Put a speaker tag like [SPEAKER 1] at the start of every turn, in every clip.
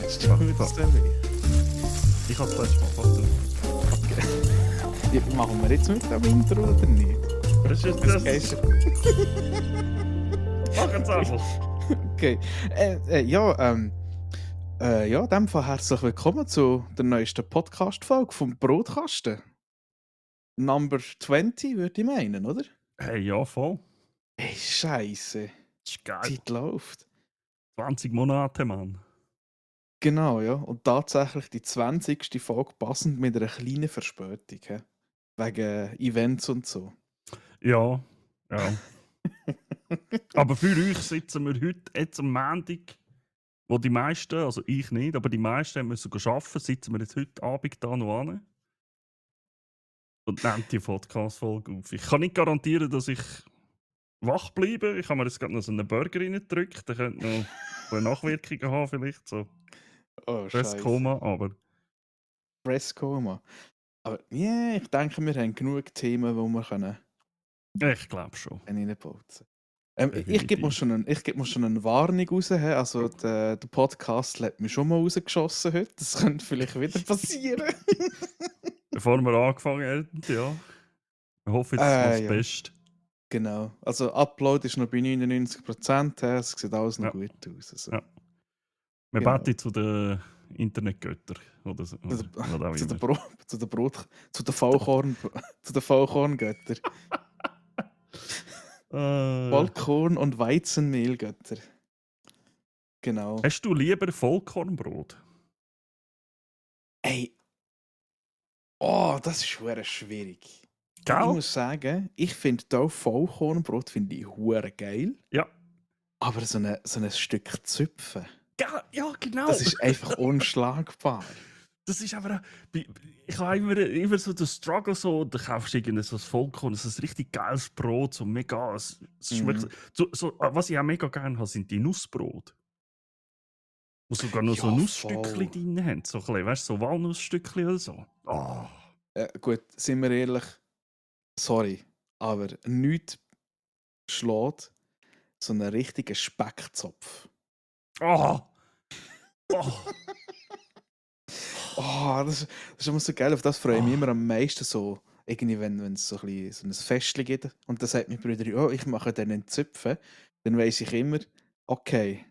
[SPEAKER 1] Stimmt mir das denn nicht?
[SPEAKER 2] Ich habe das letzte Mal fast
[SPEAKER 1] Okay. Ja, machen wir jetzt mit dem Intro oder nicht?
[SPEAKER 2] Das ist
[SPEAKER 1] Das
[SPEAKER 2] das.
[SPEAKER 1] ist
[SPEAKER 2] Mach jetzt einfach.
[SPEAKER 1] okay. Ja, in dem Fall herzlich willkommen zu der neuesten Podcast-Folge vom Brotkasten. Number 20, würde ich meinen, oder?
[SPEAKER 2] Hey, ja, voll.
[SPEAKER 1] Ey, Scheiße.
[SPEAKER 2] Das ist geil.
[SPEAKER 1] Zeit läuft.
[SPEAKER 2] 20 Monate, Mann.
[SPEAKER 1] Genau, ja. Und tatsächlich die 20. Folge passend mit einer kleinen Verspätung. He? Wegen Events und so.
[SPEAKER 2] Ja, ja. Aber für euch sitzen wir heute, jetzt am Montag, wo die meisten, also ich nicht, aber die meisten müssen arbeiten, sitzen wir jetzt heute Abend da noch an und nehmen die Podcast-Folge auf. Ich kann nicht garantieren, dass ich wach bleibe. Ich habe mir jetzt gerade noch so einen Burger reingedrückt. Der könnte noch eine Nachwirkungen haben, vielleicht so.
[SPEAKER 1] Oh,
[SPEAKER 2] Stresskoma, aber
[SPEAKER 1] Fresco. Aber ja, ich denke, wir haben genug Themen, die wir können
[SPEAKER 2] ich glaube schon.
[SPEAKER 1] reinputzen. Ich gebe mir
[SPEAKER 2] Definitiv.
[SPEAKER 1] schon eine Warnung raus. He? Also der Podcast hat mich schon mal rausgeschossen heute. Das könnte vielleicht wieder passieren.
[SPEAKER 2] Bevor wir angefangen haben, ja. Ich hoffe jetzt mal das
[SPEAKER 1] Ja,
[SPEAKER 2] Beste.
[SPEAKER 1] genau. Also Upload ist noch bei 99%. He? Es sieht alles noch
[SPEAKER 2] Ja.
[SPEAKER 1] gut aus. Also,
[SPEAKER 2] Ja. Wir
[SPEAKER 1] genau.
[SPEAKER 2] beten zu den Internetgöttern. Oder so.
[SPEAKER 1] Zu
[SPEAKER 2] Oder was auch
[SPEAKER 1] zu der
[SPEAKER 2] immer.
[SPEAKER 1] zu der Vollkorn, zu den Vollkorngötter. Vollkorn- und Weizenmehlgötter. Genau.
[SPEAKER 2] Hast du lieber Vollkornbrot?
[SPEAKER 1] Ey, oh, das ist schwer schwierig. Ich
[SPEAKER 2] Gell?
[SPEAKER 1] muss sagen, ich finde hier Vollkornbrot finde ich hure geil,
[SPEAKER 2] Ja.
[SPEAKER 1] aber so ein Stück Zupfen,
[SPEAKER 2] Ja, genau.
[SPEAKER 1] das ist einfach unschlagbar.
[SPEAKER 2] Das ist aber. Ich habe immer so den Struggle, so, da kaufst du irgendwie so ein Vollkorn, so ein richtig geiles Brot, so mega. Es schmeckt. Was ich auch mega gerne habe, sind die Nussbrot. Wo sogar noch so
[SPEAKER 1] Ja,
[SPEAKER 2] Nussstückchen
[SPEAKER 1] voll.
[SPEAKER 2] drin haben. So ein bisschen, weißt du, so Walnussstückchen oder so. Oh.
[SPEAKER 1] Gut, sind wir ehrlich, sorry, aber nichts schlägt so einen richtigen Speckzopf.
[SPEAKER 2] Oh. Oh.
[SPEAKER 1] Oh, das ist immer so geil, auf das freue ich mich immer am meisten so. Irgendwie, wenn es so ein Festchen gibt und dann sagt mein Bruder, oh, ich mache dann einen Zöpfen, dann weiss ich immer, okay,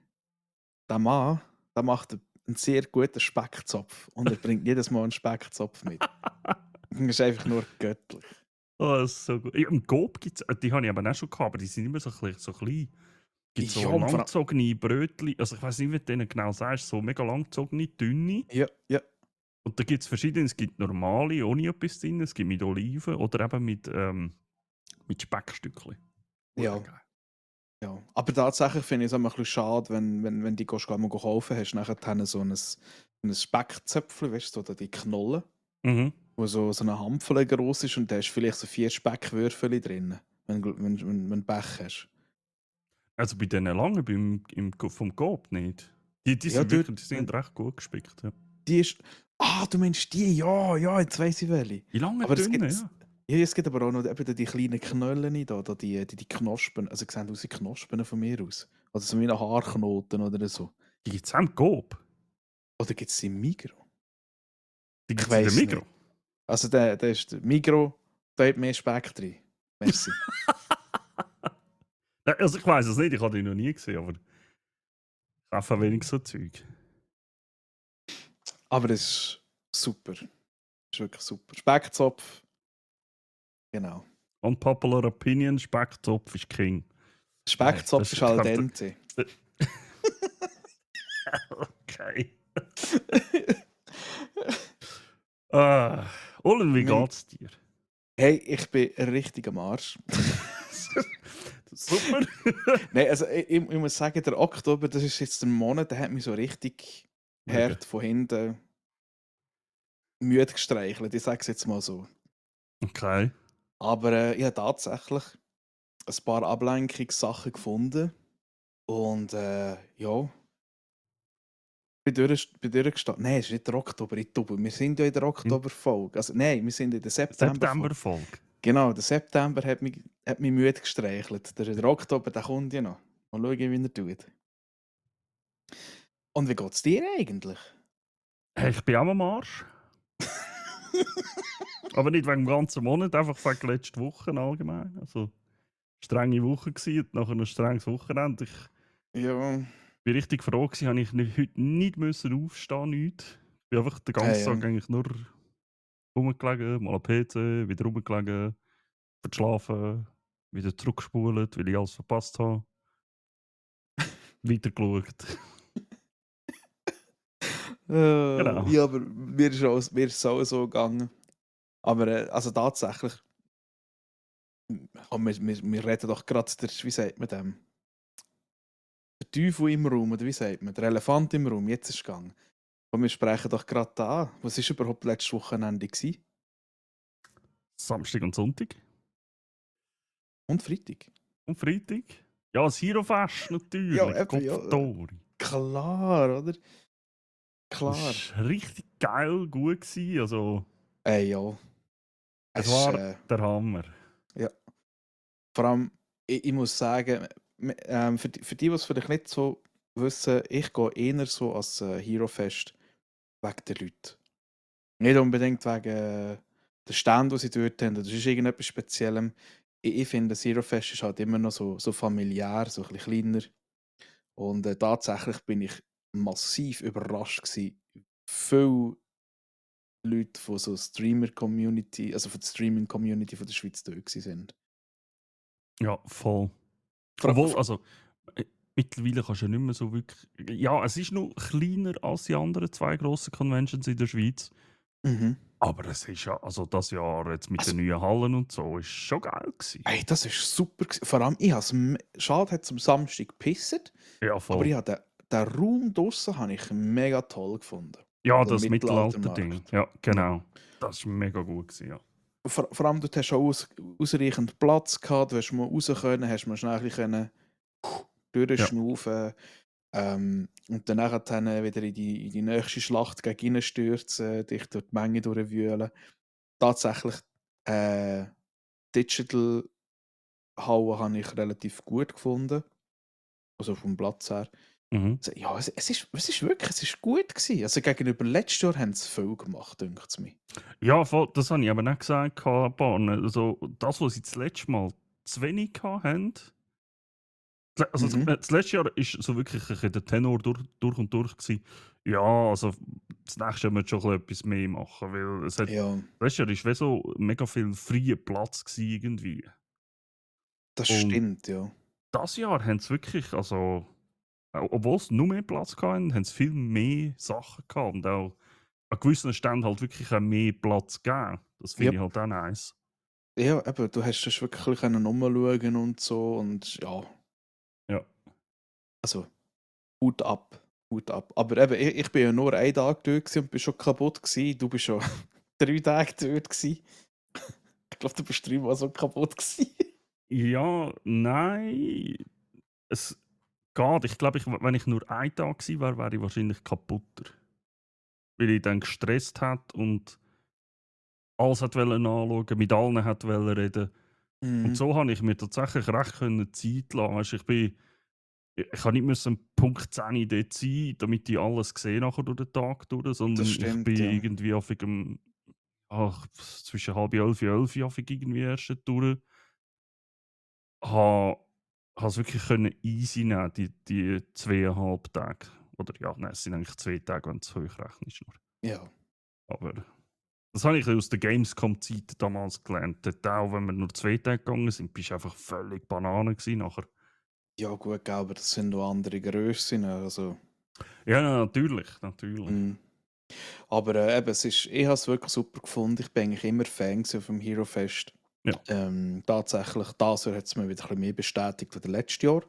[SPEAKER 1] der Mann, der macht einen sehr guten Speckzopf und er bringt jedes Mal einen Speckzopf mit. Das ist einfach nur göttlich.
[SPEAKER 2] Oh, das ist so gut. Ja, im Coop gibt es, die habe ich aber auch schon gehabt, aber die sind immer so klein. So klein. Gibt so
[SPEAKER 1] Ja, und vor allem,
[SPEAKER 2] langgezogene Brötchen, also ich weiß nicht, wie du denen genau sagst, so mega langgezogene, dünne.
[SPEAKER 1] ja.
[SPEAKER 2] Und da gibt es verschiedene, es gibt normale, ohne etwas drin, es gibt mit Oliven oder eben mit Speckstückchen.
[SPEAKER 1] Ja.
[SPEAKER 2] Geil.
[SPEAKER 1] Ja, aber tatsächlich finde ich es immer ein bisschen schade, wenn die mal kaufen hast, nachher so ein Speckzöpfchen, weißt du, so die Knollen,
[SPEAKER 2] Mhm.
[SPEAKER 1] wo so eine Handvoll groß ist und da hast vielleicht so 4 Speckwürfel drin, wenn du Pech hast.
[SPEAKER 2] Also bei diesen langen vom Coop nicht. Die
[SPEAKER 1] Ja,
[SPEAKER 2] sind
[SPEAKER 1] dort,
[SPEAKER 2] wirklich, die sind recht gut gespickt. Ja.
[SPEAKER 1] die ist. Ah, du meinst die? Ja, jetzt weiss ich welche.
[SPEAKER 2] Die langen,
[SPEAKER 1] Aber
[SPEAKER 2] dünnen, ja.
[SPEAKER 1] ja, es gibt aber auch noch eben die kleinen Knollen da, die Knospen, also sehen aus wie Knospen von mir aus. Oder so wie ein Haarknoten oder so.
[SPEAKER 2] Die gibt es auch im Coop.
[SPEAKER 1] Oder gibt es sie im Migros?
[SPEAKER 2] Die
[SPEAKER 1] Ich
[SPEAKER 2] gibt es in der
[SPEAKER 1] weiss
[SPEAKER 2] Migros.
[SPEAKER 1] nicht. Also der ist der Migros, da hat mehr Speck drin. Merci.
[SPEAKER 2] Also ich weiß es nicht, ich habe die noch nie gesehen, aber ich kaufe wenig so Zeug.
[SPEAKER 1] Aber es ist super. Es ist wirklich super. Speckzopf. Genau.
[SPEAKER 2] Unpopular Opinion, Speckzopf ist King.
[SPEAKER 1] Speckzopf ist al dente.
[SPEAKER 2] Okay. Olin, wie geht's dir?
[SPEAKER 1] Hey, ich bin richtig am Arsch.
[SPEAKER 2] Super.
[SPEAKER 1] Nein, also ich muss sagen, der Oktober, das ist jetzt der Monat, der hat mich so richtig hart von hinten müde gestreichelt. Ich sage es jetzt mal so.
[SPEAKER 2] Okay.
[SPEAKER 1] Aber ich habe tatsächlich ein paar Ablenkungssachen gefunden. Und ja, bin durchgestanden. Nein, es ist nicht der Oktober, wir sind ja in der Oktoberfolge. Also nein, wir sind in der Septemberfolge.
[SPEAKER 2] Septemberfolge.
[SPEAKER 1] Genau, der September hat mich müde gestreichelt. Der Oktober, der kommt ja noch. Mal schauen, wie er tut. Und wie geht's dir eigentlich?
[SPEAKER 2] Hey, ich bin auch am Arsch. Aber nicht wegen dem ganzen Monat, einfach wegen letzter Woche allgemein. Also, strenge Woche gewesen und nachher ein strenges Wochenende. Ich
[SPEAKER 1] Ja,
[SPEAKER 2] bin richtig froh gewesen, habe ich heute nicht müssen aufstehen, nicht. Ich bin einfach den ganzen
[SPEAKER 1] ja.
[SPEAKER 2] Tag eigentlich nur rumgelegen, mal am PC, wieder rumgelegen, verschlafen, wieder zurückgespult, weil ich alles verpasst habe, weitergeschaut. Genau.
[SPEAKER 1] Ja, aber mir ist es auch so gegangen. Aber also tatsächlich, wir reden doch gerade, wie sagt man dem? Der Teufel im Raum, oder wie sagt man? Der Elefant im Raum, jetzt ist es gegangen. Und wir sprechen doch gerade da an. Was war überhaupt letztes Wochenende? Gewesen?
[SPEAKER 2] Samstag und Sonntag.
[SPEAKER 1] Und Freitag?
[SPEAKER 2] Und Freitag? Ja, das Hero-Fest
[SPEAKER 1] Ja,
[SPEAKER 2] natürlich.
[SPEAKER 1] eben, ja.
[SPEAKER 2] Kopftori.
[SPEAKER 1] Klar, oder? Klar.
[SPEAKER 2] Das war richtig geil, gut gewesen. Also,
[SPEAKER 1] Ja.
[SPEAKER 2] es
[SPEAKER 1] Es ist,
[SPEAKER 2] war der Hammer.
[SPEAKER 1] ja. Vor allem, ich muss sagen, für die es vielleicht nicht so wissen, ich gehe eher so als Hero-Fest wegen der Leute. Nicht unbedingt wegen der Stand, die sie dort haben. Das ist irgendetwas Speziellem. Ich finde, das Hero-Fest ist halt immer noch so familiär, so ein bisschen kleiner. Und tatsächlich bin ich massiv überrascht gewesen, wie viele Leute von so Streamer-Community, also von der Streaming-Community von der Schweiz da sind.
[SPEAKER 2] Ja, voll.
[SPEAKER 1] Vor,
[SPEAKER 2] Obwohl,
[SPEAKER 1] vor,
[SPEAKER 2] also, mittlerweile kannst du ja nicht mehr so wirklich. Ja, es ist noch kleiner als die anderen zwei grossen Conventions in der Schweiz.
[SPEAKER 1] mhm.
[SPEAKER 2] Aber es ist ja, also das Jahr jetzt mit
[SPEAKER 1] Also,
[SPEAKER 2] den neuen Hallen und so, ist schon geil gewesen.
[SPEAKER 1] ey, das ist super. Vor allem, schade, hat es am Samstag gepisst,
[SPEAKER 2] Ja,
[SPEAKER 1] aber
[SPEAKER 2] voll.
[SPEAKER 1] ich habe den Raum draussen habe ich mega toll gefunden.
[SPEAKER 2] Ja,
[SPEAKER 1] Der
[SPEAKER 2] das Mittelalter-Ding.
[SPEAKER 1] Mittelaltermarkt.
[SPEAKER 2] Ja,
[SPEAKER 1] Ja.
[SPEAKER 2] genau. Das war mega gut gewesen, ja.
[SPEAKER 1] Vor allem, du hast auch ausreichend Platz gehabt, du hast mal raus können, hast mal schnell ein bisschen
[SPEAKER 2] Ja.
[SPEAKER 1] durchschnaufen. Und danach dann wieder in die nächste Schlacht gegen ihn stürzen, dich durch die Menge durchwühlen. Tatsächlich, Digital Hauen habe ich relativ gut gefunden. Also vom Platz her.
[SPEAKER 2] Mhm.
[SPEAKER 1] Also, ja, es ist wirklich, es ist gut gewesen. Also gegenüber letztes Jahr haben sie viel gemacht, denkt es mir.
[SPEAKER 2] Ja, voll, das habe ich aber nicht gesagt, Barne. Also, das, was sie das letzte Mal zu wenig hatten. Also,
[SPEAKER 1] Mhm.
[SPEAKER 2] das letzte Jahr war so wirklich ein bisschen der Tenor durch und durch. Gewesen. Ja, also, das nächste Jahr müssen wir schon etwas mehr machen, weil
[SPEAKER 1] Ja,
[SPEAKER 2] letztes Jahr war wie so mega viel freier Platz gewesen, irgendwie.
[SPEAKER 1] das
[SPEAKER 2] Und
[SPEAKER 1] stimmt, ja.
[SPEAKER 2] das Jahr haben sie wirklich, also, obwohl sie nur mehr Platz hatten, haben sie viel mehr Sachen gehabt und auch an gewissen Ständen halt wirklich auch mehr Platz gegeben. Das
[SPEAKER 1] Ja,
[SPEAKER 2] finde ich halt auch nice.
[SPEAKER 1] ja, eben, du hast das wirklich können rumschauen und so und ja,
[SPEAKER 2] Ja.
[SPEAKER 1] also Hut ab, Hut ab. Aber eben, ich bin ja nur einen Tag dort gewesen und bin schon kaputt gewesen. Du bist schon 3 Tage dort gewesen. Ich glaube, du bist 3-mal so kaputt gewesen.
[SPEAKER 2] Ja, nein, es geht. Ich glaube, wenn ich nur einen Tag gewesen wäre, wäre ich wahrscheinlich kaputter. Weil ich dann gestresst hat und alles hat anschauen, mit allen hat reden. Und
[SPEAKER 1] Mhm.
[SPEAKER 2] so habe ich mir tatsächlich recht Zeit lassen. Weisst, ich habe nicht müssen Punkt 10 dort sein, damit ich alles sehe nachher durch den Tag durch,
[SPEAKER 1] Das
[SPEAKER 2] sondern ich bin
[SPEAKER 1] stimmt, ja.
[SPEAKER 2] irgendwie zwischen halb 11 und 11 irgendwie erst durch. Ha es wirklich können easy nehmen, die 2,5 Tage. Oder ja, nein, es sind eigentlich 2 Tage, wenn du's hochrechnest nur.
[SPEAKER 1] Ja.
[SPEAKER 2] Aber das habe ich aus der Gamescom-Zeit damals gelernt. Dort auch, wenn wir nur 2 Tage gegangen sind, bist du einfach völlig Banane gewesen nachher.
[SPEAKER 1] Ja, gut, gell, aber das sind noch andere Grössen. Also,
[SPEAKER 2] Ja, natürlich, natürlich.
[SPEAKER 1] mhm. Aber eben, ich habe es wirklich super gefunden. Ich bin eigentlich immer Fan gewesen vom Hero Fest.
[SPEAKER 2] Ja.
[SPEAKER 1] Tatsächlich, das Jahr hat es mir wieder ein bisschen mehr bestätigt als letztes Jahr.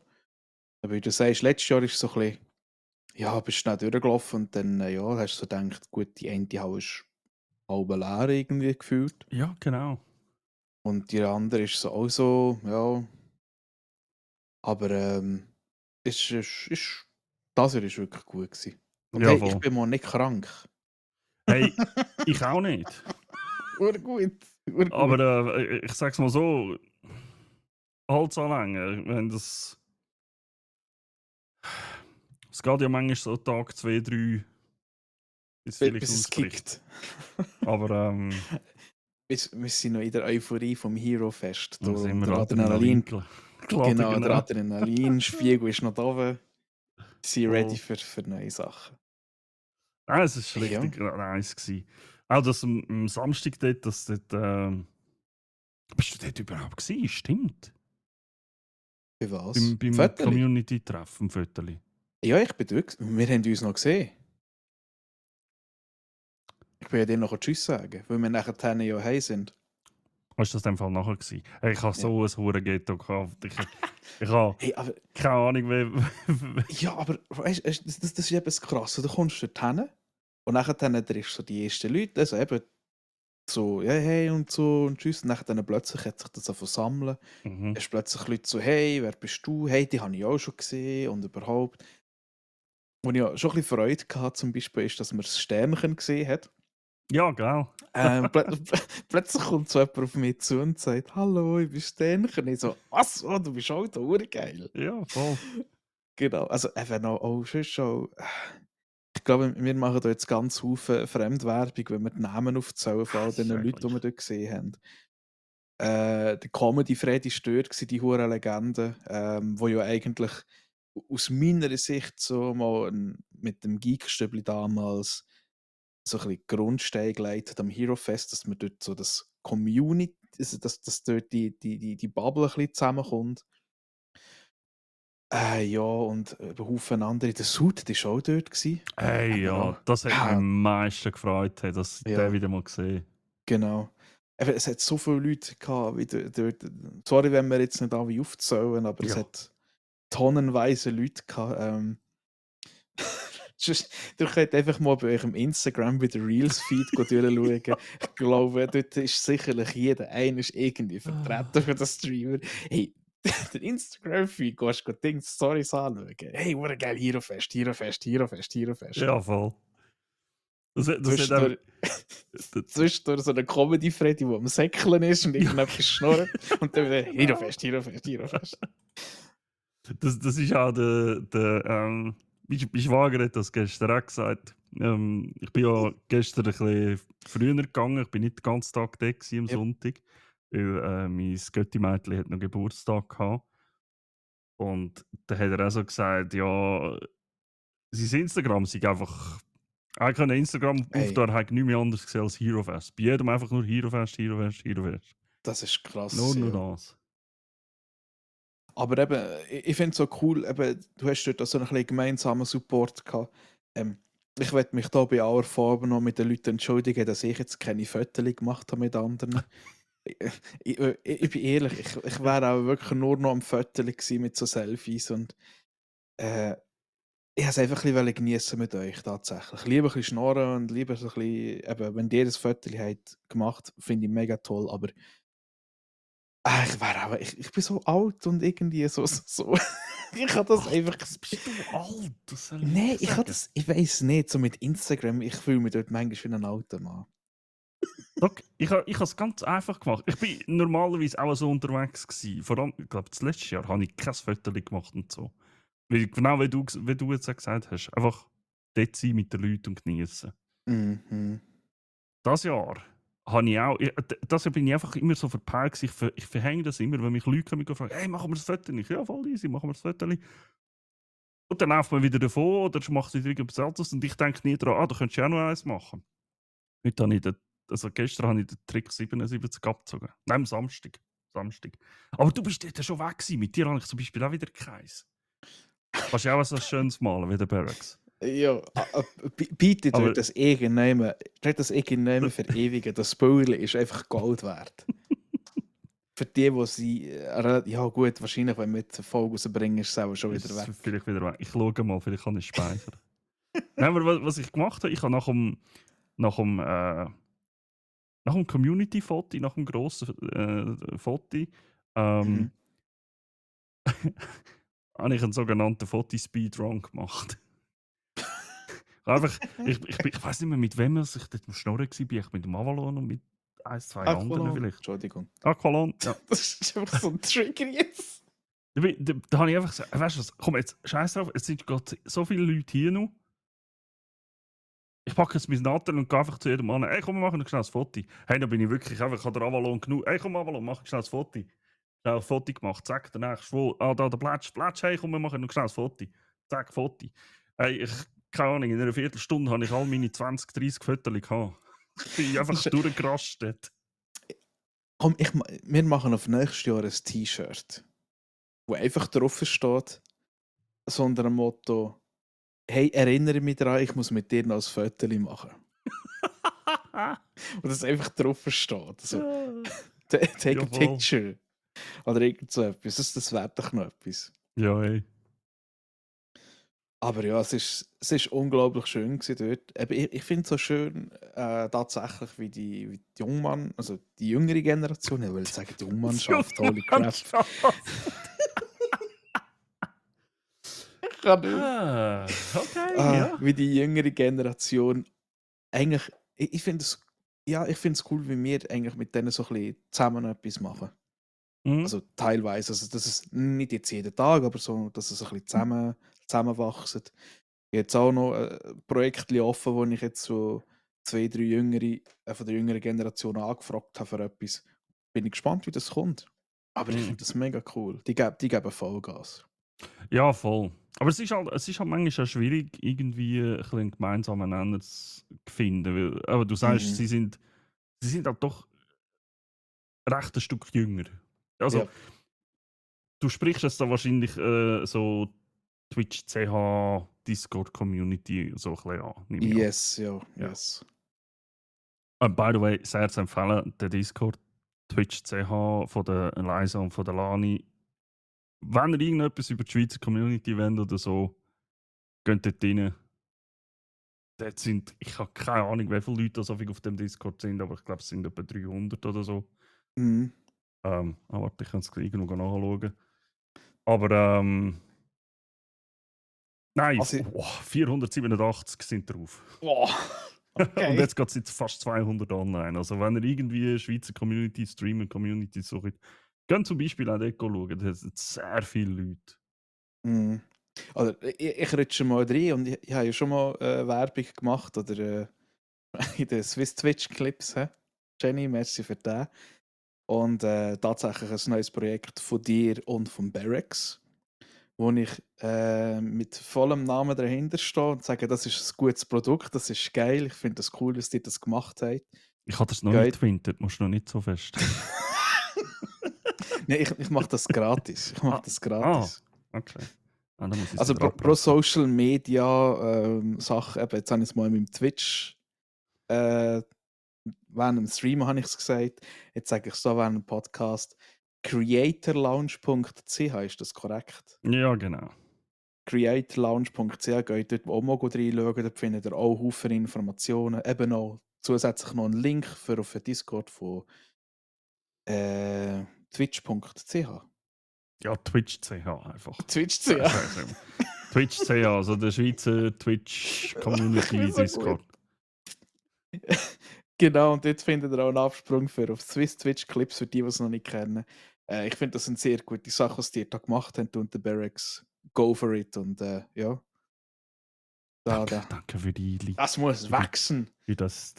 [SPEAKER 1] Aber wie du sagst, letztes Jahr ist es so ein bisschen, ja, bist schnell durchgelaufen und dann ja, hast du so gedacht, gut, die eine Halle ist halb leer irgendwie gefühlt.
[SPEAKER 2] Ja, genau.
[SPEAKER 1] Und die andere ist so auch so, ja. Aber das Jahr ist wirklich gut gewesen. Und
[SPEAKER 2] Ja,
[SPEAKER 1] hey, ich
[SPEAKER 2] voll.
[SPEAKER 1] bin mal nicht krank.
[SPEAKER 2] Hey, ich auch nicht.
[SPEAKER 1] Urgut, urgut.
[SPEAKER 2] Aber ich sag's mal so, Holz anlängen, wenn das Es geht ja manchmal so Tag 2, 3, bis vielleicht
[SPEAKER 1] Bis es
[SPEAKER 2] ausbricht.
[SPEAKER 1] kickt.
[SPEAKER 2] Aber
[SPEAKER 1] Wir sind noch in der Euphorie vom Hero Fest.
[SPEAKER 2] dann sind
[SPEAKER 1] Der
[SPEAKER 2] wir
[SPEAKER 1] Adrenalin,
[SPEAKER 2] geladen,
[SPEAKER 1] genau, der
[SPEAKER 2] genau.
[SPEAKER 1] Adrenalinspiegel ist noch da oben. Sie sind ready
[SPEAKER 2] Voll.
[SPEAKER 1] für neue Sachen.
[SPEAKER 2] Nein, es war
[SPEAKER 1] Ja,
[SPEAKER 2] richtig nice gewesen. Auch das am Samstag dort, dass dort. Bist du dort überhaupt gewesen? Stimmt.
[SPEAKER 1] für was?
[SPEAKER 2] Beim
[SPEAKER 1] Viertel?
[SPEAKER 2] Community-Treffen, im Viertel.
[SPEAKER 1] Ja, ich bin dort. Wir haben uns noch gesehen. Ich bin ja dir noch Tschüss sagen, weil wir nachher ja heim sind.
[SPEAKER 2] Hast du das in dem Fall nachher gewesen? Hey, ich hatte
[SPEAKER 1] Ja.
[SPEAKER 2] so ein hure Ghetto gehabt. Ich habe
[SPEAKER 1] Hey, aber,
[SPEAKER 2] keine Ahnung, wie.
[SPEAKER 1] ja, aber weißt, das ist eben das Krasse. Du kommst dort hin und nachher triffst du so die ersten Leute, also eben so, ja, hey und so und tschüss. Und nachher plötzlich hat sich das so versammeln.
[SPEAKER 2] Mhm.
[SPEAKER 1] Hast plötzlich Leute so, hey, wer bist du? Hey, die habe ich auch schon gesehen und überhaupt. Wo ich ja schon ein bisschen Freude hatte, zum Beispiel, ist, dass man das Sternchen gesehen hat.
[SPEAKER 2] Ja, genau.
[SPEAKER 1] Plötzlich kommt so jemand auf mich zu und sagt, hallo, ich bin Sternchen. Ich so, was? Oh, du bist auch da, geil.
[SPEAKER 2] Ja, voll.
[SPEAKER 1] Genau, also eben noch, schon. Ich glaube, wir machen da jetzt ganz Haufen Fremdwerbung, wenn wir die Namen aufzählen von all den Leuten, die wir dort gesehen haben. Der Comedy Freddy Stör war die hure Legende, wo ja eigentlich aus meiner Sicht so mal mit dem Geekstübli damals so ein bisschen Grundstein geleitet am Hero Fest, dass man dort so das Community, also dass dort die Bubble ein bisschen zusammenkommt. Ja, und Haufen andere. Der Sud war auch dort.
[SPEAKER 2] Hey,
[SPEAKER 1] Hat mir
[SPEAKER 2] ja,
[SPEAKER 1] auch.
[SPEAKER 2] das hat mich
[SPEAKER 1] Ja,
[SPEAKER 2] am meisten gefreut, hey, dass ich den
[SPEAKER 1] ja,
[SPEAKER 2] wieder mal gesehen.
[SPEAKER 1] genau. Eben, es hat so viele Leute gehabt, wie dort. Sorry, wenn wir jetzt nicht alle aufzählen, aber es
[SPEAKER 2] Ja.
[SPEAKER 1] hat tonnenweise Leute gehabt. Du könnt einfach mal bei eurem Instagram bei der Reels-Feed durchschauen. Ich glaube, dort ist sicherlich jeder einer irgendwie vertreten für den Streamer. Hey, der Instagram-Feed, gehst du Ding Stories anschauen. Hey, what a geil, Hero Fest, Hero Fest, Hero Fest, Hero Fest.
[SPEAKER 2] Ja, voll. Das hat auch.
[SPEAKER 1] Zwischendurch, zwischendurch so eine Comedy-Freddy, der am Säckeln ist und irgendetwas schnurrt. Und dann wieder Hero Fest, Hero Fest, Hero Fest.
[SPEAKER 2] Das ist auch mein Schwager hat das gestern auch gesagt. Ich bin ja gestern ein bisschen früher gegangen. Ich bin nicht den ganzen Tag da am
[SPEAKER 1] Yep.
[SPEAKER 2] Sonntag, weil mein Götti-Mädchen hat noch Geburtstag gehabt. Und dann hat er auch so gesagt, ja, sein Instagram sei einfach. Eigentlich ein Instagram
[SPEAKER 1] Hey,
[SPEAKER 2] aufgetan, hat nichts mehr anderes gesehen als Hero Fest. Bei jedem einfach nur Hero Fest, Hero Fest, Hero Fest.
[SPEAKER 1] das ist krass,
[SPEAKER 2] Nur
[SPEAKER 1] ja.
[SPEAKER 2] das.
[SPEAKER 1] Aber eben, ich finde es so cool, eben, du hast dort so einen bisschen gemeinsamen Support gehabt. Ich werde mich da bei aller Form noch mit den Leuten entschuldigen, dass ich jetzt keine Fotos gemacht habe mit anderen. Ich bin ehrlich, ich wäre auch wirklich nur noch am Fotos gewesen mit so Selfies und äh, ich wollte es einfach ein bisschen geniessen mit euch tatsächlich. Lieber ein bisschen schnorren und lieber so ein bisschen, eben, wenn ihr das Foto habt gemacht, finde ich mega toll, aber ich bin so alt und irgendwie so. Ich kann das
[SPEAKER 2] Ach,
[SPEAKER 1] einfach.
[SPEAKER 2] das bist du alt, das soll
[SPEAKER 1] Nein,
[SPEAKER 2] ich
[SPEAKER 1] ich kann
[SPEAKER 2] sagen.
[SPEAKER 1] das. Ich weiß nicht, so mit Instagram, ich fühle mich dort manchmal wie ein alter Mann.
[SPEAKER 2] Look, ich habe es ganz einfach gemacht. Ich bin normalerweise auch so unterwegs gewesen. Vor allem, ich glaube, das letzte Jahr habe ich kein Foto gemacht und so. Weil, genau wie du jetzt auch gesagt hast, einfach dort sein mit den Leuten und genießen.
[SPEAKER 1] Mhm.
[SPEAKER 2] Das Jahr habe ich auch, das Jahr bin ich einfach immer so verpeilt gewesen. Ich verhänge das immer, wenn mich Leute kommen und fragen, hey, machen wir das Foto nicht? Ja, voll easy, machen wir das Foto nicht. Und dann läuft man wieder davon oder macht wieder irgendwas anderes und ich denke nie daran, da könntest du auch noch eins machen. Heute habe ich gestern habe ich den Trick 77 abgezogen. Nein, am Samstag. Aber du bist dort schon weg gewesen. Mit dir habe ich zum Beispiel auch wieder keins. Kannst du auch so schönes malen wie der Barracks.
[SPEAKER 1] Ja, bitte
[SPEAKER 2] Aber
[SPEAKER 1] dort das irgendjemand verewigen. Das Spoiler ist einfach Gold wert. Für die sie. Ja, gut, wahrscheinlich, wenn wir die Folge rausbringen, ist es auch schon
[SPEAKER 2] ist
[SPEAKER 1] wieder
[SPEAKER 2] es
[SPEAKER 1] weg.
[SPEAKER 2] vielleicht wieder weg. Ich schaue mal, vielleicht kann ich speichern. Nein, aber was ich gemacht habe, ich habe nach dem Community-Foto, nach dem grossen Foto,
[SPEAKER 1] Mhm.
[SPEAKER 2] habe ich einen sogenannten Foti-Speedrun gemacht. Einfach, ich weiß nicht mehr, mit wem ich dort am Schnorren war. Ich mit dem Avalon und mit ein, zwei anderen
[SPEAKER 1] Aqualon.
[SPEAKER 2] vielleicht.
[SPEAKER 1] Entschuldigung.
[SPEAKER 2] Aqualon, ja.
[SPEAKER 1] Das ist einfach so ein Trigger jetzt.
[SPEAKER 2] Da habe ich einfach gesagt, weißt du was, komm jetzt, scheiß drauf, es sind gerade so viele Leute hier noch. Ich packe jetzt mein Nattel und gehe einfach zu jedem Mann. Ey, komm, wir machen schnell ein Foto. Hey, da bin ich wirklich einfach an der Avalon genug. Ey, komm, Avalon, mach schnell ein Foto. Schnell ein Foto gemacht, zack, der nächste, wo, da, der Plätsch, hey, komm, wir machen noch schnell ein Foto. Zack, Foto. Hey, keine Ahnung, in einer Viertelstunde habe ich all meine 20, 30 Fotos gehabt. Ich bin einfach durchgerastet.
[SPEAKER 1] Komm, wir machen auf nächstes Jahr ein T-Shirt, wo einfach drauf steht, so unter dem Motto, hey, erinnere mich daran, ich muss mit dir noch ein Foto machen. Und das einfach drauf steht. So, take a
[SPEAKER 2] Jawohl.
[SPEAKER 1] picture. Oder irgend so etwas. Das wäre doch noch etwas.
[SPEAKER 2] Ja, ey.
[SPEAKER 1] Aber ja, es ist unglaublich schön gewesen dort. Eben, ich finde es so schön, tatsächlich, wie die Jungmann, also die jüngere Generation, ich will sagen die Jungmannschaft, holy crap. Ich kann nicht.
[SPEAKER 2] Okay, ja.
[SPEAKER 1] Wie die jüngere Generation eigentlich, ich finde es, ja, ich finde es cool, wie wir eigentlich mit denen so ein bisschen zusammen etwas machen.
[SPEAKER 2] Mhm.
[SPEAKER 1] Also teilweise, also das ist nicht jetzt jeden Tag, aber so, dass es ein bisschen zusammenwachsen. Jetzt auch noch ein Projekt offen, wo ich jetzt so 2, 3 Jüngere von der jüngeren Generation angefragt habe für etwas. Bin ich gespannt, wie das kommt. Aber ich finde das mega cool. Die geben Vollgas.
[SPEAKER 2] Ja, voll. Aber es ist halt manchmal auch schwierig, irgendwie ein bisschen einen gemeinsamen Nenner zu finden. Weil, aber du sagst, sie sind halt doch recht ein Stück jünger. Also,
[SPEAKER 1] Ja.
[SPEAKER 2] du sprichst jetzt da wahrscheinlich so Twitch, CH, Discord-Community so ein bisschen an. nehme ich an.
[SPEAKER 1] Yes, ja,
[SPEAKER 2] Ja.
[SPEAKER 1] yes.
[SPEAKER 2] By the way, sehr zu empfehlen, der Discord, Twitch, CH von der Eliza und von der Lani. Wenn ihr irgendetwas über die Schweizer Community wollt oder so, geht dort rein. Dort sind, ich habe keine Ahnung, wie viele Leute so viel auf dem Discord sind, aber ich glaube, es sind etwa 300 oder so.
[SPEAKER 1] Mhm.
[SPEAKER 2] Warte, ich kann es irgendwo nachschauen. Aber nein,
[SPEAKER 1] Also,
[SPEAKER 2] 487 sind drauf.
[SPEAKER 1] wow. Okay.
[SPEAKER 2] Und jetzt geht es jetzt fast 200 online. Also wenn ihr irgendwie Schweizer Community, Streamer-Community sucht, geht zum Beispiel auch dort schauen. Da sind sehr viele Leute.
[SPEAKER 1] Mhm. Also, ich rutsche mal rein und ich habe ja schon mal Werbung gemacht oder in den Swiss Twitch Clips. Jenny, merci für das. Und tatsächlich ein neues Projekt von dir und von Barracks, wo ich mit vollem Namen dahinter stehe und sage, das ist ein gutes Produkt, das ist geil, ich finde das cool, dass die das gemacht haben.
[SPEAKER 2] Ich habe das noch
[SPEAKER 1] Geil.
[SPEAKER 2] nicht gewinnt, musst du noch nicht so fest.
[SPEAKER 1] Nein, ich mache das gratis. Ich mache das gratis.
[SPEAKER 2] Okay. Dann muss ich
[SPEAKER 1] Also pro Social Media Sache, eben, jetzt habe ich es mal in meinem Twitch während dem Stream habe ich es gesagt, jetzt sage ich es so während dem Podcast. Creatorlounge.ch, ist das korrekt?
[SPEAKER 2] Ja, genau.
[SPEAKER 1] Creatorlounge.ch, geht dort auch mal reinschauen, dort findet ihr auch Haufen Informationen, eben auch zusätzlich noch einen Link für auf den Discord von twitch.ch.
[SPEAKER 2] Ja, Twitch.ch einfach.
[SPEAKER 1] Twitch.ch.
[SPEAKER 2] Twitch.ch, also der Schweizer Twitch Community
[SPEAKER 1] So
[SPEAKER 2] Discord.
[SPEAKER 1] Genau, und dort findet ihr auch einen Absprung für auf Swiss Twitch Clips, für die, die es noch nicht kennen. Ich finde, das sind sehr gute Sachen, was die da gemacht haben und der Barracks. Go for it und ja.
[SPEAKER 2] Danke für die Einleitung.
[SPEAKER 1] Das muss wachsen.
[SPEAKER 2] Wie das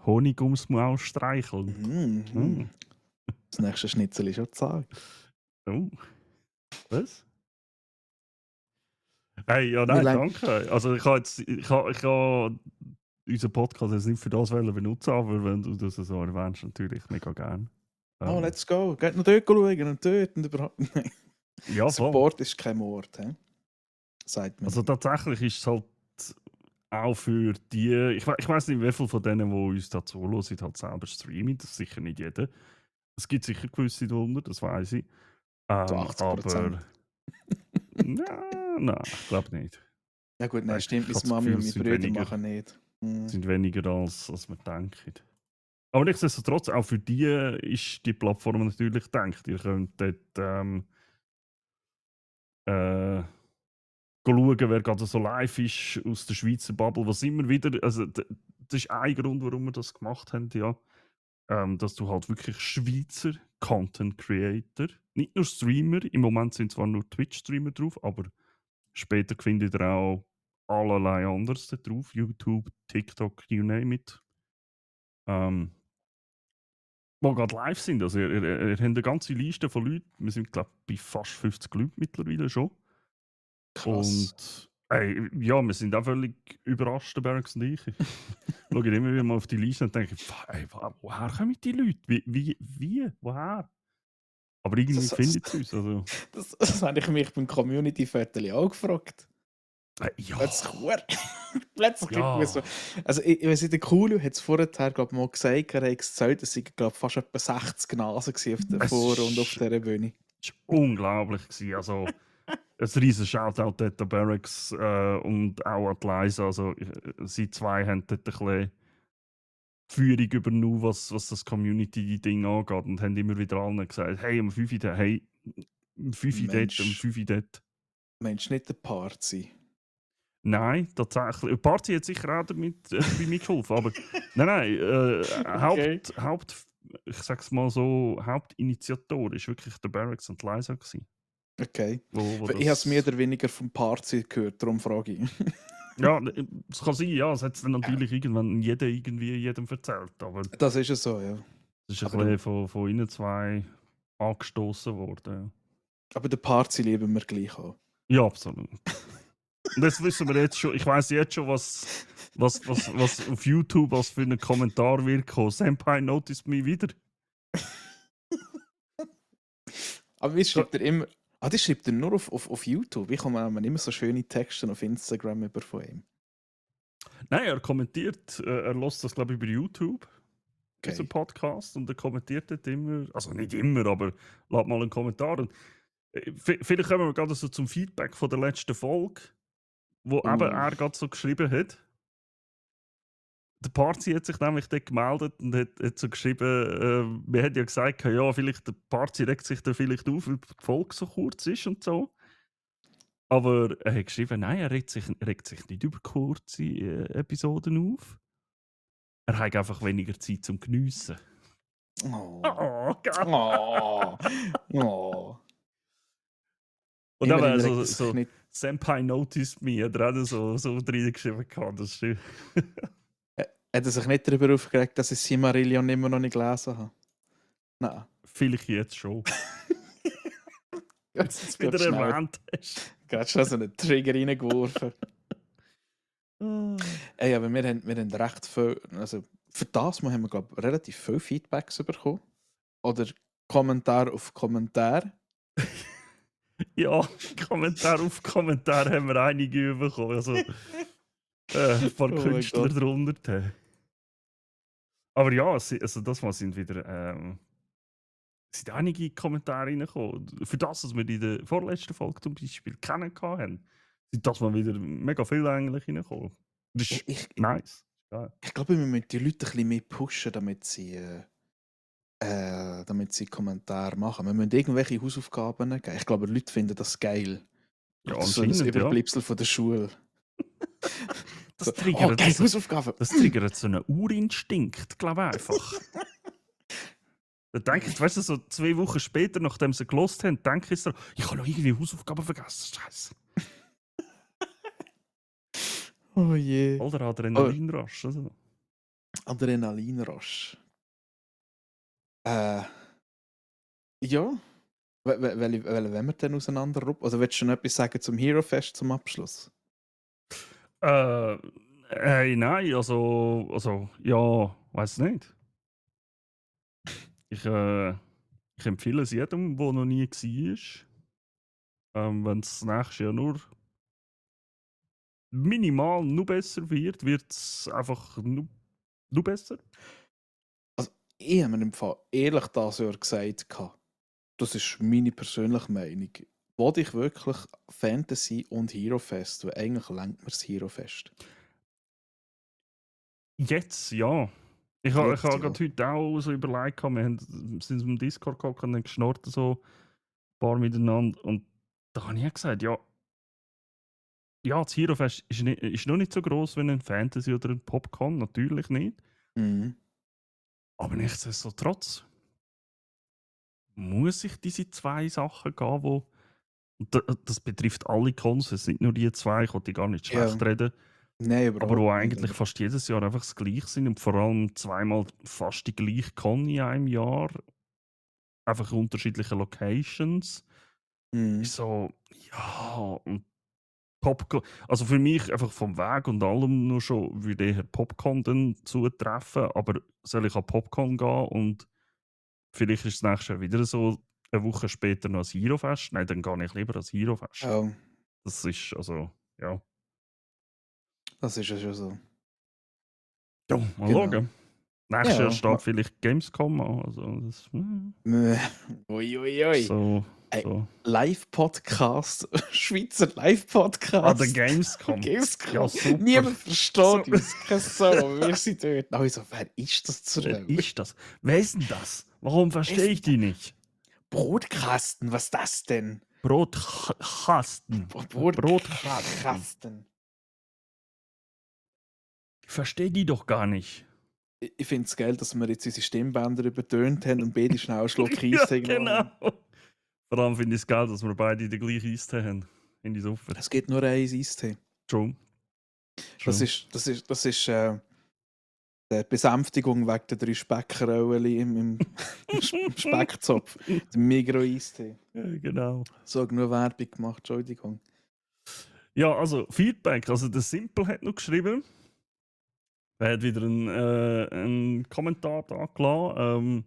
[SPEAKER 2] Honig ums Maul streicheln.
[SPEAKER 1] Mhm. Das nächste Schnitzel ist schon gesagt.
[SPEAKER 2] Oh. Was? Hey, ja, nein, danke. Also ich habe unseren Podcast jetzt nicht für das benutzen, aber wenn du das so erwähnst, natürlich mega gern.
[SPEAKER 1] Oh, let's go. Geht noch dort schauen und dort und überhaupt.
[SPEAKER 2] Ja, voll.
[SPEAKER 1] Support ist kein Mord, sagt man.
[SPEAKER 2] Also tatsächlich ist es halt auch für die, ich weiß nicht, wie viele von denen, die uns da zuhören, halt selber streamen, das ist sicher nicht jeder. Es gibt sicher gewisse darunter, das weiß ich.
[SPEAKER 1] So 80%.
[SPEAKER 2] Aber nein, ich glaube nicht.
[SPEAKER 1] Ja gut, nein,
[SPEAKER 2] Ich
[SPEAKER 1] stimmt,
[SPEAKER 2] habe
[SPEAKER 1] meine Mami
[SPEAKER 2] das
[SPEAKER 1] und
[SPEAKER 2] Gefühl,
[SPEAKER 1] meine Brüder machen nicht.
[SPEAKER 2] sind weniger als man denkt. Aber nichtsdestotrotz, auch für die ist die Plattform natürlich gedacht. Ihr könnt dort schauen, wer gerade so live ist aus der Schweizer Bubble, was immer wieder, also das ist ein Grund, warum wir das gemacht haben, ja. Dass du halt wirklich Schweizer Content Creator. Nicht nur Streamer, im Moment sind zwar nur Twitch-Streamer drauf, aber später findet ihr auch allerlei anderes da drauf. YouTube, TikTok, you name it. Wo gerade live sind. Also ihr habt eine ganze Liste von Leuten. Wir sind, glaube ich, bei fast 50 Leuten mittlerweile schon.
[SPEAKER 1] Krass.
[SPEAKER 2] Und ja, wir sind auch völlig überrascht, Barracks und ich. Schaue immer wieder mal auf die Liste und denke, ey, woher kommen die Leute? Wie? Woher? Aber irgendwie
[SPEAKER 1] Das,
[SPEAKER 2] findet es uns. Also,
[SPEAKER 1] das habe ich mich beim Community-Viertel auch gefragt.
[SPEAKER 2] ja,
[SPEAKER 1] Plötzlich gibt mir so.
[SPEAKER 2] ja.
[SPEAKER 1] Also, ich weiß nicht, der Coolio hat es vorher, glaube ich, mal gesagt, er hat gesagt, es waren, glaube ich, fast etwa 60 Nasen gewesen auf der
[SPEAKER 2] Es
[SPEAKER 1] Vor- und auf
[SPEAKER 2] ist,
[SPEAKER 1] dieser Bühne.
[SPEAKER 2] ist unglaublich gewesen. Also, ein riesen Shoutout dort an Barracks und auch an die Liza. Also, sie zwei haben dort ein bisschen Führung übernommen, was das Community-Ding angeht und haben immer wieder allen gesagt, hey, am 5 da, hey, am 5 dort, am
[SPEAKER 1] Mensch,
[SPEAKER 2] 5 dort.
[SPEAKER 1] Mensch, nicht der Party.
[SPEAKER 2] Nein, tatsächlich. Party hat sicher auch damit bei mir geholfen, aber nein,
[SPEAKER 1] Okay.
[SPEAKER 2] ich sag's mal so, Hauptinitiator ist wirklich der Barracks und Liza gewesen,
[SPEAKER 1] Okay.
[SPEAKER 2] wo
[SPEAKER 1] Ich habe es mehr
[SPEAKER 2] das...
[SPEAKER 1] oder weniger vom Party gehört, darum frage ich.
[SPEAKER 2] Ja, es kann sein, ja, es hat dann natürlich irgendwann jeder irgendwie jedem erzählt, aber
[SPEAKER 1] Das ist es so, ja.
[SPEAKER 2] es ist ein
[SPEAKER 1] Aber
[SPEAKER 2] bisschen von ihnen zwei angestoßen worden.
[SPEAKER 1] aber den Party lieben wir gleich auch.
[SPEAKER 2] Ja, absolut. Und das wissen wir jetzt schon. Ich weiß jetzt schon, was auf YouTube was für einen Kommentar wird kommen. Senpai noticed me wieder.
[SPEAKER 1] Aber wie schreibt er immer. Ah, das schreibt er nur auf YouTube. Ich komme immer so schöne Texte auf Instagram über von ihm.
[SPEAKER 2] Nein, er kommentiert, er lässt das, glaube ich, über YouTube, diesen
[SPEAKER 1] Okay.
[SPEAKER 2] Podcast, und er kommentiert dort immer, also nicht immer, aber lässt mal einen Kommentar. Und, vielleicht kommen wir gerade so zum Feedback von der letzten Folge, wo eben er gerade so geschrieben hat. Der Party hat sich nämlich dort gemeldet und hat so geschrieben, wir haben ja gesagt, ja, vielleicht der Party regt sich da vielleicht auf, weil die Folge so kurz ist und so. Aber er hat geschrieben, nein, er regt sich nicht über kurze Episoden auf. Er hat einfach weniger Zeit zum Geniessen.
[SPEAKER 1] Oh.
[SPEAKER 2] Oh Gott!
[SPEAKER 1] Oh. Oh.
[SPEAKER 2] Und dann
[SPEAKER 1] Immerhin
[SPEAKER 2] war
[SPEAKER 1] regt er sich
[SPEAKER 2] so
[SPEAKER 1] nicht.
[SPEAKER 2] Senpai noticed me, hat er auch so drin geschrieben. Das stimmt.
[SPEAKER 1] Hat er sich nicht darüber aufgeregt, dass ich Silmarillion immer noch nicht gelesen habe? Nein.
[SPEAKER 2] Vielleicht jetzt schon. Jetzt es wieder
[SPEAKER 1] Gerade schnell,
[SPEAKER 2] erwähnt hast.
[SPEAKER 1] gerade schnell so einen Trigger reingeworfen.
[SPEAKER 2] Ah.
[SPEAKER 1] Ey, aber wir haben recht viel. Also für das Mal haben wir, glaube ich, relativ viele Feedbacks bekommen. Oder Kommentar auf Kommentar.
[SPEAKER 2] Ja, Kommentar auf Kommentar haben wir einige bekommen. Also, ein paar
[SPEAKER 1] Oh mein
[SPEAKER 2] Künstler
[SPEAKER 1] Gott.
[SPEAKER 2] drunter. Aber ja, also das Mal sind wieder sind einige Kommentare reingekommen. Für das, was wir in der vorletzten Folge zum Beispiel kennengelernt haben, sind das mal wieder mega viele eigentlich reingekommen. Das ist
[SPEAKER 1] Ich,
[SPEAKER 2] nice. Ja.
[SPEAKER 1] ich glaube, wir müssen die Leute ein bisschen mehr pushen, damit sie Kommentare machen. Wir müssen irgendwelche Hausaufgaben geben. Ich glaube, die Leute finden das geil.
[SPEAKER 2] Ja,
[SPEAKER 1] Das ist so das
[SPEAKER 2] anscheinend, ja.
[SPEAKER 1] Überbleibsel von der Schule.
[SPEAKER 2] Das
[SPEAKER 1] So,
[SPEAKER 2] triggert,
[SPEAKER 1] geil, Hausaufgaben!
[SPEAKER 2] das triggert so einen Urinstinkt, glaube ich einfach. Da denke ich, weißt du, so 2 Wochen später, nachdem sie gelost haben, denke ich so, ich habe noch irgendwie Hausaufgaben vergessen. Scheiße.
[SPEAKER 1] Oh je.
[SPEAKER 2] Oder
[SPEAKER 1] Oh,
[SPEAKER 2] Adrenalinrush. Also.
[SPEAKER 1] Adrenalinrush. Ja. Welche wollen wir denn auseinanderrupfen? Also willst du noch etwas sagen zum Hero Fest zum Abschluss?
[SPEAKER 2] Hey, nein, also ja, weiß nicht. Ich empfehle es jedem, der noch nie war. Wenn es nächstes Jahr nur minimal nur besser wird es einfach nur besser.
[SPEAKER 1] Also, ich habe mir im Fall ehrlich das Jahr gesagt, das ist meine persönliche Meinung. Wollte ich wirklich Fantasy und Hero Fest? Weil eigentlich lenkt mir das Hero Fest.
[SPEAKER 2] Jetzt, ja. Ich habe
[SPEAKER 1] Jetzt, ja.
[SPEAKER 2] gerade heute auch so überlegt, sind im Discord geguckt und dann geschnurrt so ein paar miteinander. Und da habe ich gesagt, ja, das Hero Fest ist noch nicht so groß wie ein Fantasy oder ein Popcorn, natürlich nicht.
[SPEAKER 1] Mhm.
[SPEAKER 2] Aber nichtsdestotrotz, muss ich diese 2 Sachen gehen, wo und das betrifft alle Consoles, nicht nur die 2, ich will die gar nicht
[SPEAKER 1] Ja,
[SPEAKER 2] schlecht reden,
[SPEAKER 1] nein,
[SPEAKER 2] aber wo
[SPEAKER 1] überhaupt nicht.
[SPEAKER 2] eigentlich
[SPEAKER 1] Aber
[SPEAKER 2] fast jedes Jahr einfach das Gleiche sind und vor allem zweimal fast die gleiche Con in einem Jahr, einfach unterschiedliche Locations.
[SPEAKER 1] mhm.
[SPEAKER 2] Ist so, ja, und Popcorn, also für mich einfach vom Weg und allem nur schon würde eher Popcorn dann zutreffen, aber soll ich an Popcorn gehen und vielleicht ist das nächste Jahr wieder so eine Woche später noch ein Hero-Fest? Nein, dann gehe ich lieber ans Hero-Fest.
[SPEAKER 1] Ja,
[SPEAKER 2] Das ist also, ja.
[SPEAKER 1] das ist ja schon so.
[SPEAKER 2] Ja, mal
[SPEAKER 1] Genau.
[SPEAKER 2] schauen. Nächstes Jahr
[SPEAKER 1] Ja,
[SPEAKER 2] steht vielleicht Gamescom an. Also das,
[SPEAKER 1] äh, ui, ui, ui.
[SPEAKER 2] so,
[SPEAKER 1] Ey,
[SPEAKER 2] so.
[SPEAKER 1] Live-Podcast, Schweizer
[SPEAKER 2] Ah, der
[SPEAKER 1] Live-Podcast.
[SPEAKER 2] Gamescom. Ja,
[SPEAKER 1] Gamescom.
[SPEAKER 2] super.
[SPEAKER 1] Niemand
[SPEAKER 2] So,
[SPEAKER 1] versteht uns, kein Sau, aber wir sind dort. Also, wer ist das zur
[SPEAKER 2] wer
[SPEAKER 1] Hölle?
[SPEAKER 2] ist das? Wer ist denn das? Warum
[SPEAKER 1] Wer
[SPEAKER 2] verstehe
[SPEAKER 1] ist
[SPEAKER 2] ich
[SPEAKER 1] denn das?
[SPEAKER 2] die nicht?
[SPEAKER 1] Brotkasten, was ist das denn?
[SPEAKER 2] Brotkasten. Brotkasten.
[SPEAKER 1] Brotkasten.
[SPEAKER 2] Ich verstehe die doch gar nicht.
[SPEAKER 1] Ich finde es geil, dass wir jetzt unsere Stimmbänder übertönt haben und beide schnell einen Schluck
[SPEAKER 2] Ja,
[SPEAKER 1] Eis genommen
[SPEAKER 2] genau.
[SPEAKER 1] haben.
[SPEAKER 2] Vor allem finde ich es geil, dass wir beide den gleichen Eistee haben. Finde ich super.
[SPEAKER 1] Es gibt nur einen Eistee.
[SPEAKER 2] True.
[SPEAKER 1] Das
[SPEAKER 2] True.
[SPEAKER 1] ist die Besänftigung wegen der 3 Speckrollen im Speckzopf. Der Migros-Eistee.
[SPEAKER 2] Ja, genau.
[SPEAKER 1] So, genug Werbung gemacht, Entschuldigung.
[SPEAKER 2] Ja, also Feedback. Also der Simple hat noch geschrieben. Er hat wieder einen Kommentar da gelassen.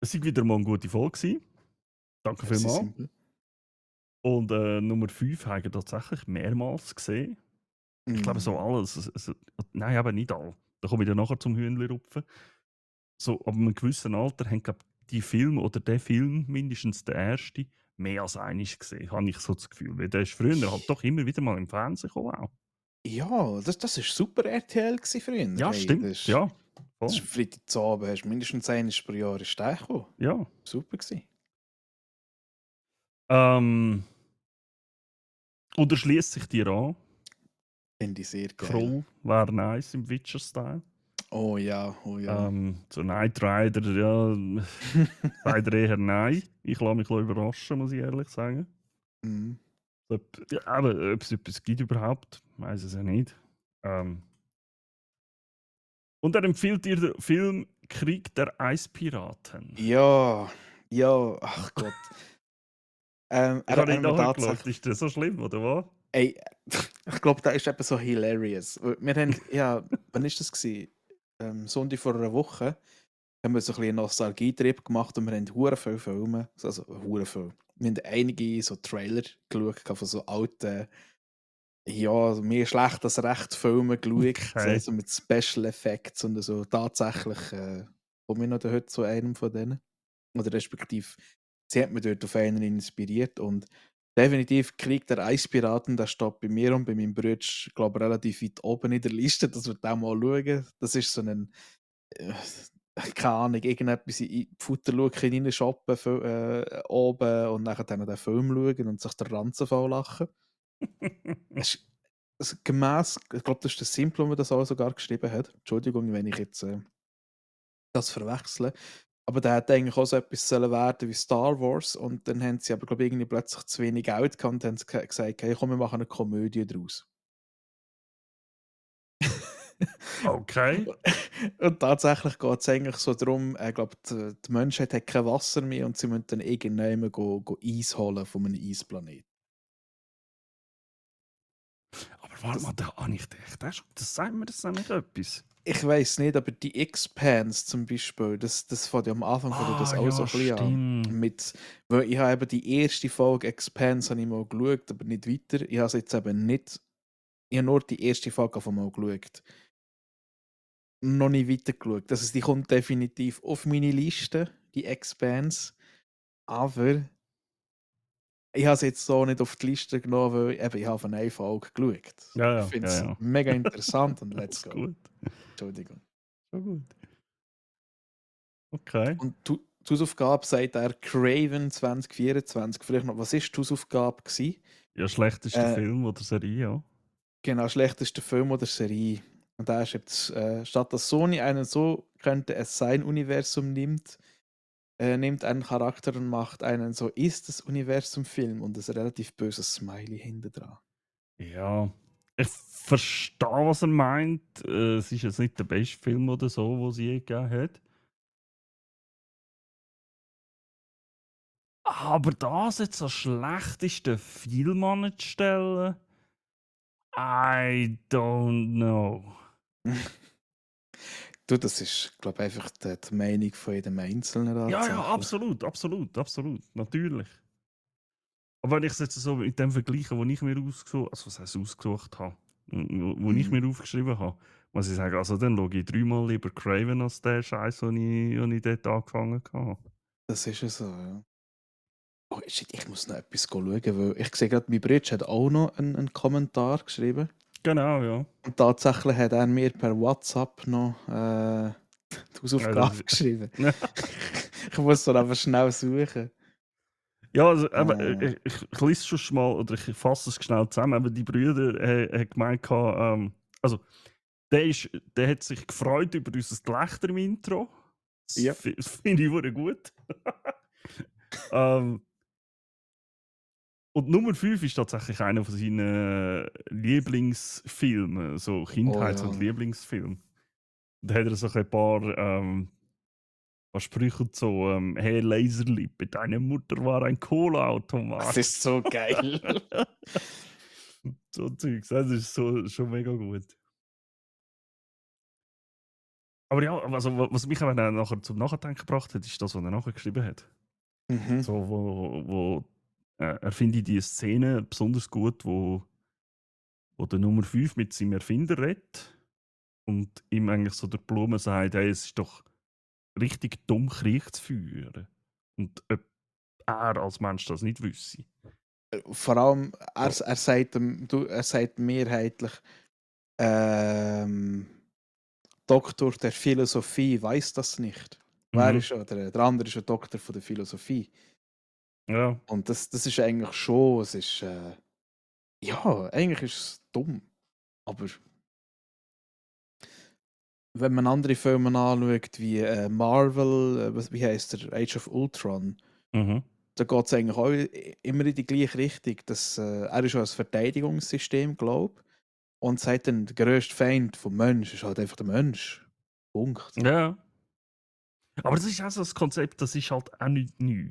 [SPEAKER 2] Es war wieder mal eine gute Folge gewesen. Danke
[SPEAKER 1] Merci,
[SPEAKER 2] vielmals.
[SPEAKER 1] simpel.
[SPEAKER 2] Und Nummer 5 habe ich tatsächlich mehrmals gesehen. Ich glaube so alles. Nein, aber nicht alle. Da komme ich dann nachher zum Hühnli-Rupfen. So, ab einem gewissen Alter haben glaub, die Film oder der Film, mindestens der erste, mehr als einig gesehen, habe ich so das Gefühl. Weil der ist früher halt doch immer wieder mal im Fernsehen gekommen. Auch.
[SPEAKER 1] Ja, das war super RTL gewesen früher.
[SPEAKER 2] Ja,
[SPEAKER 1] Hey,
[SPEAKER 2] stimmt. Ja,
[SPEAKER 1] das
[SPEAKER 2] voll.
[SPEAKER 1] ist Freitagabend, hast mindestens einmal pro Jahr ist der gekommen.
[SPEAKER 2] Ja.
[SPEAKER 1] Super gewesen.
[SPEAKER 2] Oder schließt sich dir an?
[SPEAKER 1] Finde ich sehr geil.
[SPEAKER 2] Krull wäre nice im Witcher-Style.
[SPEAKER 1] Oh ja, oh ja.
[SPEAKER 2] So Knight Rider, ja, leider eher nein. Ich lasse mich überraschen, muss ich ehrlich sagen.
[SPEAKER 1] Mhm.
[SPEAKER 2] Ja, aber ob es etwas gibt überhaupt, weiß es ja nicht. Und er empfiehlt dir den Film Krieg der Eispiraten.
[SPEAKER 1] Ja, ja, ach Gott.
[SPEAKER 2] Ich habe
[SPEAKER 1] Er
[SPEAKER 2] nicht
[SPEAKER 1] mir
[SPEAKER 2] nachgeschaut,
[SPEAKER 1] tatsächlich.
[SPEAKER 2] ist das so schlimm, oder was?
[SPEAKER 1] Ey, ich glaube, der ist eben so hilarious. Wir haben, ja, wann ist das gewesen? Sonntag vor einer Woche haben wir so ein bisschen einen Nostalgietrip gemacht und wir haben hure viele Filme, also hure viel. Wir haben einige so Trailer geschaut von so alten, ja, mehr schlecht als recht Filmen geschaut,
[SPEAKER 2] Okay.
[SPEAKER 1] so mit Special Effects und so. Tatsächlich komme ich noch heute zu einem von denen. Oder respektive, sie hat mich dort auf einen inspiriert und definitiv Krieg der Eispiraten, der steht bei mir und bei meinem Bruder, glaube ich, relativ weit oben in der Liste, dass wir den mal schauen. Das ist so ein, äh, keine Ahnung, irgendetwas in die Futterluke reinshoppen oben und nachher dann den Film schauen und sich der Ranzen voll lachen. Es ist gemäss, ich glaube, das ist der Simple, der das auch sogar geschrieben hat. Entschuldigung, wenn ich jetzt das verwechsle. Aber der hätte eigentlich auch so etwas sollen werden wie Star Wars und dann haben sie aber, glaube ich, irgendwie plötzlich zu wenig Geld gehabt und haben gesagt, hey, komm, wir machen eine Komödie draus.
[SPEAKER 2] Okay.
[SPEAKER 1] Und tatsächlich geht es eigentlich so darum, ich glaube, die Menschheit hat kein Wasser mehr und sie müssen dann irgendwann go Eis holen von einem Eisplanet.
[SPEAKER 2] Aber warte mal,
[SPEAKER 1] Das,
[SPEAKER 2] da habe ich gedacht, das sagt mir das nämlich etwas.
[SPEAKER 1] ich weiß nicht, aber die Expanse zum Beispiel, das fängt ja am Anfang fängt das
[SPEAKER 2] Ah,
[SPEAKER 1] auch so
[SPEAKER 2] ja,
[SPEAKER 1] ein bisschen an.
[SPEAKER 2] stimmt.
[SPEAKER 1] Weil ich habe eben die erste Folge Expanse habe ich mal geschaut, aber nicht weiter. Ich habe es jetzt eben nicht, ich habe nur die erste Folge auf einmal geschaut. Noch nicht weiter geschaut. Also die kommt definitiv auf meine Liste, die Expanse. Aber ich habe es jetzt so nicht auf die Liste genommen, weil eben, ich habe von einer Folge geschaut.
[SPEAKER 2] Ja,
[SPEAKER 1] Ich
[SPEAKER 2] ja,
[SPEAKER 1] finde
[SPEAKER 2] ja,
[SPEAKER 1] es
[SPEAKER 2] ja.
[SPEAKER 1] mega interessant und let's
[SPEAKER 2] Ist
[SPEAKER 1] go.
[SPEAKER 2] gut.
[SPEAKER 1] Entschuldigung.
[SPEAKER 2] Schon gut. Okay.
[SPEAKER 1] Und die Hausaufgabe sagt er Craven 2024. Vielleicht noch, was war die Hausaufgabe gewesen?
[SPEAKER 2] Ja, schlechtester
[SPEAKER 1] Äh,
[SPEAKER 2] Film oder Serie, ja.
[SPEAKER 1] genau, schlechtester Film oder Serie. Und da schreibt statt dass Sony einen so könnte es sein Universum nimmt, nimmt einen Charakter und macht einen so ist das Universum-Film und ein relativ böses Smiley hinten dran.
[SPEAKER 2] Ja, ich verstehe, was er meint. Es ist jetzt nicht der beste Film oder so, wo sie je gegeben hat. Aber das jetzt als schlechtesten Film anzustellen, I don't know.
[SPEAKER 1] Du, das ist, glaube ich, einfach die Meinung von jedem Einzelnen
[SPEAKER 2] Ja, ja,
[SPEAKER 1] tatsächlich.
[SPEAKER 2] absolut, absolut, absolut, natürlich. Aber wenn ich es jetzt so mit dem vergleiche, wo ich mir ausgesucht, also was heißt ausgesucht habe, wo ich
[SPEAKER 1] Mhm.
[SPEAKER 2] mir aufgeschrieben habe, muss ich sagen, also dann schaue ich dreimal lieber Craven als der Scheiß, den ich dort angefangen habe.
[SPEAKER 1] Das ist ja so, ja. Oh, shit, ich muss noch etwas schauen, weil ich sehe gerade, mein Bruder hat auch noch einen Kommentar geschrieben.
[SPEAKER 2] Genau, ja.
[SPEAKER 1] Und tatsächlich hat er mir per WhatsApp noch die
[SPEAKER 2] Ja,
[SPEAKER 1] Hausaufgabe geschrieben.
[SPEAKER 2] ja,
[SPEAKER 1] Ich muss so einfach schnell suchen.
[SPEAKER 2] also, aber,
[SPEAKER 1] Äh,
[SPEAKER 2] ich lese schon mal, oder ich fasse es schnell zusammen, aber die Brüder haben gemeint, also der hat sich gefreut über unser Gelächter im Intro.
[SPEAKER 1] ja.
[SPEAKER 2] Das finde ich wirklich gut. ähm, Und Nummer 5 ist tatsächlich einer von seinen Lieblingsfilmen, so
[SPEAKER 1] Oh
[SPEAKER 2] Kindheits- und
[SPEAKER 1] ja.
[SPEAKER 2] Lieblingsfilm. Da hat er so ein paar Sprüche und so, Hey Laserlippe, deine Mutter war ein
[SPEAKER 1] Das
[SPEAKER 2] Cola-Automat.
[SPEAKER 1] ist so geil.
[SPEAKER 2] So Zeugs, das ist so, schon mega gut. Aber ja, also, was mich aber dann nachher zum Nachdenken gebracht hat, ist das, was er nachher geschrieben hat.
[SPEAKER 1] Mhm.
[SPEAKER 2] So, er findet die Szene besonders gut, wo der Nummer 5 mit seinem Erfinder redet und ihm eigentlich so der Blume sagt, hey, es ist doch richtig dumm, Krieg zu führen. Und ob er als Mensch das nicht wüsste.
[SPEAKER 1] Vor allem,
[SPEAKER 2] So.
[SPEAKER 1] er sagt, er sagt mehrheitlich, ähm, Doktor der Philosophie weiß das nicht. Wer
[SPEAKER 2] Mhm.
[SPEAKER 1] ist ja, der andere ist ein Doktor von der Philosophie.
[SPEAKER 2] Ja.
[SPEAKER 1] Und das ist eigentlich schon, es ist, ja, eigentlich ist es dumm. Aber wenn man andere Filme anschaut, wie Marvel, wie heißt der, Age of Ultron,
[SPEAKER 2] Mhm.
[SPEAKER 1] da geht es eigentlich auch immer in die gleiche Richtung. Dass, er ist ja ein Verteidigungssystem, glaube ich. Und sagt dann, der grösste Feind vom Mensch ist halt einfach der Mensch. Punkt.
[SPEAKER 2] Ja. Aber das ist auch so das Konzept, das ist halt auch nicht neu.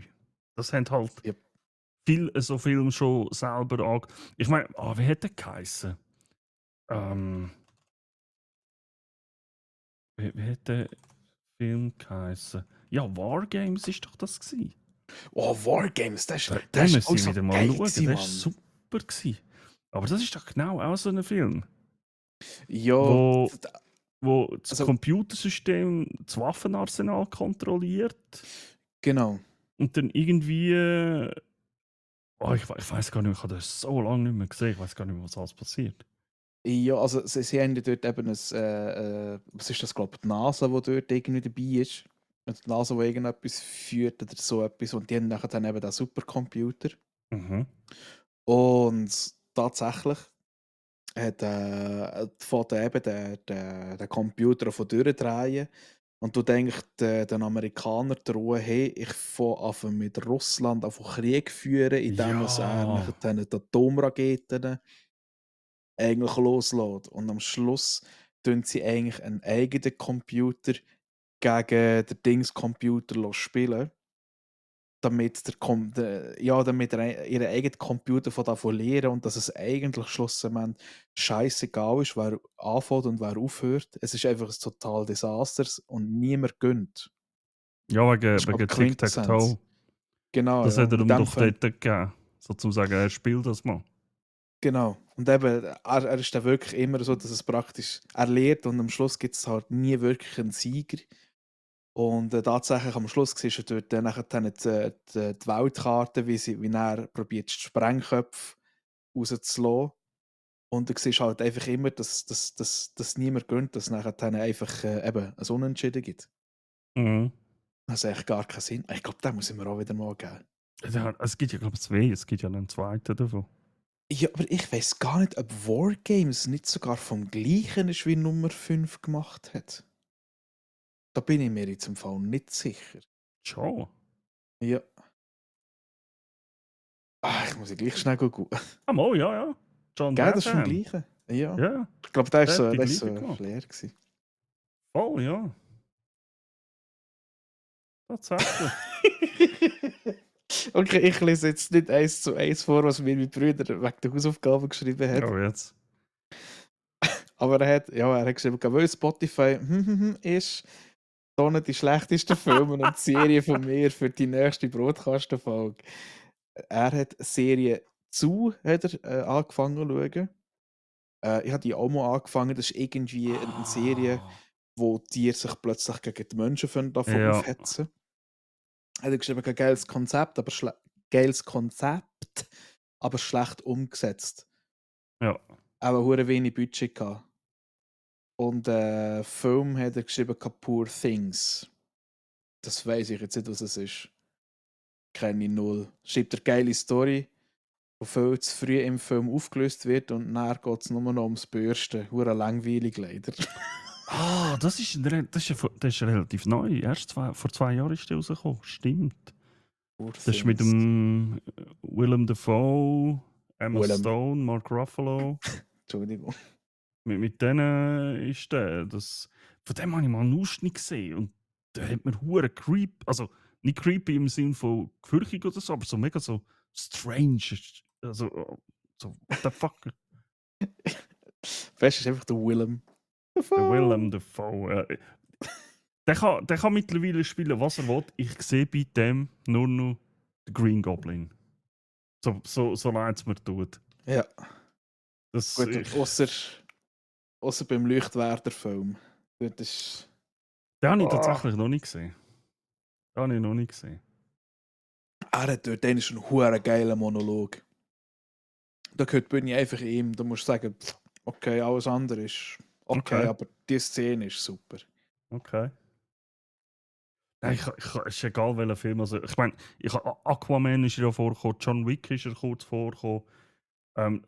[SPEAKER 2] Das haben halt
[SPEAKER 1] Ja.
[SPEAKER 2] so Filme schon selber ange... Ich meine, wie hat der geheißen? Ähm, wie hat der Film geheißen? Ja, Wargames ist doch das gewesen.
[SPEAKER 1] Oh, Wargames, der
[SPEAKER 2] Den
[SPEAKER 1] ist
[SPEAKER 2] muss
[SPEAKER 1] auch
[SPEAKER 2] ich
[SPEAKER 1] so
[SPEAKER 2] wieder mal
[SPEAKER 1] geil
[SPEAKER 2] schauen,
[SPEAKER 1] gewesen,
[SPEAKER 2] der war
[SPEAKER 1] Mann.
[SPEAKER 2] super gewesen. Aber das ist doch genau auch so ein Film,
[SPEAKER 1] Ja,
[SPEAKER 2] wo, wo das
[SPEAKER 1] also,
[SPEAKER 2] Computersystem das Waffenarsenal kontrolliert
[SPEAKER 1] genau.
[SPEAKER 2] und dann irgendwie. Ich weiß gar nicht, ich habe das so lange nicht mehr gesehen, ich weiß gar nicht mehr, was alles passiert.
[SPEAKER 1] Ja, also sie haben ja dort eben was ist das, glaube ich, die NASA, die dort irgendwie dabei ist. Und die NASA, die irgendetwas führt oder so etwas. Und die haben nachher dann eben den Supercomputer.
[SPEAKER 2] Mhm.
[SPEAKER 1] Und tatsächlich hat fährt eben der Computer von durchdrehen. Und du denkst den Amerikanern drohen, hey, ich fange an mit Russland an Krieg führen, indem es er
[SPEAKER 2] Ja.
[SPEAKER 1] nachher dann die Atomraketen eigentlich loslässt. Und am Schluss tun sie eigentlich einen eigenen Computer gegen den Dings-Computer spielen, damit, damit er ihren eigenen Computer von davon lernen und dass es eigentlich schlussendlich scheißegal ist, wer anfängt und wer aufhört. Es ist einfach ein total Desaster und niemand gönnt.
[SPEAKER 2] Ja,
[SPEAKER 1] Das ist, glaube
[SPEAKER 2] wegen
[SPEAKER 1] ich, Quintessenz.
[SPEAKER 2] Tic-Tac-Toe.
[SPEAKER 1] Genau,
[SPEAKER 2] Das
[SPEAKER 1] ja.
[SPEAKER 2] hat er
[SPEAKER 1] Und in
[SPEAKER 2] ihm
[SPEAKER 1] dem
[SPEAKER 2] doch
[SPEAKER 1] Fall,
[SPEAKER 2] dort gegeben. Sozusagen, er spielt das mal.
[SPEAKER 1] genau. Und eben, er ist dann wirklich immer so, dass es praktisch, er lehrt und am Schluss gibt es halt nie wirklich einen Sieger. Und tatsächlich am Schluss siehst du dort nachher dann die Weltkarte, wie er probiert, die Sprengköpfe rauszulassen. Und du siehst halt einfach immer, dass niemand gönnt, dass es nachher dann einfach eben ein Unentschieden gibt.
[SPEAKER 2] Mhm.
[SPEAKER 1] Das hat echt gar keinen Sinn. Ich glaube, den muss ich mir auch wieder mal geben.
[SPEAKER 2] Ja, es gibt ja, glaube ich, zwei. Es gibt ja einen zweiten davon.
[SPEAKER 1] Ja, aber ich weiß gar nicht, ob Wargames nicht sogar vom gleichen ist, wie Nummer 5 gemacht hat. Da bin ich mir jetzt im Fall nicht sicher.
[SPEAKER 2] Schon.
[SPEAKER 1] Ja. Ich muss ja gleich schnell googeln.
[SPEAKER 2] Ah, mal, ja, ja. John
[SPEAKER 1] Gell, das ist vom
[SPEAKER 2] Badham.
[SPEAKER 1] Gleichen. Ja.
[SPEAKER 2] Ja,
[SPEAKER 1] Ich glaube, der ist
[SPEAKER 2] der
[SPEAKER 1] so,
[SPEAKER 2] hat die
[SPEAKER 1] der ist
[SPEAKER 2] gleiche
[SPEAKER 1] so
[SPEAKER 2] gemacht.
[SPEAKER 1] Flair gewesen.
[SPEAKER 2] Voll, ja. Tatsächlich.
[SPEAKER 1] Okay, ich lese jetzt nicht 1:1 vor, was mir mein Bruder wegen der Hausaufgaben geschrieben hat.
[SPEAKER 2] Ja, jetzt.
[SPEAKER 1] Aber er hat geschrieben, weil Spotify ist so nicht die schlechtesten Filme und Serien von mir für die nächste Brotkastenfolge. Er hat eine Serie zu hat er, angefangen zu schauen. Ich habe die auch mal angefangen. Das ist irgendwie eine Serie,
[SPEAKER 2] Ah.
[SPEAKER 1] wo Tiere sich plötzlich gegen die Menschen davon
[SPEAKER 2] Ja,
[SPEAKER 1] aufhetzen. Er hat geschrieben, kein geiles Konzept, aber schlecht umgesetzt.
[SPEAKER 2] ja.
[SPEAKER 1] Aber hure wenig Budget gehabt. Und Film hat er geschrieben, Poor Things. Das weiß ich jetzt nicht, was es ist. Kenne ich null. Schreibt eine geile Story, die viel zu früh im Film aufgelöst wird und dann geht es nur noch ums Bürsten. Hure langweilig leider.
[SPEAKER 2] Ah, das ist, das ist relativ neu. Erst vor 2 Jahren ist der rausgekommen. Stimmt.
[SPEAKER 1] Poor
[SPEAKER 2] Das ist mit
[SPEAKER 1] Things.
[SPEAKER 2] dem Willem Dafoe, Emma
[SPEAKER 1] Willem.
[SPEAKER 2] Stone, Mark Ruffalo.
[SPEAKER 1] Entschuldigung.
[SPEAKER 2] Mit denen ist der. Von dem habe ich mal einen Ausschnitt gesehen. Und der hat mir hure creep. Also nicht creepy im Sinne von gefürchtig oder so, aber so mega so strange. Also, so, what the fuck?
[SPEAKER 1] Fest ist einfach der Willem.
[SPEAKER 2] Der Willem Dafoe. Der kann mittlerweile spielen, was er will. Ich sehe bei dem nur noch den Green Goblin. So leid es mir tut.
[SPEAKER 1] Ja,
[SPEAKER 2] Das,
[SPEAKER 1] gut.
[SPEAKER 2] ich,
[SPEAKER 1] Außer beim Leuchtwerder-Film. Dort ist.
[SPEAKER 2] den habe ich
[SPEAKER 1] Ah.
[SPEAKER 2] tatsächlich noch nicht gesehen. Den habe ich noch nicht gesehen.
[SPEAKER 1] Er hat dort einen hure geilen Monolog. Da gehört die Bühne einfach ihm. Da musst du sagen, okay, alles andere ist okay,
[SPEAKER 2] Okay.
[SPEAKER 1] aber die Szene ist super.
[SPEAKER 2] Okay. Ja, ist egal welcher Film. Also, ich meine, Aquaman ist ja vorgekommen, John Wick ist ja kurz vorgekommen. Äh,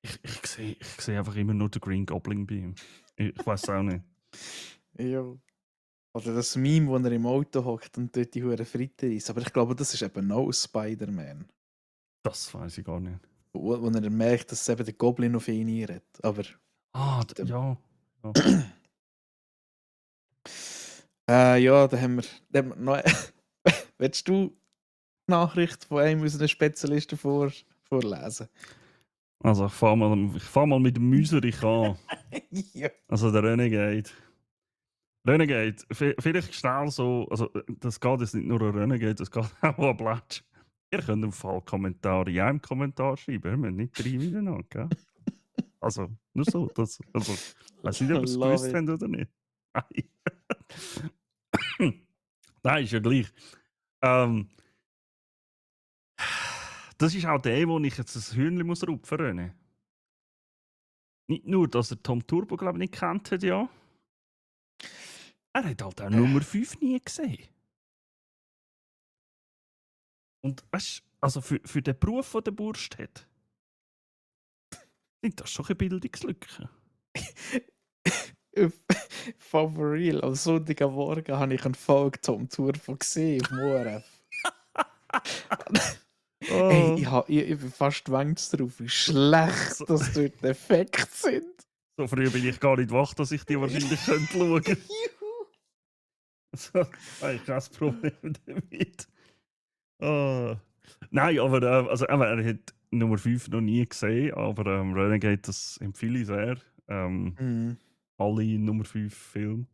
[SPEAKER 2] ich seh einfach immer nur den Green Goblin bei ihm. Ich weiß auch nicht.
[SPEAKER 1] Ja. Oder das Meme, wo er im Auto hockt und dort die hure Fritte ist. Aber ich glaube, das ist eben auch Spider-Man.
[SPEAKER 2] Das weiß ich gar nicht.
[SPEAKER 1] Wo er merkt, dass eben der Goblin auf ihn einredet. Aber.
[SPEAKER 2] Ah,
[SPEAKER 1] Dem-
[SPEAKER 2] ja.
[SPEAKER 1] Ja, da haben wir noch. Willst du die Nachricht von einem unserer Spezialisten vorlesen?
[SPEAKER 2] Also, ich fahr mal mit dem Müserich an.
[SPEAKER 1] Ja.
[SPEAKER 2] Also, der Renegade. Renegade, vielleicht schnell so, also das geht jetzt nicht nur an Renegade, das geht auch an Blatsch. Ihr könnt im Fall Kommentare in einem Kommentar schreiben, wir müssen nicht 3 miteinander, gell? Also, nur so, also, weiß nicht, ob ihr es
[SPEAKER 1] Love
[SPEAKER 2] gewusst
[SPEAKER 1] it.
[SPEAKER 2] habt oder nicht. Nein. Nein, ist ja gleich. Ähm, das ist auch der, wo ich jetzt das Hühnchen muss rupfen muss. Nicht nur, dass er Tom Turbo, glaube ich, nicht kennt hat, ja. Er hat halt auch Nummer 5 nie gesehen. Und weißt du, also für den Beruf, den der Burst hat, sind das schon eine Bildungslücke.
[SPEAKER 1] For real, am Sonntagmorgen habe ich eine Folge Tom Turbo gesehen auf dem ORF. Ey, ich bin fast gewängst drauf, wie schlecht
[SPEAKER 2] So,
[SPEAKER 1] dass dort Effekte sind.
[SPEAKER 2] so früh bin ich gar nicht wach, dass ich die wahrscheinlich könnte schauen könnte. So, habe ich kein Problem damit. Ah. Nein, aber er hat Nummer 5 noch nie gesehen, aber Renegade, das empfehle ich sehr.
[SPEAKER 1] Mhm.
[SPEAKER 2] Alle Nummer 5 Filme.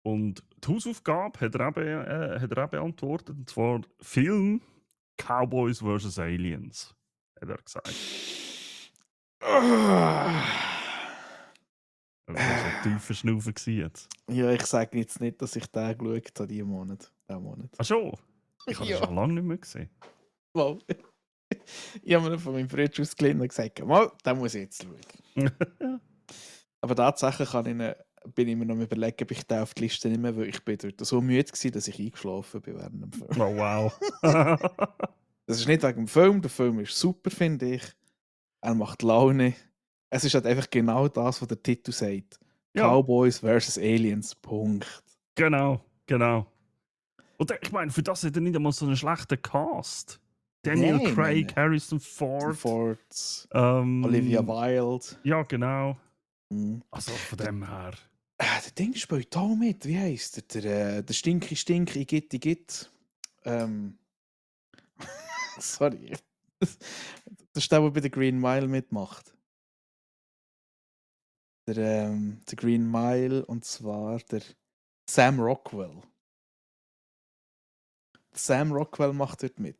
[SPEAKER 2] Und die Hausaufgabe hat er auch beantwortet, und zwar Film Cowboys vs. Aliens, hat er gesagt. Also das war so tief verschnaufen jetzt.
[SPEAKER 1] Ja, ich sage jetzt nicht, dass ich den geschaut habe diesen Monat.
[SPEAKER 2] Ach schon? Ich habe das
[SPEAKER 1] Ja.
[SPEAKER 2] schon lange nicht mehr gesehen.
[SPEAKER 1] Mal. Ich habe mir von meinem Bruder ausgeliehen und gesagt, mal, den muss ich jetzt schauen. Aber tatsächlich bin ich mir noch am überlegen, ob ich den auf die Liste nehme, weil ich bin dort so müde war, dass ich eingeschlafen bin während dem Film.
[SPEAKER 2] Oh wow.
[SPEAKER 1] Das ist nicht wegen dem Film. Der Film ist super, finde ich. Er macht Laune. Es ist halt einfach genau das, was der Titel sagt.
[SPEAKER 2] Ja,
[SPEAKER 1] Cowboys vs. Aliens. Punkt.
[SPEAKER 2] genau. Und ich meine, für das hat er nicht einmal so einen schlechten Cast. Daniel
[SPEAKER 1] Nein,
[SPEAKER 2] Craig,
[SPEAKER 1] meine.
[SPEAKER 2] Harrison Ford.
[SPEAKER 1] Ford, Olivia Wilde.
[SPEAKER 2] Ja, genau.
[SPEAKER 1] Mhm.
[SPEAKER 2] Also von dem her.
[SPEAKER 1] Der Ding spielt auch mit. Wie heisst der? Der Stinky, Igitt. Sorry. Das ist der bei der Green Mile mitmacht. Der Green Mile, und zwar der Sam Rockwell. Sam Rockwell macht dort mit.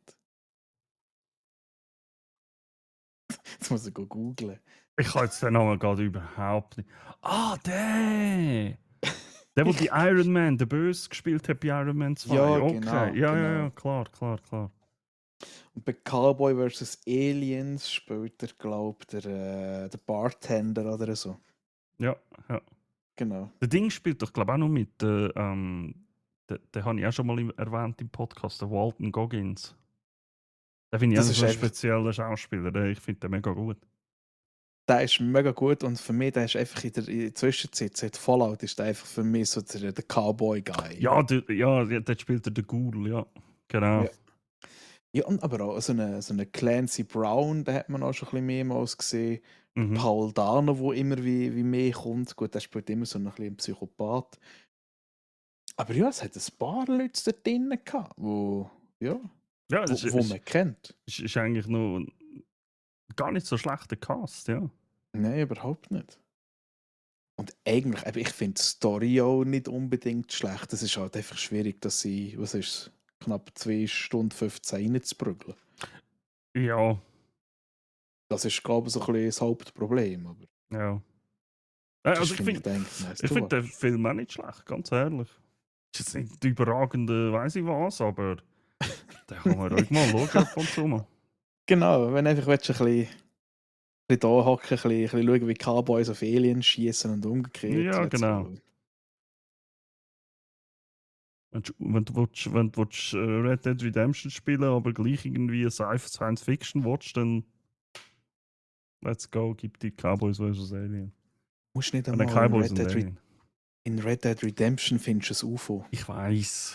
[SPEAKER 1] Jetzt muss ich googlen.
[SPEAKER 2] Ich kann jetzt den Namen gerade überhaupt nicht. Ah, der! Der, der die Iron Man, der Böse gespielt hat bei Iron Man 2.
[SPEAKER 1] Ja,
[SPEAKER 2] Okay,
[SPEAKER 1] genau,
[SPEAKER 2] ja,
[SPEAKER 1] genau.
[SPEAKER 2] klar.
[SPEAKER 1] Und bei Cowboy vs. Aliens spielt er, glaube ich, der Bartender oder so.
[SPEAKER 2] Ja.
[SPEAKER 1] Genau.
[SPEAKER 2] Der Ding spielt doch, glaube ich, auch noch mit. Den habe ich auch schon mal erwähnt im Podcast, der Walton Goggins. Der finde ich
[SPEAKER 1] Das
[SPEAKER 2] auch
[SPEAKER 1] ist
[SPEAKER 2] so ein
[SPEAKER 1] einfach,
[SPEAKER 2] spezieller Schauspieler. Ich finde den mega gut.
[SPEAKER 1] der ist mega gut, und für mich, der ist einfach in der Zwischenzeit, seit Fallout, ist der einfach für mich so der Cowboy-Guy.
[SPEAKER 2] Ja, der spielt der Ghoul, ja. Genau.
[SPEAKER 1] Ja. Ja, und aber auch so eine Clancy Brown, den hat man auch schon ein bisschen mehrmals gesehen.
[SPEAKER 2] Mhm.
[SPEAKER 1] Paul Dano, der immer wie mehr kommt. Gut, der spielt immer so ein bisschen einen Psychopath. Aber ja, es hat ein paar Leute da drin gehabt,
[SPEAKER 2] Ja,
[SPEAKER 1] wo man kennt.
[SPEAKER 2] ist eigentlich noch gar nicht so schlechter Cast, ja.
[SPEAKER 1] Nein, überhaupt nicht. Und eigentlich, ich finde die Story auch nicht unbedingt schlecht. Es ist halt einfach schwierig, dass sie, was ist es, knapp 2 Stunden 15 reinzuprügeln.
[SPEAKER 2] Ja,
[SPEAKER 1] Das ist, glaube ich, so ein bisschen das Hauptproblem. Aber
[SPEAKER 2] ja.
[SPEAKER 1] das
[SPEAKER 2] Also
[SPEAKER 1] finde ich eigentlich nice
[SPEAKER 2] ich
[SPEAKER 1] to
[SPEAKER 2] find den
[SPEAKER 1] watch.
[SPEAKER 2] Film auch nicht schlecht, ganz ehrlich. Ist jetzt nicht überragende, weiss ich was, aber den kann man ruhig mal schauen ab und zu mal.
[SPEAKER 1] Genau, wenn du einfach willst, ein bisschen da hocken, ein bisschen schauen, wie Cowboys auf Aliens schießen und umgekehrt.
[SPEAKER 2] Ja,
[SPEAKER 1] Let's
[SPEAKER 2] genau.
[SPEAKER 1] go.
[SPEAKER 2] Wenn du willst, Red Dead Redemption spielen, aber gleich irgendwie Science Fiction watch, dann let's go, gib die Cowboys vs. Alien.
[SPEAKER 1] Du musst nicht
[SPEAKER 2] Und dann
[SPEAKER 1] einmal
[SPEAKER 2] Cowboys und Alien.
[SPEAKER 1] in Red Dead Redemption findest du ein UFO.
[SPEAKER 2] Ich weiß.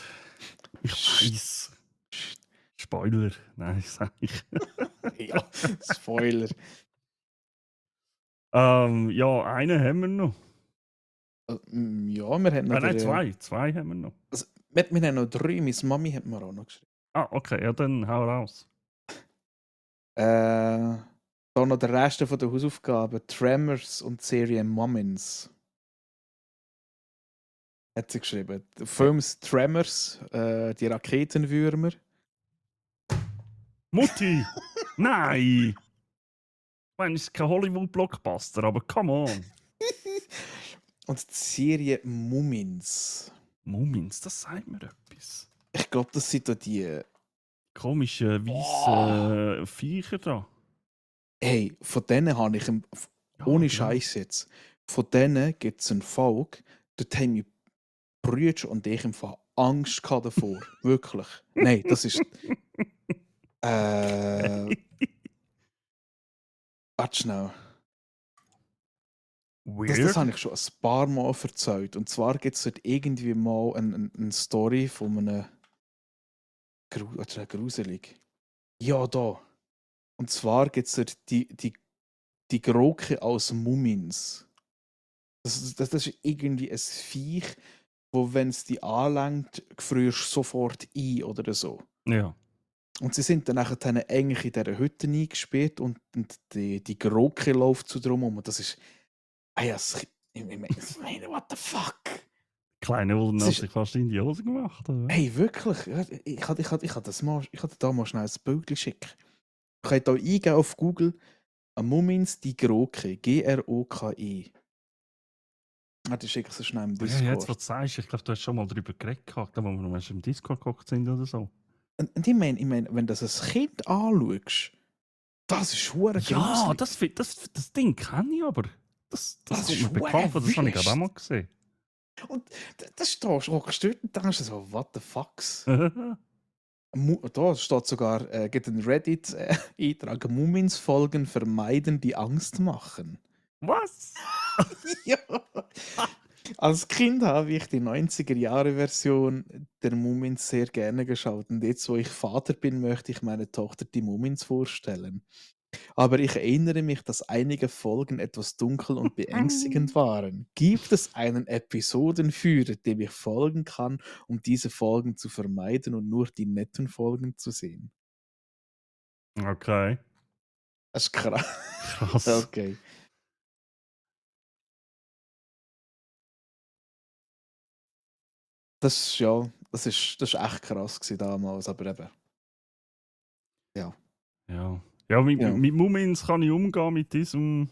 [SPEAKER 2] Spoiler. Nein, sag ich.
[SPEAKER 1] Ja, Spoiler.
[SPEAKER 2] Ja, einen haben wir noch.
[SPEAKER 1] Ja, wir haben noch
[SPEAKER 2] Nein, zwei. Zwei haben wir noch.
[SPEAKER 1] Also, wir haben noch 3. Meine Mami hat mir auch noch geschrieben.
[SPEAKER 2] Ah, okay, ja, dann hau raus.
[SPEAKER 1] Da noch der Rest von der Hausaufgaben. Tremors und die Serie Mummins. Hat sie geschrieben. Der Film Tremors, die Raketenwürmer.
[SPEAKER 2] Mutti! Nein! Ich meine, es ist kein Hollywood-Blockbuster, aber come on.
[SPEAKER 1] Und die Serie Mummins.
[SPEAKER 2] Mumins, das sagt mir etwas.
[SPEAKER 1] Ich glaube, das sind da die.
[SPEAKER 2] Komische, weisse Viecher da.
[SPEAKER 1] Hey, von denen habe ich. Ohne Scheiß jetzt. Von denen gibt es einen Folge, dort haben wir Brüder und ich im Fall Angst gehabt davor. Wirklich. Nein, das ist. Warte schnell.
[SPEAKER 2] Weird.
[SPEAKER 1] Das habe ich schon ein paar Mal erzählt. Und zwar gibt es dort irgendwie mal eine Story von einem. Gruselig. Ja, da. Und zwar gibt es dort die Groke aus Mummins. Das ist irgendwie ein Viech, wo, wenn es die anlangt, frierst du sofort ein oder so.
[SPEAKER 2] Ja.
[SPEAKER 1] Und sie sind dann nachher eigentlich in dieser Hütte eingesperrt, und die Groke läuft so drum und das ist. Ich meine, what the fuck?
[SPEAKER 2] Kleine Wurden
[SPEAKER 1] Das
[SPEAKER 2] hat
[SPEAKER 1] ist-
[SPEAKER 2] sich fast in die Hose gemacht, oder?
[SPEAKER 1] Hey, wirklich? Ja, ich kann dir da mal schnell ein Bild schicken. Ich kann hier eingeben auf Google Mummins die Groke. Groke. Ich schicke es so schnell im
[SPEAKER 2] Ja,
[SPEAKER 1] Discord.
[SPEAKER 2] jetzt, was du sagst, ich glaube, du hast schon mal darüber geredet, wo wir noch im Discord geguckt sind oder so.
[SPEAKER 1] Und ich meine, wenn du das ein Kind anschaust, das ist hure
[SPEAKER 2] Ja,
[SPEAKER 1] gruselig.
[SPEAKER 2] das Ding kenne ich aber. Das
[SPEAKER 1] Das
[SPEAKER 2] kommt
[SPEAKER 1] ist
[SPEAKER 2] mir bekannt vor, das habe ich
[SPEAKER 1] wüst.
[SPEAKER 2] glaube auch mal gesehen.
[SPEAKER 1] Und das ist da schon gestört, und denkst du so, what the fucks? Da steht sogar, gibt ein Reddit-Eintrag, Mummins-Folgen vermeiden, die Angst machen.
[SPEAKER 2] Was?
[SPEAKER 1] Ja. Als Kind habe ich die 90er-Jahre-Version der Mumins sehr gerne geschaut. Und jetzt, wo ich Vater bin, möchte ich meiner Tochter die Mumins vorstellen. Aber ich erinnere mich, dass einige Folgen etwas dunkel und beängstigend waren. Gibt es einen Episodenführer, dem ich folgen kann, um diese Folgen zu vermeiden und nur die netten Folgen zu sehen?
[SPEAKER 2] Okay,
[SPEAKER 1] Das ist krass.
[SPEAKER 2] krass.
[SPEAKER 1] Okay. Das ist, ja, das ist echt krass gewesen damals, aber eben, ja.
[SPEAKER 2] Ja. Ja, mit,
[SPEAKER 1] Ja.
[SPEAKER 2] mit Mumins kann ich umgehen, mit diesem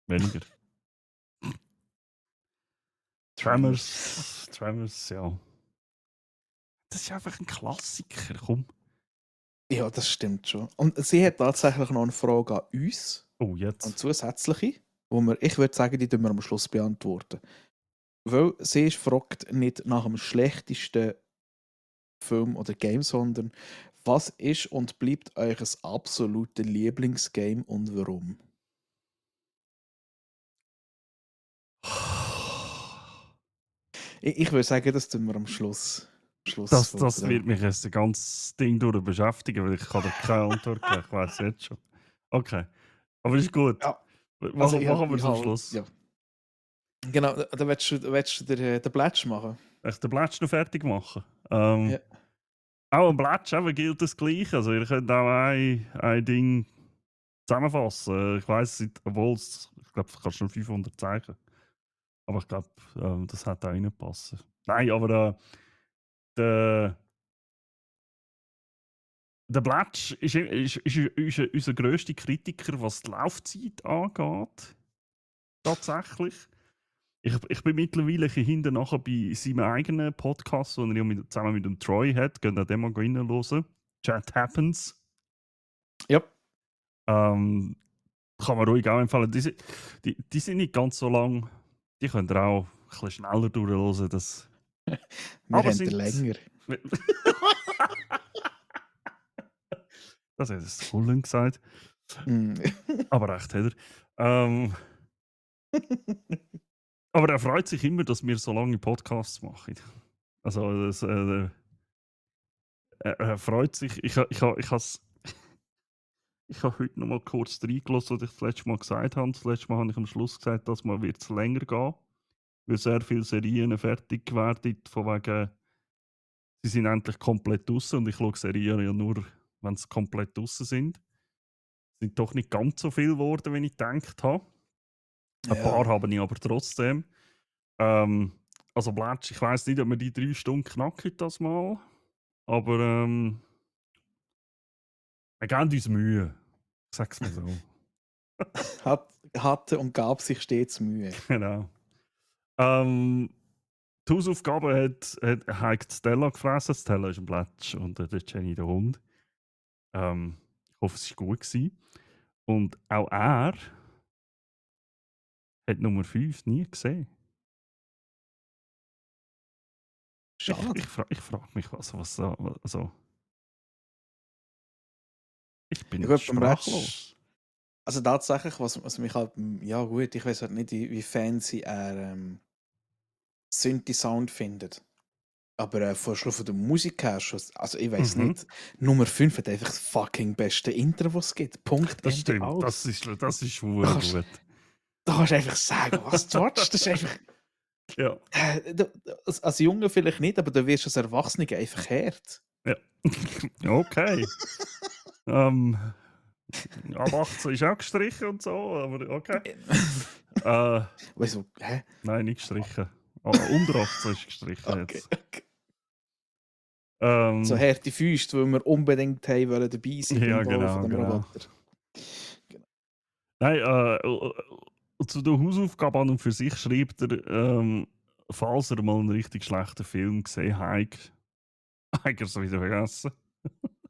[SPEAKER 2] weniger.
[SPEAKER 1] Tremors.
[SPEAKER 2] Tremors, ja. Das ist einfach ein Klassiker, komm.
[SPEAKER 1] Ja, das stimmt schon. Und sie hat tatsächlich noch eine Frage an uns,
[SPEAKER 2] Oh,
[SPEAKER 1] eine
[SPEAKER 2] jetzt.
[SPEAKER 1] zusätzliche, ich würde sagen, die tun wir am Schluss beantworten. Weil sie ist fragt nicht nach dem schlechtesten Film oder Game, sondern was ist und bleibt euch ein absolutes Lieblingsgame und warum? Ich würde sagen, das tun wir am Schluss
[SPEAKER 2] Das
[SPEAKER 1] von
[SPEAKER 2] wird mich jetzt das ganze Ding durch beschäftigen, weil ich kann da keine Antwort geben. Ich weiß jetzt schon. Okay. Aber ist gut.
[SPEAKER 1] ja, also
[SPEAKER 2] Machen wir
[SPEAKER 1] ich
[SPEAKER 2] zum
[SPEAKER 1] habe,
[SPEAKER 2] Schluss.
[SPEAKER 1] ja. Genau, da willst du den Plätsch machen.
[SPEAKER 2] Echt den Plätsch noch fertig machen.
[SPEAKER 1] Ja.
[SPEAKER 2] Auch am Plätsch eben gilt das Gleiche. Also ihr könnt auch ein Ding zusammenfassen. Ich weiss, obwohl ich glaube, es kannst nur 500 Zeichen. Aber ich glaube, das hat auch reinpassen. Nein, aber der, der Blatsch ist unser grösster Kritiker, was die Laufzeit angeht. Tatsächlich. Ich bin mittlerweile ein bisschen hinten nachher bei seinem eigenen Podcast, den er ja zusammen mit dem Troy hat. Könnt ihr den mal reinhören. Chat Happens.
[SPEAKER 1] Ja.
[SPEAKER 2] Ähm, kann man ruhig auch empfehlen. Die sind nicht ganz so lang. Die könnt ihr auch ein bisschen schneller durchhören.
[SPEAKER 1] Wir
[SPEAKER 2] Aber
[SPEAKER 1] haben den
[SPEAKER 2] sind.
[SPEAKER 1] länger.
[SPEAKER 2] Das hat es Hullen gesagt.
[SPEAKER 1] Mm.
[SPEAKER 2] Aber recht hat er. Ähm, aber er freut sich immer, dass wir so lange Podcasts machen. Also, er freut sich. Ich habe heute noch mal kurz reingelassen, was ich das letzte Mal gesagt habe. Das letzte Mal habe ich am Schluss gesagt, dass man wird es länger gehen, weil sehr viele Serien fertig werden, von wegen, sie sind endlich komplett draussen und ich schaue Serien ja nur, wenn sie komplett draussen sind. Es sind doch nicht ganz so viel geworden, wie ich gedacht habe. Ein paar
[SPEAKER 1] Ja.
[SPEAKER 2] habe ich aber trotzdem. Also Blatsch, ich weiss nicht, ob wir die 3 Stunden knacken das mal, aber wir geben uns Mühe. Sag's mal so.
[SPEAKER 1] Hatte und gab sich stets Mühe.
[SPEAKER 2] Genau. Die Hausaufgabe hat Stella gefressen. Stella ist ein Blatsch und der Jenny der Hund. Ich hoffe, es war gut gewesen. Und auch er hat Nummer 5 nie gesehen.
[SPEAKER 1] Schade.
[SPEAKER 2] Ich frage mich, also, ich
[SPEAKER 1] Ja
[SPEAKER 2] bin
[SPEAKER 1] gut, beim Ratsch,
[SPEAKER 2] sprachlos.
[SPEAKER 1] also tatsächlich, was mich halt, ja gut, ich weiß halt nicht, wie fancy er Synthi-Sound findet. Aber von der Musik her schon, also ich weiß
[SPEAKER 2] Mhm.
[SPEAKER 1] nicht, Nummer 5 hat einfach das fucking beste Intro, was es gibt. Punkt,
[SPEAKER 2] Das
[SPEAKER 1] Ende,
[SPEAKER 2] stimmt,
[SPEAKER 1] aus.
[SPEAKER 2] das ist
[SPEAKER 1] Da
[SPEAKER 2] schwul
[SPEAKER 1] kannst,
[SPEAKER 2] gut.
[SPEAKER 1] da kannst du einfach sagen, was du willst. Das ist einfach,
[SPEAKER 2] Ja,
[SPEAKER 1] als Junge vielleicht nicht, aber du wirst als Erwachsener einfach hart.
[SPEAKER 2] ja. Okay. Ab 18 ist auch gestrichen und so, aber okay.
[SPEAKER 1] Weißt du, hä?
[SPEAKER 2] Nein, nicht gestrichen. Unter 18 ist gestrichen
[SPEAKER 1] Okay,
[SPEAKER 2] jetzt.
[SPEAKER 1] okay. So harte Füße, weil wir unbedingt haben wollen dabei sein beim
[SPEAKER 2] Ja,
[SPEAKER 1] Bau von
[SPEAKER 2] genau,
[SPEAKER 1] dem
[SPEAKER 2] genau.
[SPEAKER 1] Roboter. Genau.
[SPEAKER 2] Nein, zu der Hausaufgabe an und für sich schreibt er, falls er mal einen richtig schlechten Film gesehen hat, hat er es wieder vergessen.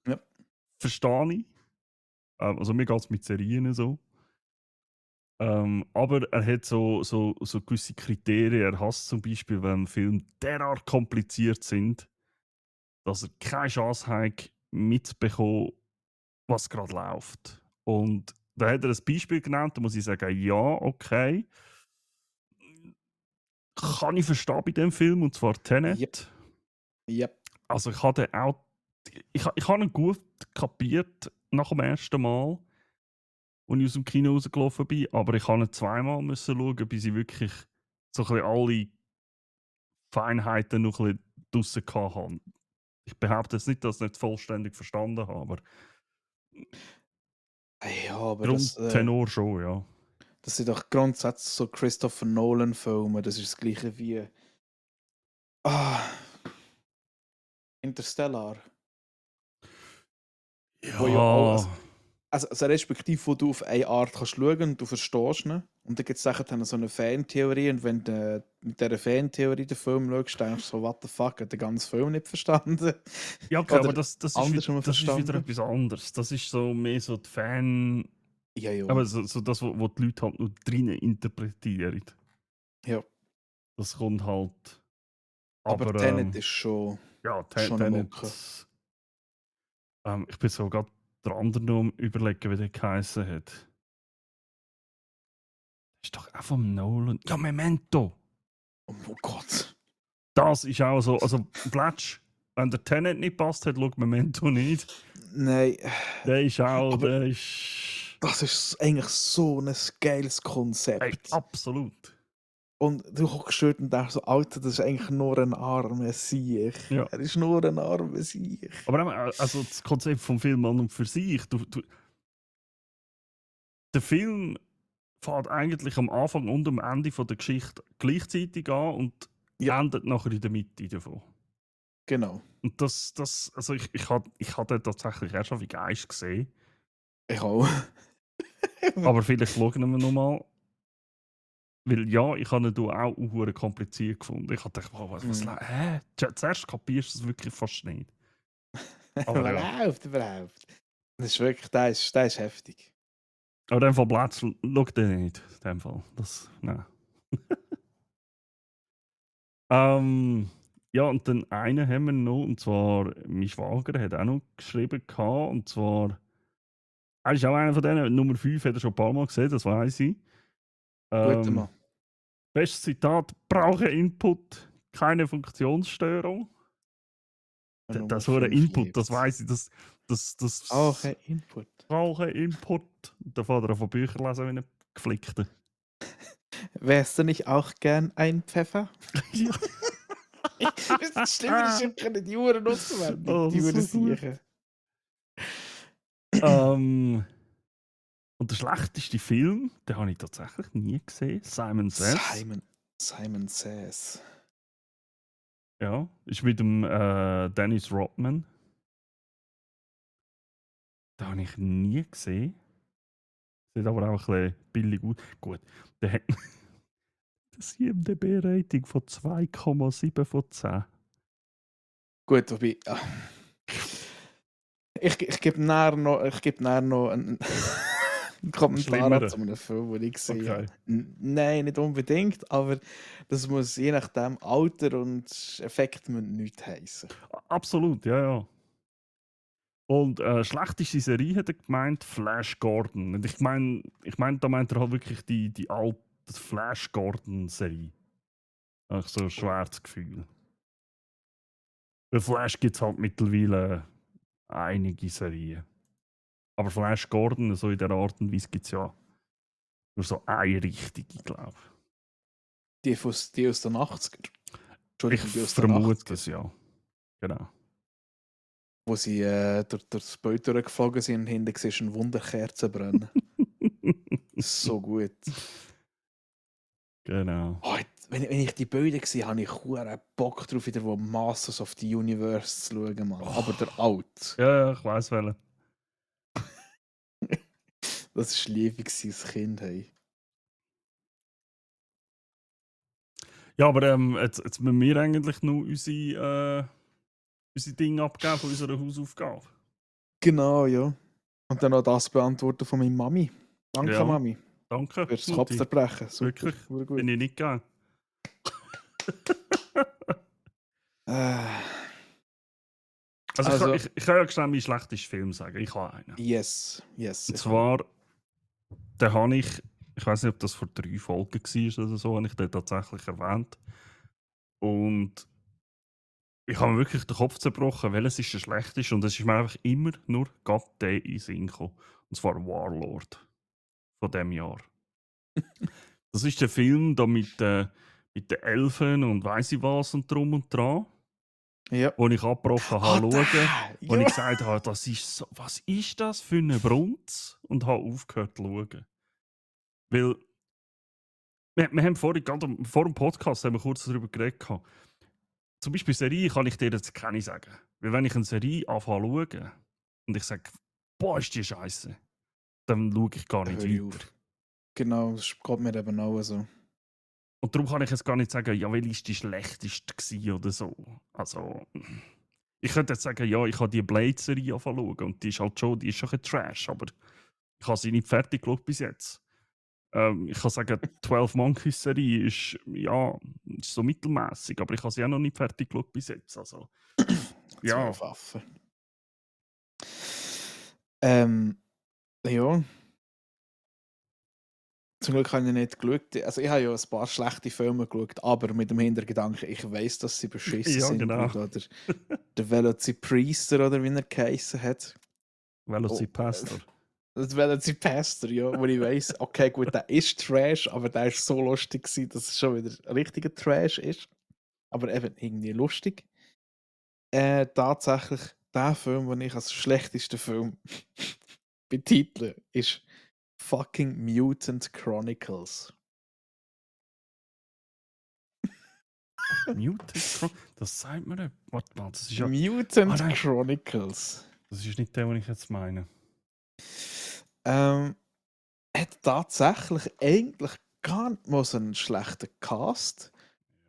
[SPEAKER 1] Ja.
[SPEAKER 2] Verstehe ich. Also mir geht es mit Serien so. Aber er hat so gewisse Kriterien. Er hasst zum Beispiel, wenn Filme derart kompliziert sind, dass er keine Chance hat, mitzubekommen, was gerade läuft. Und da hat er ein Beispiel genannt, da muss ich sagen, ja, okay. kann ich verstehen bei dem Film, und zwar Tenet.
[SPEAKER 1] Yep. Yep.
[SPEAKER 2] Also ich habe auch, ich habe ihn gut kapiert nach dem ersten Mal, als ich aus dem Kino rausgelaufen bin, aber ich habe ihn zweimal müssen schauen, bis ich wirklich so ein bisschen alle Feinheiten noch ein bisschen draussen hatte. Ich behaupte jetzt nicht, dass ich es nicht vollständig verstanden habe, aber
[SPEAKER 1] Ja, aber das
[SPEAKER 2] Grundtenor schon, ja.
[SPEAKER 1] sind doch grundsätzlich so Christopher Nolan-Filme. Das ist das gleiche wie Interstellar. Wo ja auch,
[SPEAKER 2] Ja,
[SPEAKER 1] also respektive, wo du auf eine Art kannst schauen und du verstehst ihn. Und dann gibt es dann so eine Fantheorie. Und wenn du mit dieser Fantheorie den Film schaust, denkst du so, what the fuck, hat den ganzen Film nicht verstanden?
[SPEAKER 2] ja okay, aber
[SPEAKER 1] Oder
[SPEAKER 2] das ist,
[SPEAKER 1] andersrum
[SPEAKER 2] das ist wieder
[SPEAKER 1] verstanden?
[SPEAKER 2] etwas anderes. Das ist so mehr so die Fan...
[SPEAKER 1] Ja, ja.
[SPEAKER 2] Aber so das, wo die Leute halt nur drinnen interpretieren.
[SPEAKER 1] Ja.
[SPEAKER 2] Das kommt halt...
[SPEAKER 1] Aber
[SPEAKER 2] Aber
[SPEAKER 1] Tenet ist schon
[SPEAKER 2] ja,
[SPEAKER 1] eine
[SPEAKER 2] Tenet...
[SPEAKER 1] Mucke.
[SPEAKER 2] Ich bin so gerade der andere noch am überlegen, wie der geheißen hat. Das ist doch auch vom Nolan. Ja, Memento!
[SPEAKER 1] Oh Gott.
[SPEAKER 2] Das ist auch so... Also, Blatsch, wenn der Tenet nicht passt hat, schaut Memento nicht.
[SPEAKER 1] Nein.
[SPEAKER 2] Der ist auch...
[SPEAKER 1] Aber
[SPEAKER 2] Der ist...
[SPEAKER 1] das ist eigentlich so ein geiles
[SPEAKER 2] Hey,
[SPEAKER 1] Konzept.
[SPEAKER 2] absolut.
[SPEAKER 1] Und du hockst dort und denkst so, Alter, das ist eigentlich nur ein armer Sieg.
[SPEAKER 2] Ja.
[SPEAKER 1] Er ist nur ein armer Sieg.
[SPEAKER 2] Aber also das Konzept vom Film an und für sich, der Film fängt eigentlich am Anfang und am Ende von der Geschichte gleichzeitig an und
[SPEAKER 1] Ja.
[SPEAKER 2] endet nachher in der Mitte davon.
[SPEAKER 1] Genau.
[SPEAKER 2] Und also ich hab den tatsächlich erst auf wie Geist gesehen.
[SPEAKER 1] Ich auch.
[SPEAKER 2] Aber vielleicht schauen wir nochmal. Weil ja, ich habe ihn auch hure kompliziert gefunden. Ich habe gedacht, wow, hä? Zuerst kapierst du es wirklich fast nicht. Aber ja.
[SPEAKER 1] Überhaupt. Das ist wirklich, das ist heftig.
[SPEAKER 2] Aber in dem Fall Platz, schau den nicht. In dem Fall. Nein. Ja, und dann einen haben wir noch, und zwar mein Schwager hat auch noch geschrieben gehabt, und zwar, er ist auch einer von denen, Nummer 5 hat er schon ein paar Mal gesehen, das weiß ich.
[SPEAKER 1] Guter Mann.
[SPEAKER 2] Bestes Zitat: brauche Input, keine Funktionsstörung. Das war ein Input, das weiß ich. Das
[SPEAKER 1] Auch ein Input.
[SPEAKER 2] brauche Input. Da fährt er von Büchern lesen wie ein Geflickter.
[SPEAKER 1] Wärst du nicht auch gern ein Pfeffer?
[SPEAKER 2] Ja.
[SPEAKER 1] Das stimmt, können die Uhren auswendig.
[SPEAKER 2] Oh,
[SPEAKER 1] Die
[SPEAKER 2] das
[SPEAKER 1] Uhren
[SPEAKER 2] ist so gut.
[SPEAKER 1] sicher.
[SPEAKER 2] Und der schlechteste Film, den habe ich tatsächlich nie gesehen. Simon Says.
[SPEAKER 1] Simon Says.
[SPEAKER 2] Ja, ist mit dem Dennis Rodman. Den habe ich nie gesehen. Sieht aber auch ein bisschen billig aus. Gut, der hat das IMDb-Rating von 2,7 von 10.
[SPEAKER 1] Gut, wobei. Ich gebe nachher noch einen Kommentar
[SPEAKER 2] Schlimmere.
[SPEAKER 1] zu einem Film, den ich gesehen habe.
[SPEAKER 2] Okay.
[SPEAKER 1] Nein, nicht unbedingt, aber das muss je nachdem Alter und Effekt nichts heissen.
[SPEAKER 2] Absolut, ja, ja. Und schlechteste Serie hat er gemeint, Flash Gordon. Und ich meine, da meint er halt wirklich die alte Flash Gordon-Serie. Ach, so ein schweres Gefühl. Bei Flash gibt es halt mittlerweile einige Serien. Aber Flash Gordon, so in der Art und Weise, gibt es ja nur so eine richtige, glaube ich.
[SPEAKER 1] Die aus den 80er. Entschuldigung, die
[SPEAKER 2] Ich
[SPEAKER 1] aus den
[SPEAKER 2] vermute
[SPEAKER 1] 80er.
[SPEAKER 2] es, ja. Genau.
[SPEAKER 1] Wo sie durch das Bild durchgeflogen sind und hinten siehst du eine Wunderkerze brennen. So gut.
[SPEAKER 2] Genau.
[SPEAKER 1] Oh, wenn ich die Bilder gesehen habe, ich hure Bock drauf, wieder wo Masters of the Universe zu schauen, Mann. Aber der alt.
[SPEAKER 2] Ja, ich weiß welchen.
[SPEAKER 1] Das war liebig als Kind. Hey.
[SPEAKER 2] Ja, aber jetzt müssen wir eigentlich nur unsere Dinge abgeben von unserer Hausaufgabe.
[SPEAKER 1] Genau, ja. Und dann noch das beantworten von meiner Mami. Danke,
[SPEAKER 2] Ja.
[SPEAKER 1] Mami.
[SPEAKER 2] Danke.
[SPEAKER 1] Fürs
[SPEAKER 2] Mutti.
[SPEAKER 1] Kopfzerbrechen. Super,
[SPEAKER 2] Wirklich?
[SPEAKER 1] gut.
[SPEAKER 2] Bin ich nicht gern. Also, ich kann ja schnell meinen schlechtesten Film sagen. Ich habe einen.
[SPEAKER 1] Yes.
[SPEAKER 2] Und zwar, den habe ich Ich weiß nicht, ob das vor 3 Folgen war oder so, habe ich den tatsächlich erwähnt. Und ich habe mir wirklich den Kopf zerbrochen, welches ist der schlechteste. Und es ist mir einfach immer nur gerade der in den Sinn gekommen. Und zwar Warlord von diesem Jahr. Das ist der Film da mit den Elfen und weiss ich was und drum und dran,
[SPEAKER 1] Ja.
[SPEAKER 2] wo ich abgebrochen habe
[SPEAKER 1] Ah,
[SPEAKER 2] schauen, wo ich
[SPEAKER 1] ja.
[SPEAKER 2] gesagt habe, das ist so, was ist das für eine Brunz? Und habe aufgehört zu schauen. Weil wir haben vorhin, gerade vor dem Podcast haben wir kurz darüber geredet. Gehabt. Zum Beispiel Serie kann ich dir jetzt keine sagen. Weil wenn ich eine Serie anfange zu schauen und ich sage, boah, ist die scheiße, dann schaue ich gar
[SPEAKER 1] Da
[SPEAKER 2] nicht
[SPEAKER 1] höre ich
[SPEAKER 2] weiter.
[SPEAKER 1] auf. Genau, das geht mir eben auch so.
[SPEAKER 2] Und darum kann ich jetzt gar nicht sagen, ja, welche ist die schlechteste gewesen oder so. Also, ich könnte jetzt sagen, ja, ich habe die Blade-Serie anfangen und die ist halt schon, die ist schon ein Trash, aber ich habe sie nicht fertig geschaut bis jetzt. Ich kann sagen, die 12 Monkeys Serie ist, ja, ist so mittelmäßig, aber ich habe sie auch noch nicht fertig geschaut bis jetzt. Also, ja,
[SPEAKER 1] 12 Affen. Ähm, ja. Zum Glück habe ich nicht geschaut. Also ich habe ja ein paar schlechte Filme geschaut, aber mit dem Hintergedanken, ich weiß, dass sie beschissen
[SPEAKER 2] ja,
[SPEAKER 1] sind, wie
[SPEAKER 2] genau.
[SPEAKER 1] da der Velocipreister oder wie er geheissen hat. Oh,
[SPEAKER 2] Velocipastor.
[SPEAKER 1] das Velocipastor, ja, wo ich weiss, okay, gut, der ist Trash, aber der ist so lustig gewesen, dass es schon wieder richtiger Trash ist. Aber eben irgendwie lustig. Tatsächlich, der Film, den ich als schlechtesten Film betitle, ist fucking Mutant Chronicles.
[SPEAKER 2] Mutant das sagt mir nicht. Warte mal, das ist ja. Ah
[SPEAKER 1] Mutant
[SPEAKER 2] nein,
[SPEAKER 1] Chronicles.
[SPEAKER 2] das ist nicht der, den ich jetzt meine.
[SPEAKER 1] Ähm, hat tatsächlich eigentlich gar nicht mal so einen schlechten Cast.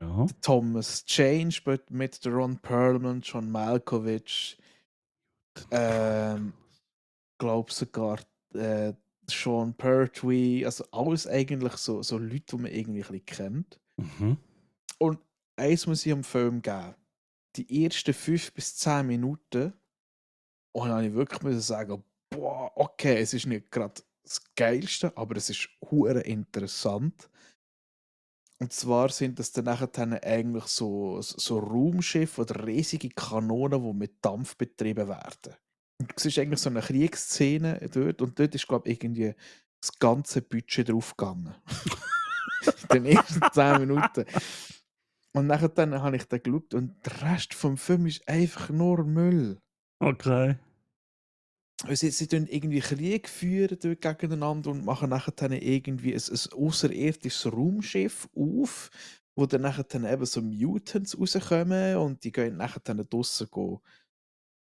[SPEAKER 2] Ja.
[SPEAKER 1] Der Thomas Change mit der Ron Perlman, John Malkovich, glaube sogar äh, Sean Pertwee, also alles eigentlich so Leute, die man irgendwie ein bisschen kennt.
[SPEAKER 2] Mhm.
[SPEAKER 1] Und eins muss ich am Film geben. Die ersten 5 bis 10 Minuten, und dann habe ich wirklich müssen sagen, boah, okay, es ist nicht gerade das Geilste, aber es ist hure interessant. Und zwar sind das dann nachher eigentlich so Raumschiffe oder riesige Kanonen, die mit Dampf betrieben werden. Und du siehst eigentlich so eine Kriegsszene dort und dort ist, glaube ich, irgendwie das ganze Budget draufgegangen. In den ersten 10 Minuten. Und nachher dann habe ich da geschaut und der Rest vom Film ist einfach nur Müll.
[SPEAKER 2] Okay.
[SPEAKER 1] Weil sie tun irgendwie Krieg führen dort gegeneinander und machen nachher dann irgendwie ein außerirdisches Raumschiff auf, wo dann nachher dann eben so Mutants rauskommen und die gehen nachher dann draussen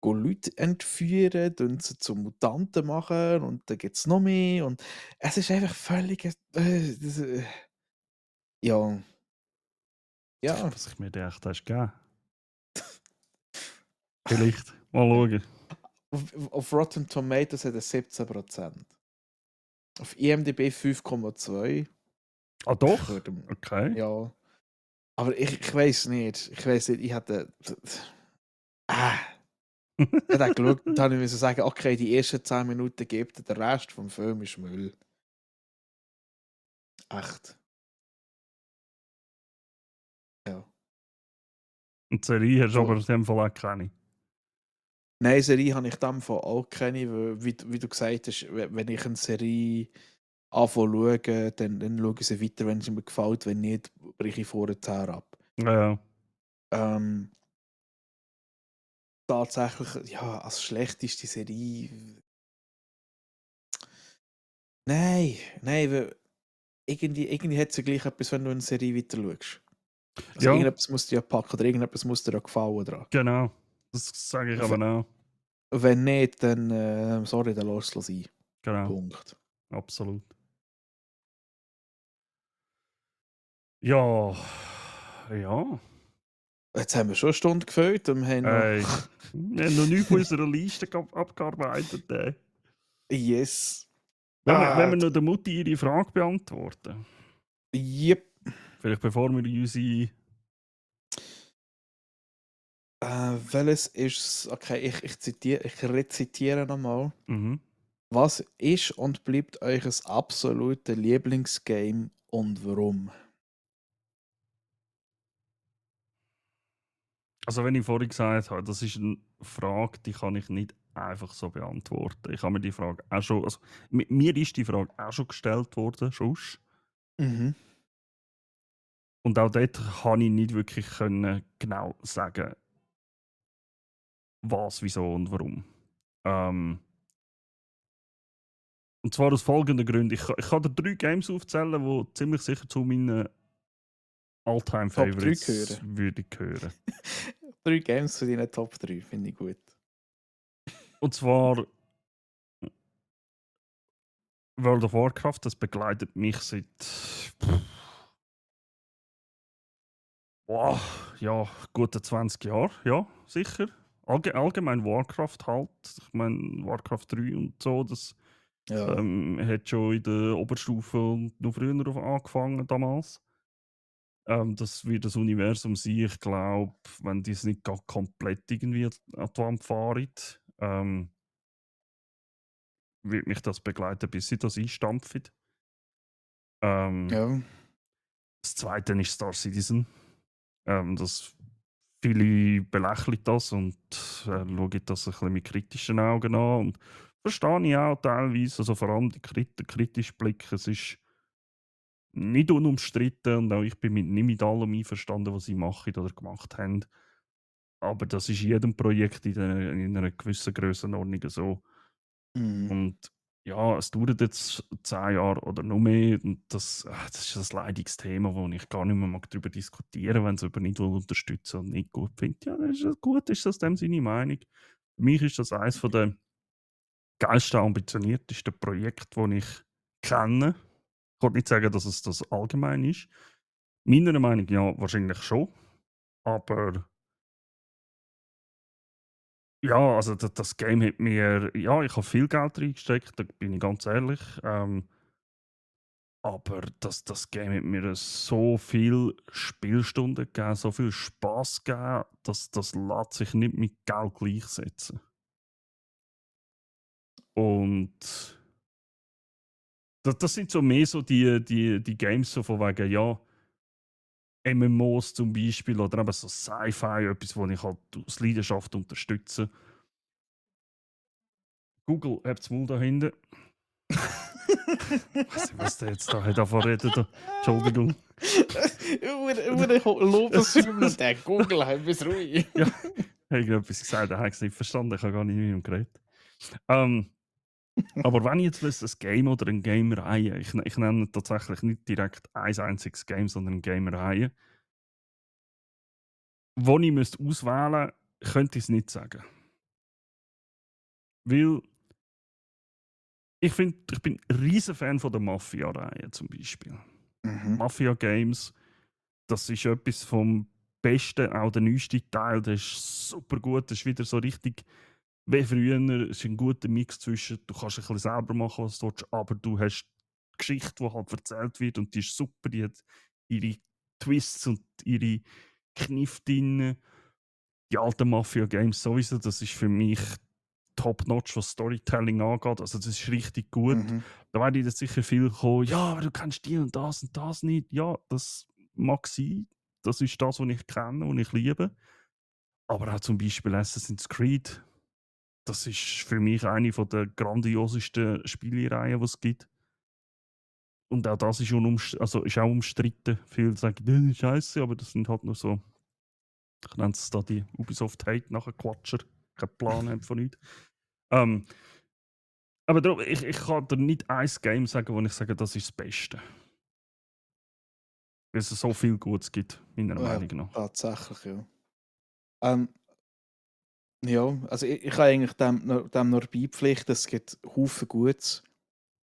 [SPEAKER 1] Leute entführen und sie zu Mutanten machen und dann gibt es noch mehr und es ist einfach völlig ja, ja.
[SPEAKER 2] Was ich mir gedacht hast, gell? Vielleicht. Mal schauen.
[SPEAKER 1] Auf Rotten Tomatoes hat er 17%. Auf IMDb 5,2.
[SPEAKER 2] Ah,
[SPEAKER 1] Ich
[SPEAKER 2] doch?
[SPEAKER 1] würde,
[SPEAKER 2] Okay.
[SPEAKER 1] ja. Aber ich weiß nicht. Ich weiß nicht, ich hatte. Ah, ich habe geschaut und dann musste ich sagen, okay, die ersten 10 Minuten gibt er, der Rest vom Film ist Müll. Echt. Ja.
[SPEAKER 2] Und die Serie hast du aber
[SPEAKER 1] Wo,
[SPEAKER 2] in dem Fall auch keine.
[SPEAKER 1] nein, Serie habe ich dann von auch keine, weil, wie du gesagt hast, wenn ich eine Serie anfange zu schauen, dann schaue ich sie weiter, wenn sie mir gefällt. Wenn nicht, breche ich vorher ab.
[SPEAKER 2] Ja.
[SPEAKER 1] Ähm, tatsächlich, ja, als schlechteste Serie. Nein, weil irgendwie hat es ja gleich etwas, wenn du eine Serie weiter schaust. Also
[SPEAKER 2] Ja,
[SPEAKER 1] irgendetwas muss dir ja packen oder irgendetwas muss dir ja gefallen dran.
[SPEAKER 2] genau. Das sage ich
[SPEAKER 1] Und
[SPEAKER 2] aber auch.
[SPEAKER 1] wenn nicht, dann sorry, dann lass es sein.
[SPEAKER 2] Genau.
[SPEAKER 1] Punkt.
[SPEAKER 2] Absolut. Ja. Ja.
[SPEAKER 1] Jetzt haben wir schon eine Stunde gefüllt und wir haben noch.
[SPEAKER 2] Ey. Wir haben noch nichts von unserer Liste abgearbeitet. Ey.
[SPEAKER 1] Yes.
[SPEAKER 2] Wenn wir noch der Mutti ihre Frage beantworten.
[SPEAKER 1] Yep.
[SPEAKER 2] Vielleicht bevor wir in unsere.
[SPEAKER 1] Welches ist. Okay, ich rezitiere nochmal.
[SPEAKER 2] Mhm.
[SPEAKER 1] Was ist und bleibt eures absolute Lieblingsgame und warum?
[SPEAKER 2] Also, wenn ich vorhin gesagt habe, das ist eine Frage, die kann ich nicht einfach so beantworten. Ich habe mir die Frage auch schon, also mir ist die Frage auch schon gestellt worden, schon.
[SPEAKER 1] Mhm.
[SPEAKER 2] Und auch dort kann ich nicht wirklich können genau sagen, was, wieso und warum. Ähm, und zwar aus folgenden Gründen. Ich kann dir 3 Games aufzählen, die ziemlich sicher zu meinen All-Time
[SPEAKER 1] Top 3
[SPEAKER 2] Favorites
[SPEAKER 1] hören.
[SPEAKER 2] würde gehören.
[SPEAKER 1] 3 Games zu deinen Top 3, finde ich gut.
[SPEAKER 2] Und zwar World of Warcraft, das begleitet mich seit boah, ja, gute 20 Jahre, ja, sicher. Allgemein Warcraft halt. Ich meine, Warcraft 3 und so, das
[SPEAKER 1] Ja.
[SPEAKER 2] hat schon in der Oberstufe und noch früher angefangen damals. Das wird das Universum sein. Ich glaube, wenn die es nicht komplett irgendwie an die Wand fahren, wird mich das begleiten, bis sie das einstampfen. Ähm,
[SPEAKER 1] Ja.
[SPEAKER 2] das zweite ist Star Citizen. Das viele belächeln das und schauen das ein bisschen mit kritischen Augen an. Und verstehe ich auch teilweise, also vor allem der kritische Blick. Es ist nicht unumstritten und auch ich bin nicht mit allem einverstanden, was sie machen oder gemacht haben. Aber das ist in jedem Projekt in einer gewissen Grössenordnung so.
[SPEAKER 1] Mhm.
[SPEAKER 2] Und ja, es dauert jetzt 10 Jahre oder noch mehr. Und das ist ein leidiges Thema, wo ich gar nicht mehr mag darüber diskutieren, wenn es jemand nicht unterstützen und nicht gut findet. Ja, das ist das gut, ist das dem seine Meinung. Für mich ist das eines der geilsten, ambitioniertesten Projekte, die ich kenne. Ich kann nicht sagen, dass es das allgemein ist. Meiner Meinung nach ja, wahrscheinlich schon. Aber ja, also das Game hat mir, ja, ich habe viel Geld reingesteckt, da bin ich ganz ehrlich. Aber das Game hat mir so viel Spielstunden gegeben, so viel Spaß gegeben, dass das lässt sich nicht mit Geld gleichsetzen. Und das sind so mehr so die Games so von wegen, ja, MMOs zum Beispiel oder eben so Sci-Fi, etwas, wo ich halt aus Leidenschaft unterstütze. Google, habt's Maul da hinten. Ich weiß nicht, was der jetzt da hat davon reden. Da. Entschuldigung.
[SPEAKER 1] Lobeshymnen, der Google, halt bis ruhig.
[SPEAKER 2] Ja, ich habe etwas gesagt, er hat es nicht verstanden, ich habe gar nicht mit ihm geredet. Ähm, aber wenn ich jetzt wüsste, ein Game oder eine Game-Reihe, ich nenne tatsächlich nicht direkt ein einziges Game, sondern eine Game-Reihe, wo ich müsste auswählen müsste, könnte ich es nicht sagen. Weil ich bin ein riesen Fan von der Mafia-Reihe zum Beispiel.
[SPEAKER 1] Mhm.
[SPEAKER 2] Mafia-Games, das ist etwas vom Besten, auch der neueste Teil, der ist super gut, das ist wieder so richtig wie früher. Es ist ein guter Mix zwischen, du kannst ein bisschen selber machen, was du willst, aber du hast die Geschichte, die halt erzählt wird und die ist super, die hat ihre Twists und ihre Kniffe drin. Die alten Mafia-Games sowieso, das ist für mich top-notch, was Storytelling angeht. Also das ist richtig gut.
[SPEAKER 1] Mhm.
[SPEAKER 2] Da werden jetzt sicher viel kommen, ja, aber du kennst die und das nicht. Ja, das mag sein. Das ist das, was ich kenne und ich liebe. Aber auch zum Beispiel Assassin's Creed. Das ist für mich eine der grandiosesten Spielereihen, die es gibt. Und auch das ist, also ist auch umstritten. Viele sagen, das ist scheiße, aber das sind halt nur so, ich nenne es da die Ubisoft Hate nachher Quatscher. Keinen Plan haben von nichts. Ähm, aber darum, ich kann dir nicht ein Game sagen, wo ich sage, das ist das Beste. Weil es so viel Gutes gibt, meiner
[SPEAKER 1] Ja,
[SPEAKER 2] Meinung nach.
[SPEAKER 1] tatsächlich, ja. Ähm, ja, also ich kann eigentlich dem nur beipflichten, es gibt Haufen Gutes.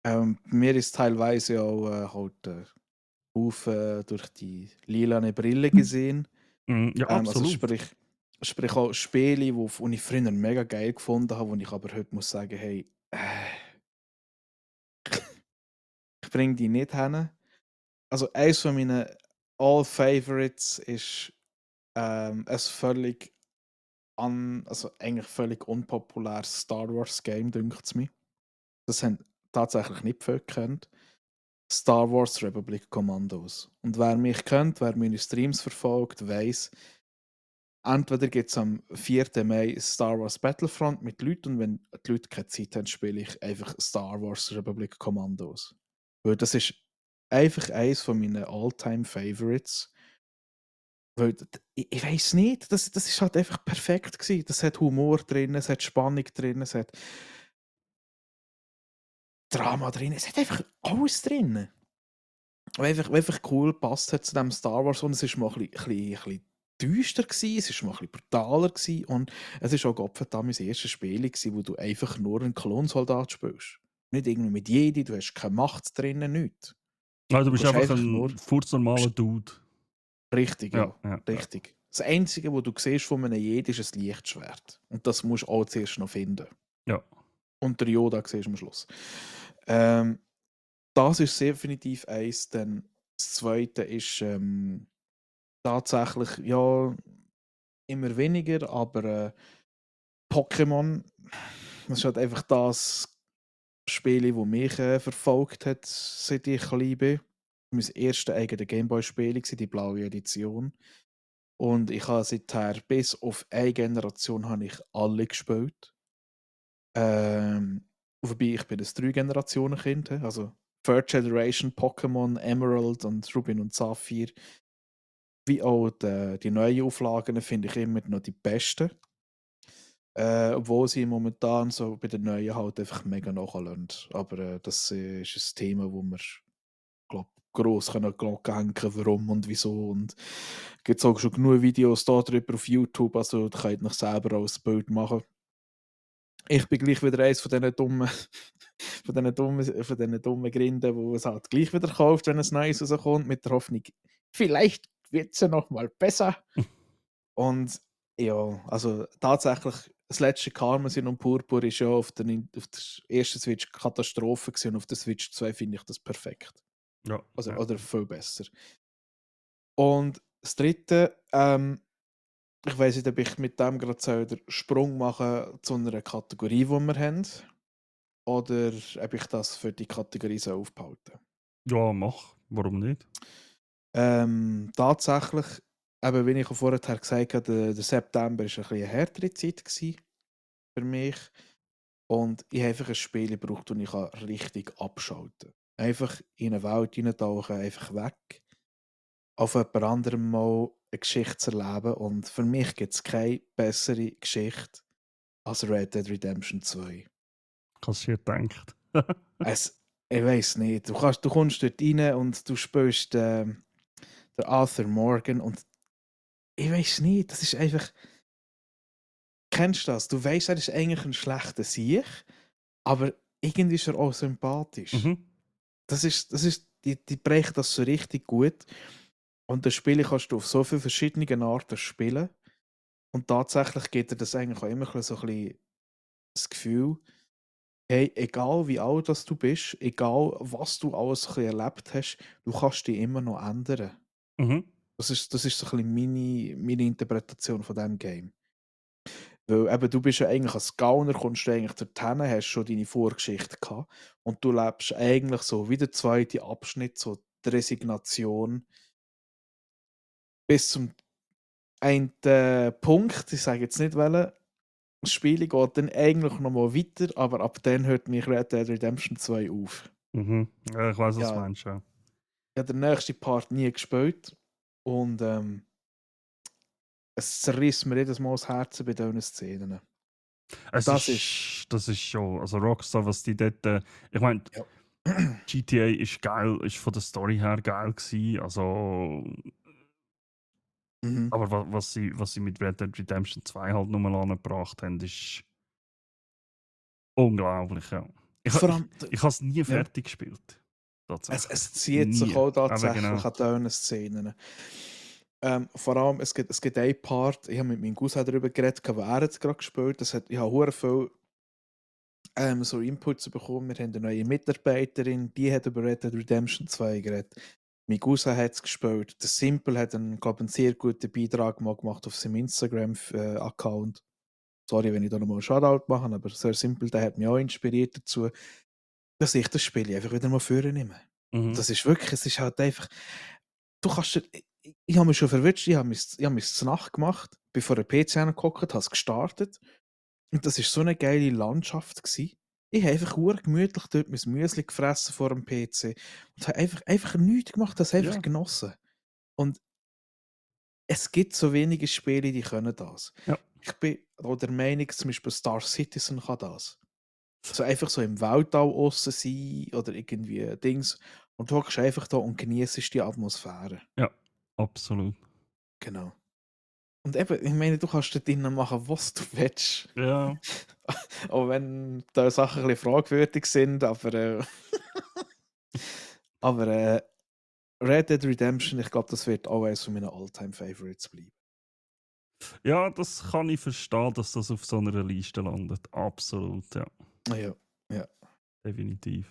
[SPEAKER 1] Bei mir ist teilweise auch halt Haufen durch die lilane Brille gesehen.
[SPEAKER 2] Ja,
[SPEAKER 1] Also
[SPEAKER 2] absolut.
[SPEAKER 1] sprich auch Spiele, die ich früher mega geil gefunden habe, wo ich aber heute muss sagen, hey, ich bringe die nicht hin. Also eins von meinen All-Favorites ist ein völlig also eigentlich völlig unpopuläres Star Wars Game, dünkt es mir. das haben tatsächlich nicht viele gekannt. Star Wars Republic Commandos. Und wer mich kennt, wer meine Streams verfolgt, weiß, entweder gibt es am 4. Mai Star Wars Battlefront mit Leuten und wenn die Leute keine Zeit haben, spiele ich einfach Star Wars Republic Commandos. Weil das ist einfach eines von meinen All-Time Favorites. Weil, ich weiß nicht, das ist halt einfach perfekt gewesen. Das hat Humor drin, es hat Spannung drin, es hat Drama drin, es hat einfach alles drin. Was einfach cool passt hat zu dem Star Wars und es ist mal ein bisschen düster gewesen, es ist mal ein bisschen brutaler gewesen und es ist auch Gottverdammt mein erstes Spiel gewesen, wo du einfach nur einen Klonsoldat spielst. Nicht irgendwie mit Jedi, du hast keine Macht drinnen, nichts.
[SPEAKER 2] Also, du
[SPEAKER 1] Du
[SPEAKER 2] bist
[SPEAKER 1] gehst
[SPEAKER 2] einfach
[SPEAKER 1] einfach nur...
[SPEAKER 2] ein furznormaler
[SPEAKER 1] bist
[SPEAKER 2] Dude.
[SPEAKER 1] richtig,
[SPEAKER 2] Ja,
[SPEAKER 1] ja.
[SPEAKER 2] ja, ja.
[SPEAKER 1] Richtig. Das Einzige, was du siehst von einem Jedi, ist ein Lichtschwert. Und das musst du auch zuerst noch finden.
[SPEAKER 2] Ja.
[SPEAKER 1] Und der Yoda siehst du am Schluss. Ähm, Das ist definitiv eins. Dann das Zweite ist tatsächlich, ja, immer weniger, aber Pokémon, das ist halt einfach das Spiel, das mich verfolgt hat, seit ich klein bin. Mein erstes eigenes Gameboy-Spiel war die blaue Edition. Und ich habe seither bis auf eine Generation habe ich alle gespielt. Ähm, Wobei ich bin ein 3-Generationen-Kind, also Third Generation, Pokémon, Emerald und Rubin und Saphir. Wie auch die neuen Auflagen finde ich immer noch die besten. Obwohl sie momentan so bei den neuen halt einfach mega nachlassen. Aber das ist ein Thema, wo wir, glaube gross können Glocke hängen, warum und wieso. Und es gibt auch schon genug Videos darüber auf YouTube, also da könnt ihr euch selber auch ein Bild machen. Ich bin gleich wieder eins von diesen dummen, von diesen dummen Grinden, wo es halt gleich wieder kauft, wenn es Neues rauskommt, mit der Hoffnung, vielleicht wird es ja noch mal besser. Und ja, also tatsächlich, das letzte Karmesin und Purpur ist ja auf der ersten Switch Katastrophe gewesen und auf der Switch 2 finde ich das perfekt.
[SPEAKER 2] Ja,
[SPEAKER 1] Also,
[SPEAKER 2] ja.
[SPEAKER 1] oder viel besser. Und das Dritte, ich weiss nicht, ob ich mit dem gerade den Sprung machen zu einer Kategorie, die wir haben, oder ob ich das für die Kategorie so aufbehalten.
[SPEAKER 2] Ja, mach. Warum nicht?
[SPEAKER 1] Tatsächlich, eben, wie ich auch vorher gesagt habe, der September war ein bisschen eine härtere Zeit gewesen für mich. Und ich habe einfach ein Spiel gebraucht, das ich richtig abschalten kann. Einfach in eine Welt hineintauchen, einfach weg. Auf jemand anderem mal eine Geschichte zu erleben. Und für mich gibt es keine bessere Geschichte als Red Dead Redemption 2.
[SPEAKER 2] Hast du dir gedacht?
[SPEAKER 1] Ich weiß nicht. Du kommst dort rein und du spielst den Arthur Morgan und ich weiß nicht, das ist einfach. Kennst du das? Du weißt, er ist eigentlich ein schlechter Sieg, aber irgendwie ist er auch sympathisch.
[SPEAKER 2] Mhm.
[SPEAKER 1] Die brechen das so richtig gut. Und das Spiel kannst du auf so viele verschiedene Arten spielen. Und tatsächlich gibt dir das eigentlich auch immer so ein bisschen das Gefühl, hey, egal wie alt das du bist, egal was du alles ein bisschen erlebt hast, du kannst dich immer noch ändern.
[SPEAKER 2] Mhm.
[SPEAKER 1] Das ist so ein bisschen meine Interpretation von diesem Game. Weil eben, du bist ja eigentlich als Gauner, kommst du eigentlich dorthin, hast schon deine Vorgeschichte gehabt und du lebst eigentlich so wie der zweite Abschnitt, so die Resignation bis zum einen Punkt, ich sage jetzt nicht welchen, das Spiel geht dann eigentlich noch mal weiter, aber ab dann hört mich Red Dead Redemption 2 auf.
[SPEAKER 2] Mhm. Ja, ich weiß, was du
[SPEAKER 1] Ja,
[SPEAKER 2] meinst, ja.
[SPEAKER 1] ich habe den nächsten Part nie gespielt und es zerriss mir jedes Mal das Herz bei diesen Szenen. Und
[SPEAKER 2] Das ist schon, also Rockstar, was die dort, ich meine,
[SPEAKER 1] ja.
[SPEAKER 2] GTA ist geil, ist von der Story her geil gewesen, also,
[SPEAKER 1] Mhm.
[SPEAKER 2] aber was sie mit Red Dead Redemption 2 halt nochmal angebracht haben, ist unglaublich, ja. Ich, ha-
[SPEAKER 1] Vor
[SPEAKER 2] ich,
[SPEAKER 1] allem,
[SPEAKER 2] ich habe es nie
[SPEAKER 1] ja.
[SPEAKER 2] fertig gespielt, tatsächlich.
[SPEAKER 1] Es zieht sich
[SPEAKER 2] Nie.
[SPEAKER 1] auch
[SPEAKER 2] Aber
[SPEAKER 1] tatsächlich
[SPEAKER 2] genau.
[SPEAKER 1] an diesen Szenen. Vor allem, es gibt einen Part, ich habe mit meinem Cousin darüber geredet, weil er hat gerade gespielt. Ich habe sehr viel so Inputs bekommen. Wir haben eine neue Mitarbeiterin, die hat über Red Dead Redemption 2 geredet. Mein Cousin hat es gespielt. Der Simple hat einen sehr guten Beitrag mal gemacht auf seinem Instagram-Account. Sorry, wenn ich da nochmal einen Shoutout mache, aber sehr simpel, der hat mich auch inspiriert dazu. dass ich das Spiel einfach wieder mal vornehme.
[SPEAKER 2] Mhm.
[SPEAKER 1] Das ist wirklich, es ist halt einfach, du kannst dir, ich habe mich schon verwünscht, ich habe mich zur Nacht gemacht, bin vor der PC angeguckt, habe es gestartet und das ist so eine geile Landschaft gewesen. Ich habe einfach gemütlich dort mein Müsli gefressen vor dem PC und habe einfach nichts gemacht, das einfach
[SPEAKER 2] Ja.
[SPEAKER 1] genossen. Und es gibt so wenige Spiele, die können das.
[SPEAKER 2] Ja.
[SPEAKER 1] Ich bin auch der Meinung, zum Beispiel Star Citizen kann das. So einfach so im Weltall aussen sein oder irgendwie Dings und du hockst einfach da und genießt die Atmosphäre.
[SPEAKER 2] Ja, absolut.
[SPEAKER 1] Genau. Und eben, ich meine, du kannst da drinnen machen, was du willst.
[SPEAKER 2] Ja.
[SPEAKER 1] Auch wenn da Sachen ein bisschen fragwürdig sind, aber Red Dead Redemption, ich glaube, das wird auch eines von meinen All-Time-Favorites bleiben.
[SPEAKER 2] Ja, das kann ich verstehen, dass das auf so einer Liste landet. Absolut, ja.
[SPEAKER 1] Ja, ja.
[SPEAKER 2] Definitiv.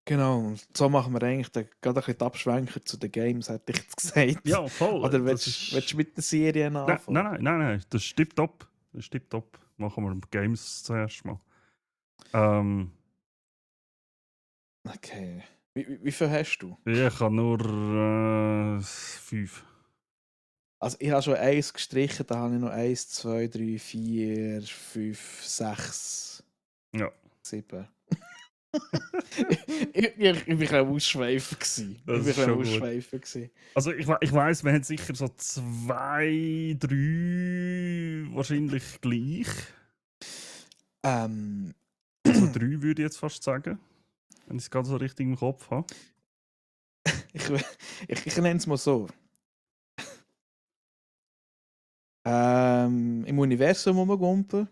[SPEAKER 1] Genau, und so machen wir eigentlich gerade ein bisschen die Abschwenker zu den Games, hätte ich jetzt gesagt.
[SPEAKER 2] Ja, voll.
[SPEAKER 1] Oder
[SPEAKER 2] Das
[SPEAKER 1] willst
[SPEAKER 2] ist...
[SPEAKER 1] du mit den Serien anfangen?
[SPEAKER 2] Nein. Das ist tipptopp. Das ist tipptopp. Machen wir Games zuerst mal.
[SPEAKER 1] Okay. Wie viel hast du?
[SPEAKER 2] Ich habe nur 5.
[SPEAKER 1] Also ich habe schon eins gestrichen, da habe ich noch 1, 2, 3, 4, 5, 6,
[SPEAKER 2] Ja.
[SPEAKER 1] 7. Ich bin ein bisschen ausschweifen gewesen.
[SPEAKER 2] Das ist schon gut.
[SPEAKER 1] Gewesen.
[SPEAKER 2] Also ich weiss, wir haben sicher so 2, 3 wahrscheinlich gleich. Also 3 würde ich jetzt fast sagen. Wenn ich es gerade so richtig im Kopf habe.
[SPEAKER 1] ich nenne es mal so. Im Universum rumgumpen,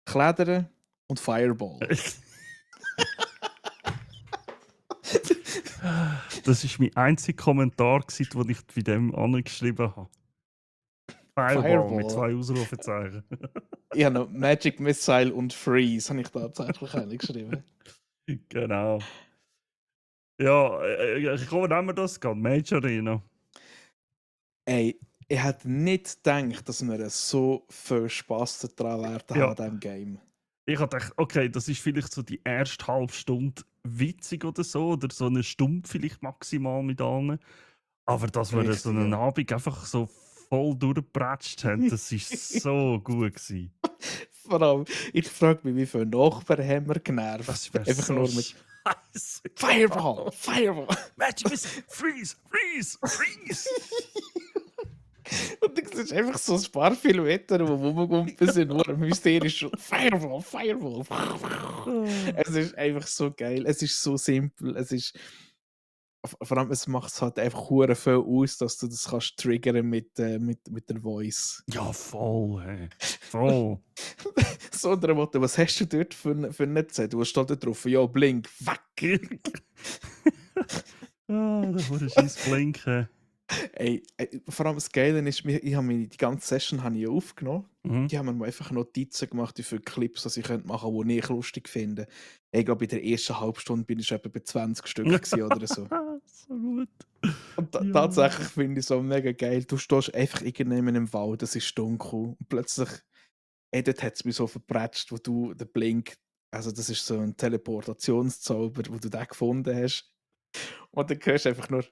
[SPEAKER 1] klettern und Fireball.
[SPEAKER 2] Das war mein einziger Kommentar, den ich bei dem angeschrieben habe. Fireball mit 2 Ausrufezeichen.
[SPEAKER 1] Ich habe noch Magic Missile und Freeze, habe ich tatsächlich geschrieben.
[SPEAKER 2] Genau. Ja, ich glaube, nehmen wir das gerade. Major Arena.
[SPEAKER 1] Ey, ich hätte nicht gedacht, dass wir so viel Spass daran werden
[SPEAKER 2] Ja.
[SPEAKER 1] an diesem Game.
[SPEAKER 2] Ich habe gedacht, okay, das ist vielleicht so die erste halbe Stunde witzig oder so eine Stunde vielleicht maximal mit allen. Aber dass wir
[SPEAKER 1] Richtig,
[SPEAKER 2] so einen
[SPEAKER 1] ja.
[SPEAKER 2] Abend einfach so voll durchgepratscht haben, das war so gut gewesen.
[SPEAKER 1] Vor allem, ich frage mich, wie viele Nachbarn haben wir genervt.
[SPEAKER 2] Das wäre
[SPEAKER 1] Einfach
[SPEAKER 2] so
[SPEAKER 1] nur mit
[SPEAKER 2] scheiße.
[SPEAKER 1] Fireball, Fireball.
[SPEAKER 2] Magic Missile, Freeze, Freeze, Freeze.
[SPEAKER 1] Und es ist einfach so ein paar Silhouetten, die rumgumpen sind, nur mysterisch. Fireball, Fireball. Es ist einfach so geil. Es ist so simpel. Es ist... Vor allem, es macht es halt einfach hure viel aus, dass du das kannst triggern mit der Voice.
[SPEAKER 2] Ja, voll, hey. Voll.
[SPEAKER 1] So unter dem Motto, was hast du dort für ein Z? Du steht da drauf, ja, Blink, fuck.
[SPEAKER 2] Da wurde scheiß Blinken.
[SPEAKER 1] Ey, vor allem das Geile ist, ich habe die ganze Session habe ich aufgenommen.
[SPEAKER 2] Mhm.
[SPEAKER 1] Die haben mir mal einfach Notizen gemacht, wie viele Clips was ich machen könnte, die ich lustig finde. Ich glaube, in der ersten halben bin ich etwa bei 20 Stück gewesen oder so.
[SPEAKER 2] So gut.
[SPEAKER 1] Und
[SPEAKER 2] Ja.
[SPEAKER 1] tatsächlich finde ich es so mega geil. Du stehst einfach irgendwann im Wald, es ist dunkel und plötzlich, dort hat es mich so verpratscht, wo du den Blink, also das ist so ein Teleportationszauber, wo du den gefunden hast. Und dann hörst du einfach nur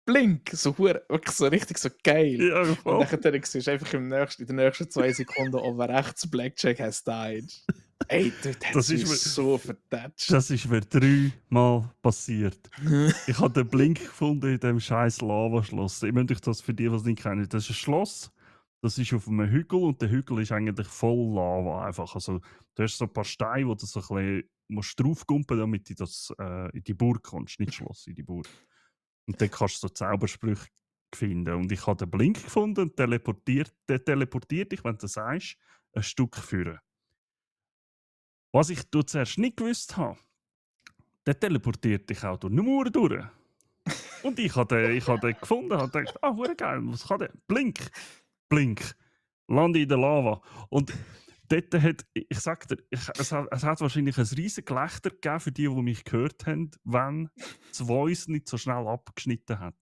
[SPEAKER 1] Blink, so wirklich so richtig so geil.
[SPEAKER 2] Ja,
[SPEAKER 1] Und
[SPEAKER 2] voll.
[SPEAKER 1] dann siehst du einfach in den nächsten 2 Sekunden oben rechts Blackjack has died. Ey, dort hat
[SPEAKER 2] Das
[SPEAKER 1] es
[SPEAKER 2] ist
[SPEAKER 1] mich so vertatscht.
[SPEAKER 2] Das ist mir 3-mal passiert. Ich habe den Blink gefunden in dem scheiß Lavaschloss. Ich möchte euch das für die, die es nicht kennen. Das ist ein Schloss, das ist auf einem Hügel und der Hügel ist eigentlich voll Lava. Einfach. Also, du hast so ein paar Steine, wo du so ein bisschen musst draufgumpen, damit du das, in die Burg kommst. Nicht Schloss, in die Burg. Und dann kannst du so Zaubersprüche finden. Und ich habe den Blink gefunden und der teleportiert dich, wenn du sagst, ein Stück führen. Was ich zuerst nicht gewusst habe, der teleportiert dich auch durch eine Mauer durch. Und ich habe den gefunden und gedacht, hure geil, was kann der? Blink, Blink, lande in der Lava. Und dort hat, ich sag dir, es hat wahrscheinlich ein riesiges Gelächter gegeben für die mich gehört haben, wenn das Voice nicht so schnell abgeschnitten hat.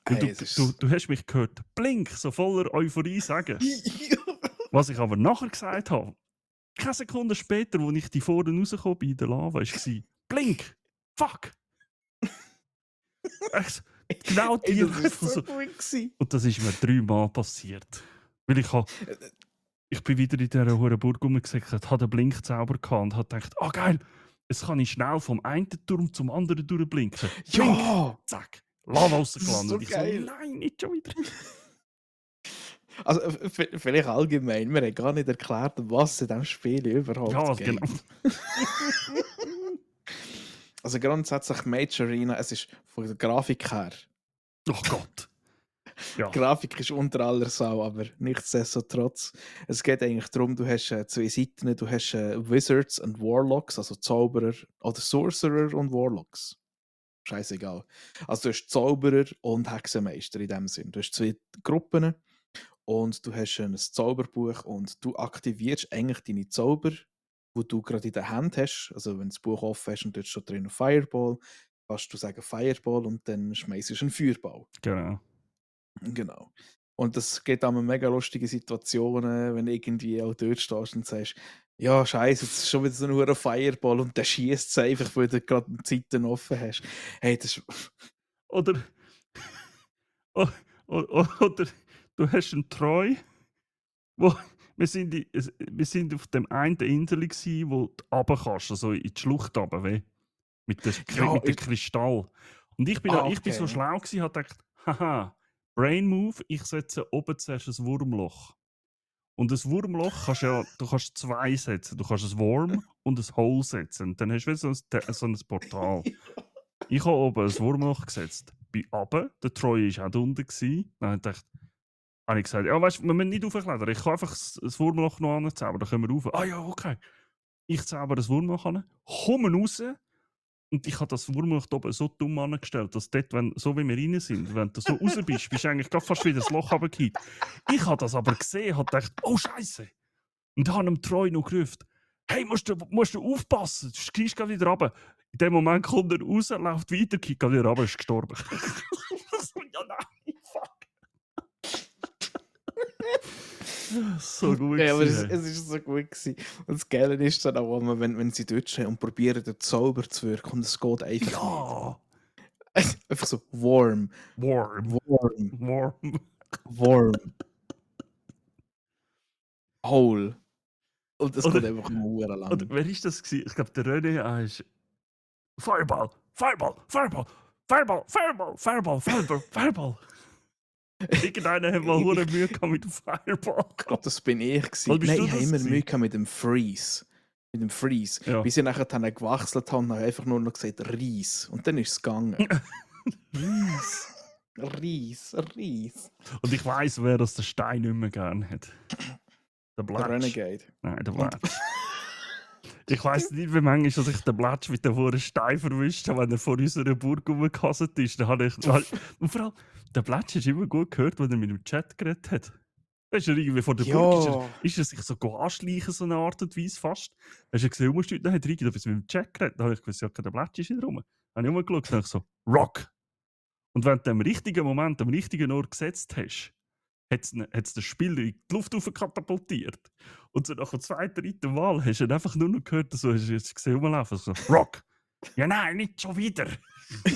[SPEAKER 2] Weil
[SPEAKER 1] Ey,
[SPEAKER 2] du hast mich gehört, Blink, so voller Euphorie sagen. Was ich aber nachher gesagt habe, keine Sekunde später, als ich die vorne rausgekommen bin in der Lava, war Blink! Fuck! Echt, genau
[SPEAKER 1] Ey,
[SPEAKER 2] die
[SPEAKER 1] das ist
[SPEAKER 2] einfach
[SPEAKER 1] so
[SPEAKER 2] so.
[SPEAKER 1] gut gewesen.
[SPEAKER 2] Und das ist mir 3-mal passiert. Weil ich bin wieder in dieser hohen Burg rumgesackt, habe den Blinkzauber gehabt und habe gedacht, geil, jetzt kann ich schnell vom einen Turm zum anderen durchblinken. Blink!
[SPEAKER 1] Ja!
[SPEAKER 2] Zack! Lava
[SPEAKER 1] Das ist
[SPEAKER 2] rausgelandet.
[SPEAKER 1] so
[SPEAKER 2] Und ich so,
[SPEAKER 1] geil.
[SPEAKER 2] nein, nicht schon wieder.
[SPEAKER 1] Also, vielleicht allgemein, wir haben gar nicht erklärt, um was es in diesem Spiel überhaupt
[SPEAKER 2] Ja,
[SPEAKER 1] geht.
[SPEAKER 2] genau.
[SPEAKER 1] Also grundsätzlich Mage Arena, es ist von der Grafik her.
[SPEAKER 2] Oh Gott. Ja,
[SPEAKER 1] Die Grafik ist unter aller Sau, aber nichtsdestotrotz. Es geht eigentlich darum, du hast zwei Seiten, du hast Wizards und Warlocks, also Zauberer oder Sorcerer und Warlocks. Scheißegal. Also du hast Zauberer und Hexenmeister in dem Sinn. Du hast zwei Gruppen und du hast ein Zauberbuch und du aktivierst eigentlich deine Zauber, wo du gerade in der Hand hast. Also wenn du das Buch offen hast und dort steht drin Fireball, kannst du sagen Fireball und dann schmeißt du einen Feuerball.
[SPEAKER 2] genau.
[SPEAKER 1] Genau. Und das geht dann mega lustige Situationen, wenn du irgendwie auch dort stehst und sagst, ja, scheiße, jetzt ist schon wieder so ein hoher Fireball und der schießt es einfach, weil du gerade die Zeiten offen hast. Hey, das ist.
[SPEAKER 2] Oder, oder du hast einen Treu, wo wir sind auf dem einen Insel gsi, wo du runter kannst, also in die Schlucht runter, mit
[SPEAKER 1] Ja,
[SPEAKER 2] mit dem Kristall. Und ich bin so
[SPEAKER 1] okay.
[SPEAKER 2] schlau gsi, habe gedacht, haha, Brain Move, ich setze oben zuerst ein Wurmloch. Und ein Wurmloch du kannst zwei setzen. Du kannst ein Worm und ein Hole setzen. Und dann hast du wieder so ein Portal. Ich habe oben ein Wurmloch gesetzt. Bin runter, der Troy war auch da unten. Dann habe ich gesagt, ja, weißt du, wir müssen nicht aufklettern. Ich kann einfach das Wurmloch noch anzaubern, dann können wir rauf. Ah ja, okay. Ich zauber das Wurmloch an, komme raus und ich habe das Wurmloch da oben so dumm angestellt, dass dort, so wie wir rein sind, wenn du so raus bist, bist du eigentlich gerade fast wieder das Loch runtergefallen. Ich habe das aber gesehen, habe gedacht, oh Scheiße. Und habe ihm treu noch gerufen, hey, musst du aufpassen, du kriegst gerade wieder runter. In dem Moment kommt er raus, läuft weiter, geht gerade wieder runter, ist gestorben. Ja, nein, fuck. So gut
[SPEAKER 1] Ja, aber
[SPEAKER 2] gewesen,
[SPEAKER 1] es ist so gut gewesen. Und das Geile ist dann auch, wenn sie dort stehen und probieren, den Zauber zu wirken und es geht einfach
[SPEAKER 2] Ja,
[SPEAKER 1] nicht. Einfach so warm,
[SPEAKER 2] warm.
[SPEAKER 1] warm,
[SPEAKER 2] Warm.
[SPEAKER 1] warm, hole. Und es geht
[SPEAKER 2] Oder,
[SPEAKER 1] einfach nur
[SPEAKER 2] oder
[SPEAKER 1] lang.
[SPEAKER 2] wer ist das gewesen? Ich glaube, der René ist Fireball, Fireball, Fireball, Fireball, Fireball, Fireball, Fireball, Fireball. Irgendeiner hat mal hure Mühe gehabt mit dem Fireball.
[SPEAKER 1] Ich glaube, das bin ich
[SPEAKER 2] Oder
[SPEAKER 1] gewesen.
[SPEAKER 2] bist
[SPEAKER 1] Nein,
[SPEAKER 2] du
[SPEAKER 1] ich habe
[SPEAKER 2] das
[SPEAKER 1] immer Mühe
[SPEAKER 2] gewesen?
[SPEAKER 1] gehabt mit dem Freeze. Mit dem Freeze.
[SPEAKER 2] Ja.
[SPEAKER 1] Bis ich nachher dann gewechselt habe und habe einfach nur noch gesagt Reis. Und dann ist es gegangen.
[SPEAKER 2] Reis.
[SPEAKER 1] Reis, Reis.
[SPEAKER 2] Und ich weiss, wer das den Stein nicht mehr gern hat. Der
[SPEAKER 1] Der
[SPEAKER 2] Blatsch.
[SPEAKER 1] Renegade.
[SPEAKER 2] Nein, der
[SPEAKER 1] Und
[SPEAKER 2] Blatsch. Ich weiss nicht, wie manchmal dass ich den Blatsch mit dem hohen Stein verwischt habe, wenn er vor unserer Burg rumgehasselt ist. Dann und vor allem, der Blatsch ist immer gut gehört, wenn er mit dem Chat geredet hat. Weißt du, irgendwie vor der Burg
[SPEAKER 1] ja.
[SPEAKER 2] ist er sich so anschleichen, so eine Art und Weise fast. Hast du gesehen, musst du dann hat Rigi mit dem Chat geredet. Dann habe ich gewusst, ja, der Blatsch ist wieder rum. Dann habe ich rumgeschaut und ich so, Rock! Und wenn du im richtigen Moment, am richtigen Ort gesetzt hast, hat es den Spieler in die Luft katapultiert. Und so nach der zweiten, dritten Wahl hast du ihn einfach nur noch gehört, so hast du jetzt gesehen rumlaufen, so, Rock! Ja nein, nicht schon wieder! Das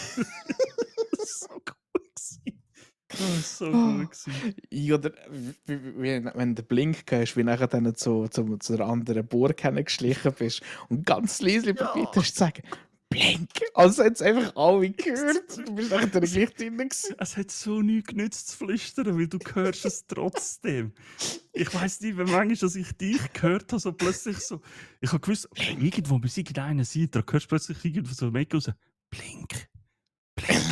[SPEAKER 2] ist so gut gewesen. Das ist so gut gewesen.
[SPEAKER 1] Ja, oder wenn du Blink hast, wie nachher dann zu einer anderen Burg geschlichen bist und ganz leise probiert hast zu sagen, Blink! Also hat es einfach alle gehört. Du bist nachher dann gleich drin gewesen.
[SPEAKER 2] Es hat so nichts genützt zu flüstern, weil du hörst es trotzdem. Ich weiss nicht, wie manchmal, dass ich dich gehört habe, so plötzlich so. Ich habe gewusst, okay, irgendwo muss irgendeiner sein, da hörst du plötzlich irgendwo so Make raus. Blink, blink.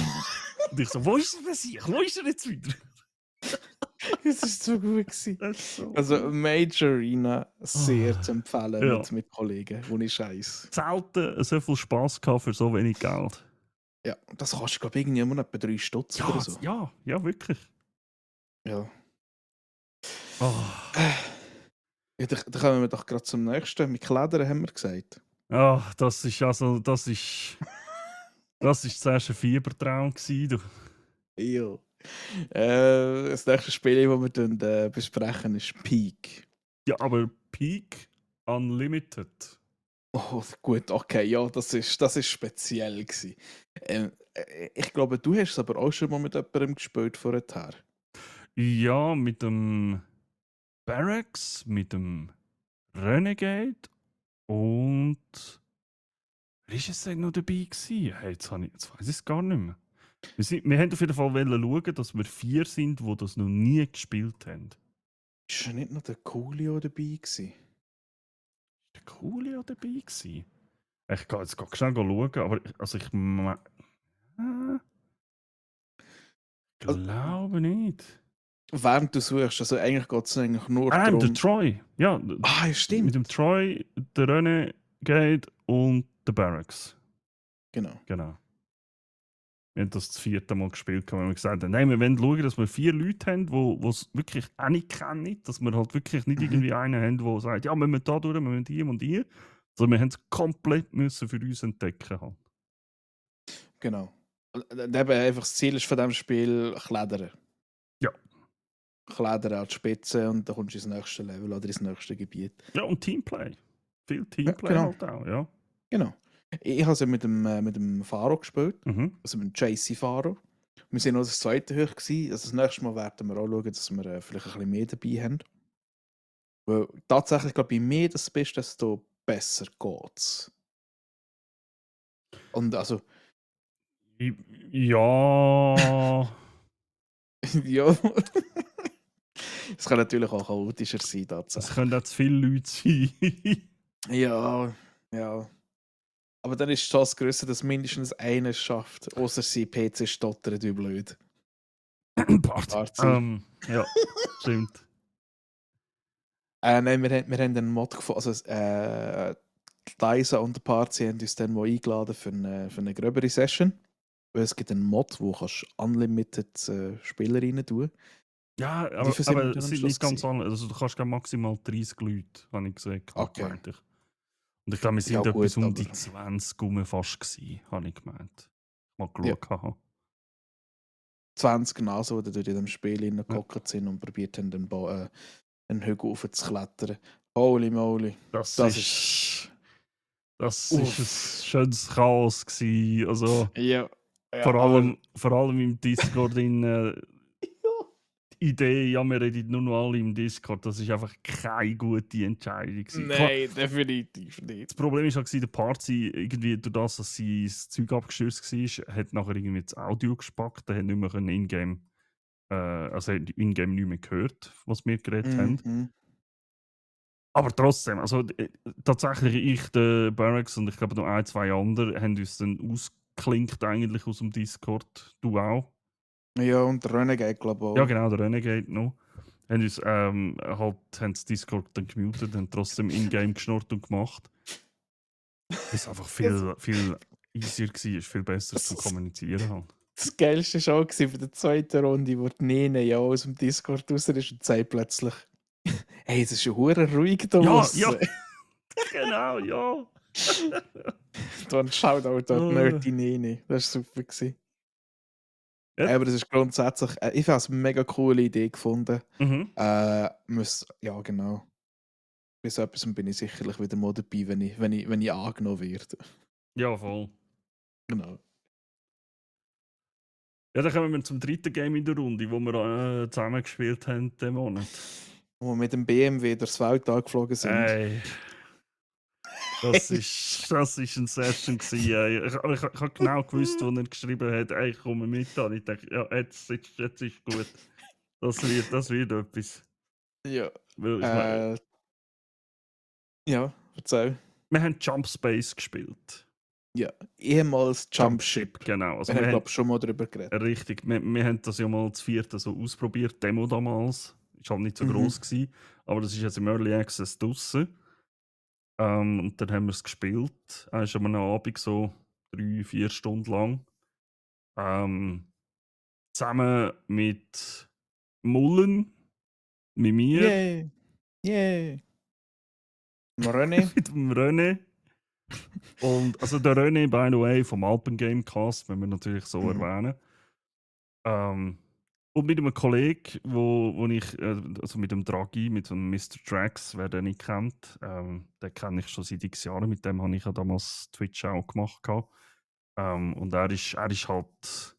[SPEAKER 2] Und ich so, wo ist er sich? Wo ist er jetzt wieder?
[SPEAKER 1] Das ist so gut gewesen.
[SPEAKER 2] Das ist so
[SPEAKER 1] Also
[SPEAKER 2] gut.
[SPEAKER 1] Major Arena sehr
[SPEAKER 2] Ah,
[SPEAKER 1] zu empfehlen
[SPEAKER 2] ja.
[SPEAKER 1] mit Kollegen, ohne Scheiß.
[SPEAKER 2] Selten so viel Spass gehabt für so wenig Geld.
[SPEAKER 1] Ja, das kostet, glaube ich, irgendwie immer noch etwa 3 Stutz
[SPEAKER 2] Ja,
[SPEAKER 1] oder so.
[SPEAKER 2] ja, wirklich.
[SPEAKER 1] Ja.
[SPEAKER 2] Oh.
[SPEAKER 1] Ja, dann kommen wir doch gerade zum nächsten. Mit Kleidern haben wir gesagt.
[SPEAKER 2] Ja, das ist zuerst ein Fiebertraum gewesen. Du.
[SPEAKER 1] Ja. Das nächste Spiel, das wir dann, besprechen, ist Peak.
[SPEAKER 2] Ja, aber Peak Unlimited.
[SPEAKER 1] Oh, gut, okay, ja, das ist speziell gewesen. Ich glaube, du hast es aber auch schon mal mit jemandem gespielt vorher.
[SPEAKER 2] Ja, mit dem Barracks, mit dem Renegade und. Wer ist es denn noch dabei gewesen? Hey, jetzt weiß ich es gar nicht mehr. Wir haben auf jeden Fall schauen, dass wir 4 sind, die das noch nie gespielt haben.
[SPEAKER 1] Ist ja nicht noch der Coolio dabei gewesen?
[SPEAKER 2] Ist der Coolio dabei gewesen? Ich gehe jetzt schnell schauen, aber also
[SPEAKER 1] Also,
[SPEAKER 2] glaube nicht.
[SPEAKER 1] während du suchst, also eigentlich geht es eigentlich nur
[SPEAKER 2] Der
[SPEAKER 1] darum.
[SPEAKER 2] Troy. Ja,
[SPEAKER 1] Ah, ja,
[SPEAKER 2] mit dem
[SPEAKER 1] stimmt.
[SPEAKER 2] Troy, der Renegade und der Barracks.
[SPEAKER 1] Genau.
[SPEAKER 2] Genau. Wir haben das 4. Mal gespielt, haben wir gesagt haben, nein, wir wollen schauen, dass wir 4 Leute haben, die es wirklich auch nicht kennen. Dass wir halt wirklich nicht
[SPEAKER 1] Mhm.
[SPEAKER 2] irgendwie einen haben, der sagt, ja, wir müssen da durch, wir müssen hier und hier. Sondern wir haben es komplett müssen für uns entdecken. Halt.
[SPEAKER 1] Genau. Und eben einfach das Ziel ist von diesem Spiel Klettern.
[SPEAKER 2] Ja.
[SPEAKER 1] Klettern an die Spitze und dann kommst du ins nächste Level oder ins nächste Gebiet.
[SPEAKER 2] Ja, und Teamplay. Viel
[SPEAKER 1] Ja,
[SPEAKER 2] Teamplay
[SPEAKER 1] genau.
[SPEAKER 2] halt auch, ja.
[SPEAKER 1] Genau. Ich habe es ja mit dem Faro gespielt,
[SPEAKER 2] Mhm.
[SPEAKER 1] also mit dem JC Faro. Wir waren noch das zweite hoch gewesen. Also das nächste Mal werden wir auch schauen, dass wir vielleicht ein bisschen mehr dabei haben. Weil tatsächlich, glaube ich, je mehr das bist, desto besser geht's. Und also,
[SPEAKER 2] Ja.
[SPEAKER 1] ja. Es kann natürlich auch chaotischer sein,
[SPEAKER 2] Es
[SPEAKER 1] tatsächlich.
[SPEAKER 2] können auch zu viele Leute sein.
[SPEAKER 1] Ja, ja. Aber dann ist die Chance grösser, dass mindestens einer es schafft. Außer sein PC stottert wie blöd. Party.
[SPEAKER 2] Ja, stimmt.
[SPEAKER 1] Nein, wir haben einen Mod gefunden. Also, Liza und der Party haben uns dann mal eingeladen für eine gröbere Session. Weil es gibt einen Mod, wo kannst unlimited Spieler rein tun.
[SPEAKER 2] Ja,
[SPEAKER 1] Wie viel sind wir
[SPEAKER 2] aber
[SPEAKER 1] dann
[SPEAKER 2] es
[SPEAKER 1] am
[SPEAKER 2] sind
[SPEAKER 1] Schluss
[SPEAKER 2] nicht ganz
[SPEAKER 1] gewesen?
[SPEAKER 2] alle. Also du kannst gerne maximal 30 Leute, habe ich gesehen,
[SPEAKER 1] Okay.
[SPEAKER 2] meinte ich. Und ich glaube, wir
[SPEAKER 1] Ja
[SPEAKER 2] sind
[SPEAKER 1] gut,
[SPEAKER 2] etwas um
[SPEAKER 1] aber
[SPEAKER 2] die 20 rum fast gewesen, habe ich gemeint. Mal
[SPEAKER 1] ja,
[SPEAKER 2] geschaut habe.
[SPEAKER 1] 20 Nasen, die durch in dem Spiel
[SPEAKER 2] Ja.
[SPEAKER 1] hineingehockt sind und probiert haben, einen Hügel raufzuklettern. Holy moly.
[SPEAKER 2] Das
[SPEAKER 1] Das
[SPEAKER 2] ist
[SPEAKER 1] Uff.
[SPEAKER 2] ein schönes Chaos gewesen. Also
[SPEAKER 1] Ja, ja,
[SPEAKER 2] vor
[SPEAKER 1] aber.
[SPEAKER 2] allem im Discord die Idee, ja, wir reden nur noch alle im Discord, das ist einfach keine gute Entscheidung gewesen. Klar,
[SPEAKER 1] Nein, definitiv nicht.
[SPEAKER 2] das Problem war halt, der Party, irgendwie durch das sein Zeug abgestürzt war, hat nachher irgendwie das Audio gespackt. Er hat nicht mehr in-game, also er hat in-game nicht mehr gehört, was wir geredet haben.
[SPEAKER 1] Mhm.
[SPEAKER 2] Aber trotzdem, also tatsächlich ich, der Barracks und ich glaube noch 1, 2 andere, haben uns dann ausgeklinkt eigentlich aus dem Discord. Du auch?
[SPEAKER 1] Ja, und der Renegade, glaube ich,
[SPEAKER 2] Ja,
[SPEAKER 1] auch.
[SPEAKER 2] genau, der Renegade noch. Haben uns halt haben das Discord dann gemutet, haben trotzdem in-game geschnurrt und gemacht. Ist einfach viel easier gewesen, ist viel besser zu kommunizieren halt.
[SPEAKER 1] Das Geilste war auch für die zweite Runde, wo die Nene ja aus dem Discord raus ist und sagt plötzlich: Hey, es ist schon hure ruhig da
[SPEAKER 2] Ja,
[SPEAKER 1] draussen.
[SPEAKER 2] genau, ja.
[SPEAKER 1] Dann schaut auch dort
[SPEAKER 2] Äh.
[SPEAKER 1] Nerdy Nene. Das war super gewesen.
[SPEAKER 2] Ja.
[SPEAKER 1] Aber das ist grundsätzlich, ich habe es eine mega coole Idee gefunden.
[SPEAKER 2] Mhm.
[SPEAKER 1] Ja, genau. Bei so etwas bin ich sicherlich wieder mal dabei, wenn ich angenommen werde.
[SPEAKER 2] Ja, voll.
[SPEAKER 1] Genau.
[SPEAKER 2] Ja, dann kommen wir zum dritten Game in der Runde, wo wir zusammen gespielt haben diesen Monat.
[SPEAKER 1] Wo wir mit dem BMW durchs Weltall geflogen sind.
[SPEAKER 2] Ey. Das ist eine Session gewesen, ey. Ich habe genau gewusst, wo er geschrieben hat, ey, ich komme mit. Und ich dachte, ja, jetzt ist gut. Das wird etwas.
[SPEAKER 1] Ja.
[SPEAKER 2] Weil ich meine,
[SPEAKER 1] Ja, erzähl.
[SPEAKER 2] wir haben Jump Space gespielt.
[SPEAKER 1] Ja, ehemals Jumpship.
[SPEAKER 2] Genau. Also
[SPEAKER 1] Wir haben,
[SPEAKER 2] wir
[SPEAKER 1] glaube ich, schon mal darüber geredet.
[SPEAKER 2] richtig, wir haben das ja mal zu viert so ausprobiert, Demo damals. Ist halt nicht so groß gewesen, aber das ist jetzt im Early Access draussen. Und dann haben wir es gespielt. Es ist am Abend so 3-4 Stunden lang. Zusammen mit Mullen, mit mir,
[SPEAKER 1] Yay! Yay! René?
[SPEAKER 2] mit dem René. Und also der René, by the way, vom Alpen Gamecast, wenn wir natürlich so erwähnen. Und mit einem Kollegen, wo ich, also mit dem Draghi, mit so 'nem Mr. Drax, wer den nicht kennt, den kenne ich schon seit X Jahren. Mit dem habe ich ja damals Twitch auch gemacht gehabt. Und er ist halt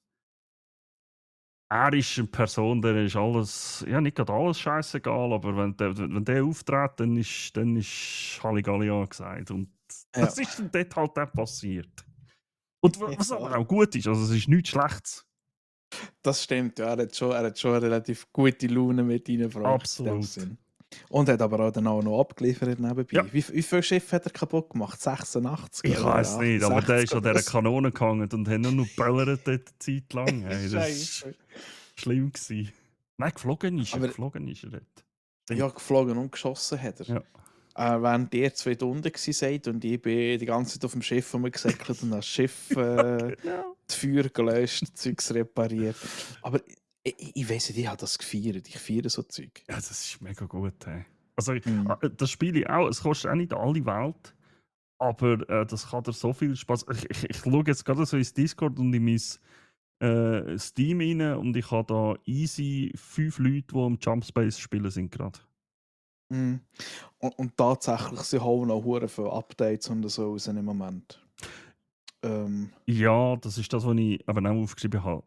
[SPEAKER 2] er ist eine Person, der ist alles ja, nicht gerade alles scheißegal, aber wenn der auftritt, dann ist Halligalli angesagt. Und
[SPEAKER 1] Ja.
[SPEAKER 2] das ist dann dort halt auch passiert. Und was aber
[SPEAKER 1] Ja,
[SPEAKER 2] auch gut ist, also es ist nichts Schlechtes.
[SPEAKER 1] das stimmt. Ja, er hat schon relativ gute Laune mit reingebracht in dem
[SPEAKER 2] Absolut.
[SPEAKER 1] Sinn. Und hat aber auch dann auch noch abgeliefert
[SPEAKER 2] Ja.
[SPEAKER 1] nebenbei. Wie viele Schiffe hat er kaputt gemacht? 86
[SPEAKER 2] Ich
[SPEAKER 1] oder
[SPEAKER 2] weiß nicht, aber der
[SPEAKER 1] 68
[SPEAKER 2] ist an
[SPEAKER 1] oder
[SPEAKER 2] dieser
[SPEAKER 1] so?
[SPEAKER 2] Kanone gehangen und hat nur noch geböllert dort 'ne Zeit lang. Hey, das war
[SPEAKER 1] Scheiße.
[SPEAKER 2] schlimm gewesen. Nein, geflogen ist er,
[SPEAKER 1] Aber
[SPEAKER 2] geflogen ist er dort.
[SPEAKER 1] ja,
[SPEAKER 2] Stimmt.
[SPEAKER 1] geflogen und geschossen hat er.
[SPEAKER 2] Ja.
[SPEAKER 1] Während ihr zwei unten seid und ich bin die ganze Zeit auf dem Schiff rumgesäckelt und das Schiff
[SPEAKER 2] Genau.
[SPEAKER 1] das Feuer gelöscht, Zeugs repariert. Aber ich weiss nicht, ich habe das gefeiert. Ich feiere so Zeug.
[SPEAKER 2] Ja, das ist mega gut, hey. Also,
[SPEAKER 1] Mhm.
[SPEAKER 2] das spiele ich auch. Es kostet auch nicht alle Welt, aber, das kann dir so viel Spaß. Ich schaue jetzt gerade so ins Discord und in mein, Steam rein und ich habe da easy 5 Leute, die am Jumpspace spielen sind gerade.
[SPEAKER 1] Mhm. Und tatsächlich, sie hauen auch hure viele Updates und so raus im Moment. Ähm,
[SPEAKER 2] Ja, das ist das, was ich eben auch aufgeschrieben habe.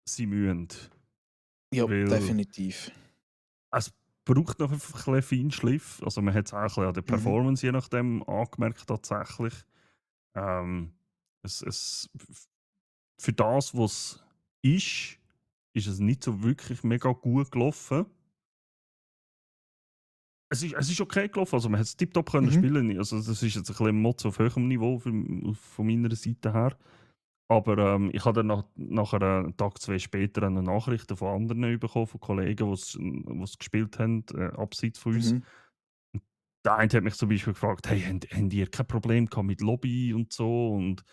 [SPEAKER 2] Sie müssen.
[SPEAKER 1] ja,
[SPEAKER 2] Weil
[SPEAKER 1] definitiv.
[SPEAKER 2] es braucht noch einfach ein bisschen Feinschliff. Also man hat es auch ein bisschen an der
[SPEAKER 1] Mhm.
[SPEAKER 2] Performance je nachdem angemerkt tatsächlich. Ähm, für das, was ist es nicht so wirklich mega gut gelaufen. Es ist okay gelaufen, also man hat es tipptopp können
[SPEAKER 1] Mhm.
[SPEAKER 2] spielen. Also das ist jetzt ein bisschen Mods auf höherem Niveau von meiner Seite her. Aber ich habe dann nachher einen Tag, 2 später eine Nachrichten von anderen bekommen, von Kollegen, die es gespielt haben, abseits von uns.
[SPEAKER 1] Mhm.
[SPEAKER 2] Der eine hat mich zum Beispiel gefragt: «Hey, habt ihr kein Problem gehabt mit Lobby und so?» Und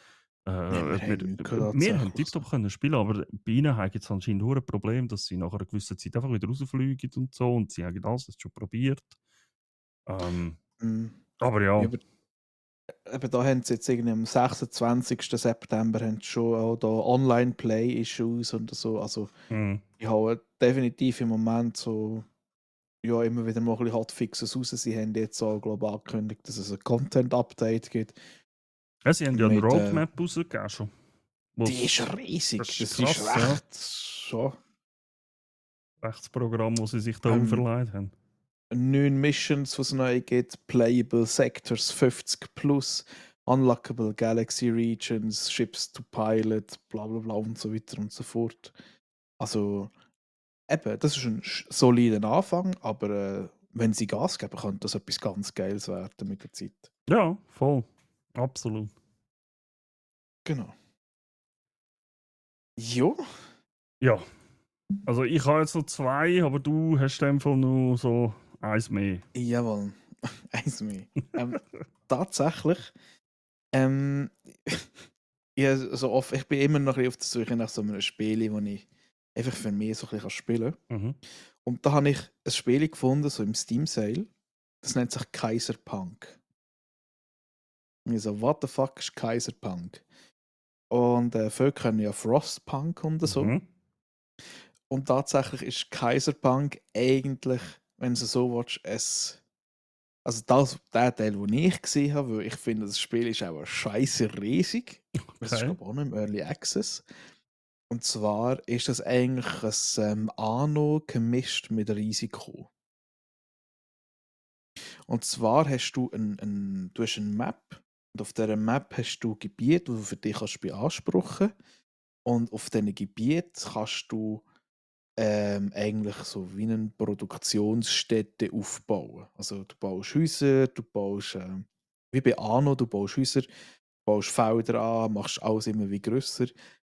[SPEAKER 1] Nein, wir
[SPEAKER 2] wir
[SPEAKER 1] haben nichts
[SPEAKER 2] wir haben
[SPEAKER 1] tatsächlich so.
[SPEAKER 2] tipptopp können spielen, aber bei ihnen hat es anscheinend nur ein Problem, dass sie nach einer gewissen Zeit einfach wieder rausfliegen und so und sie haben alles schon probiert. Ähm,
[SPEAKER 1] Mhm.
[SPEAKER 2] aber
[SPEAKER 1] Ja,
[SPEAKER 2] ja,
[SPEAKER 1] aber eben da haben sie jetzt irgendwie am 26. September haben sie schon auch da Online-Play-Issues und so. Also
[SPEAKER 2] mhm.
[SPEAKER 1] ich habe definitiv im Moment so ja, immer wieder mal ein bisschen Hotfixes raus. Sie haben jetzt auch global angekündigt, dass es ein Content-Update gibt.
[SPEAKER 2] Ja, sie haben ja eine
[SPEAKER 1] Mit,
[SPEAKER 2] Roadmap rausgegeben schon.
[SPEAKER 1] die ist
[SPEAKER 2] Das
[SPEAKER 1] riesig.
[SPEAKER 2] ist
[SPEAKER 1] Das ist
[SPEAKER 2] krass, ja.
[SPEAKER 1] recht so.
[SPEAKER 2] Rechtsprogramm, das sie sich da
[SPEAKER 1] Ähm,
[SPEAKER 2] auferlegt haben.
[SPEAKER 1] 9 Missions, die es neu gibt, Playable Sectors 50 plus, Unlockable Galaxy Regions, Ships to Pilot, bla bla bla und so weiter und so fort. Also, eben, das ist ein solider Anfang, aber wenn sie Gas geben, könnte das etwas ganz Geiles werden mit der Zeit.
[SPEAKER 2] Ja, voll. Absolut.
[SPEAKER 1] Genau. Jo,
[SPEAKER 2] Ja, also ich habe jetzt noch 2, aber du hast in dem Fall nur so eins mehr.
[SPEAKER 1] jawohl. Eins mehr. Tatsächlich, ähm, ja, so oft, ich bin immer noch ein bisschen auf der Suche nach so einem Spiel, das ich einfach für mich so ein bisschen spielen kann.
[SPEAKER 2] Mhm.
[SPEAKER 1] Und da habe ich ein Spiel gefunden, so im Steam Sale. Das nennt sich Kaiserpunk. Und ich so, what the fuck ist Kaiserpunk? Und viele kennen ja Frostpunk und so.
[SPEAKER 2] Mhm.
[SPEAKER 1] Und tatsächlich ist Kaiserpunk eigentlich, wenn du so willst, also der Teil, den ich gesehen habe, weil ich finde, das Spiel ist auch scheiße riesig. Es ist,
[SPEAKER 2] Okay.
[SPEAKER 1] glaube ich, auch noch im Early Access. Und zwar ist das eigentlich ein Anno gemischt mit Risiko. Und zwar hast du du hast eine Map und auf dieser Map hast du Gebiete, die du für dich kannst beanspruchen. Und auf diesen Gebieten kannst du eigentlich so wie eine Produktionsstätte aufbauen. Also du baust Häuser, du baust wie bei Anno, du baust Häuser, baust Felder an, machst alles immer wie grösser.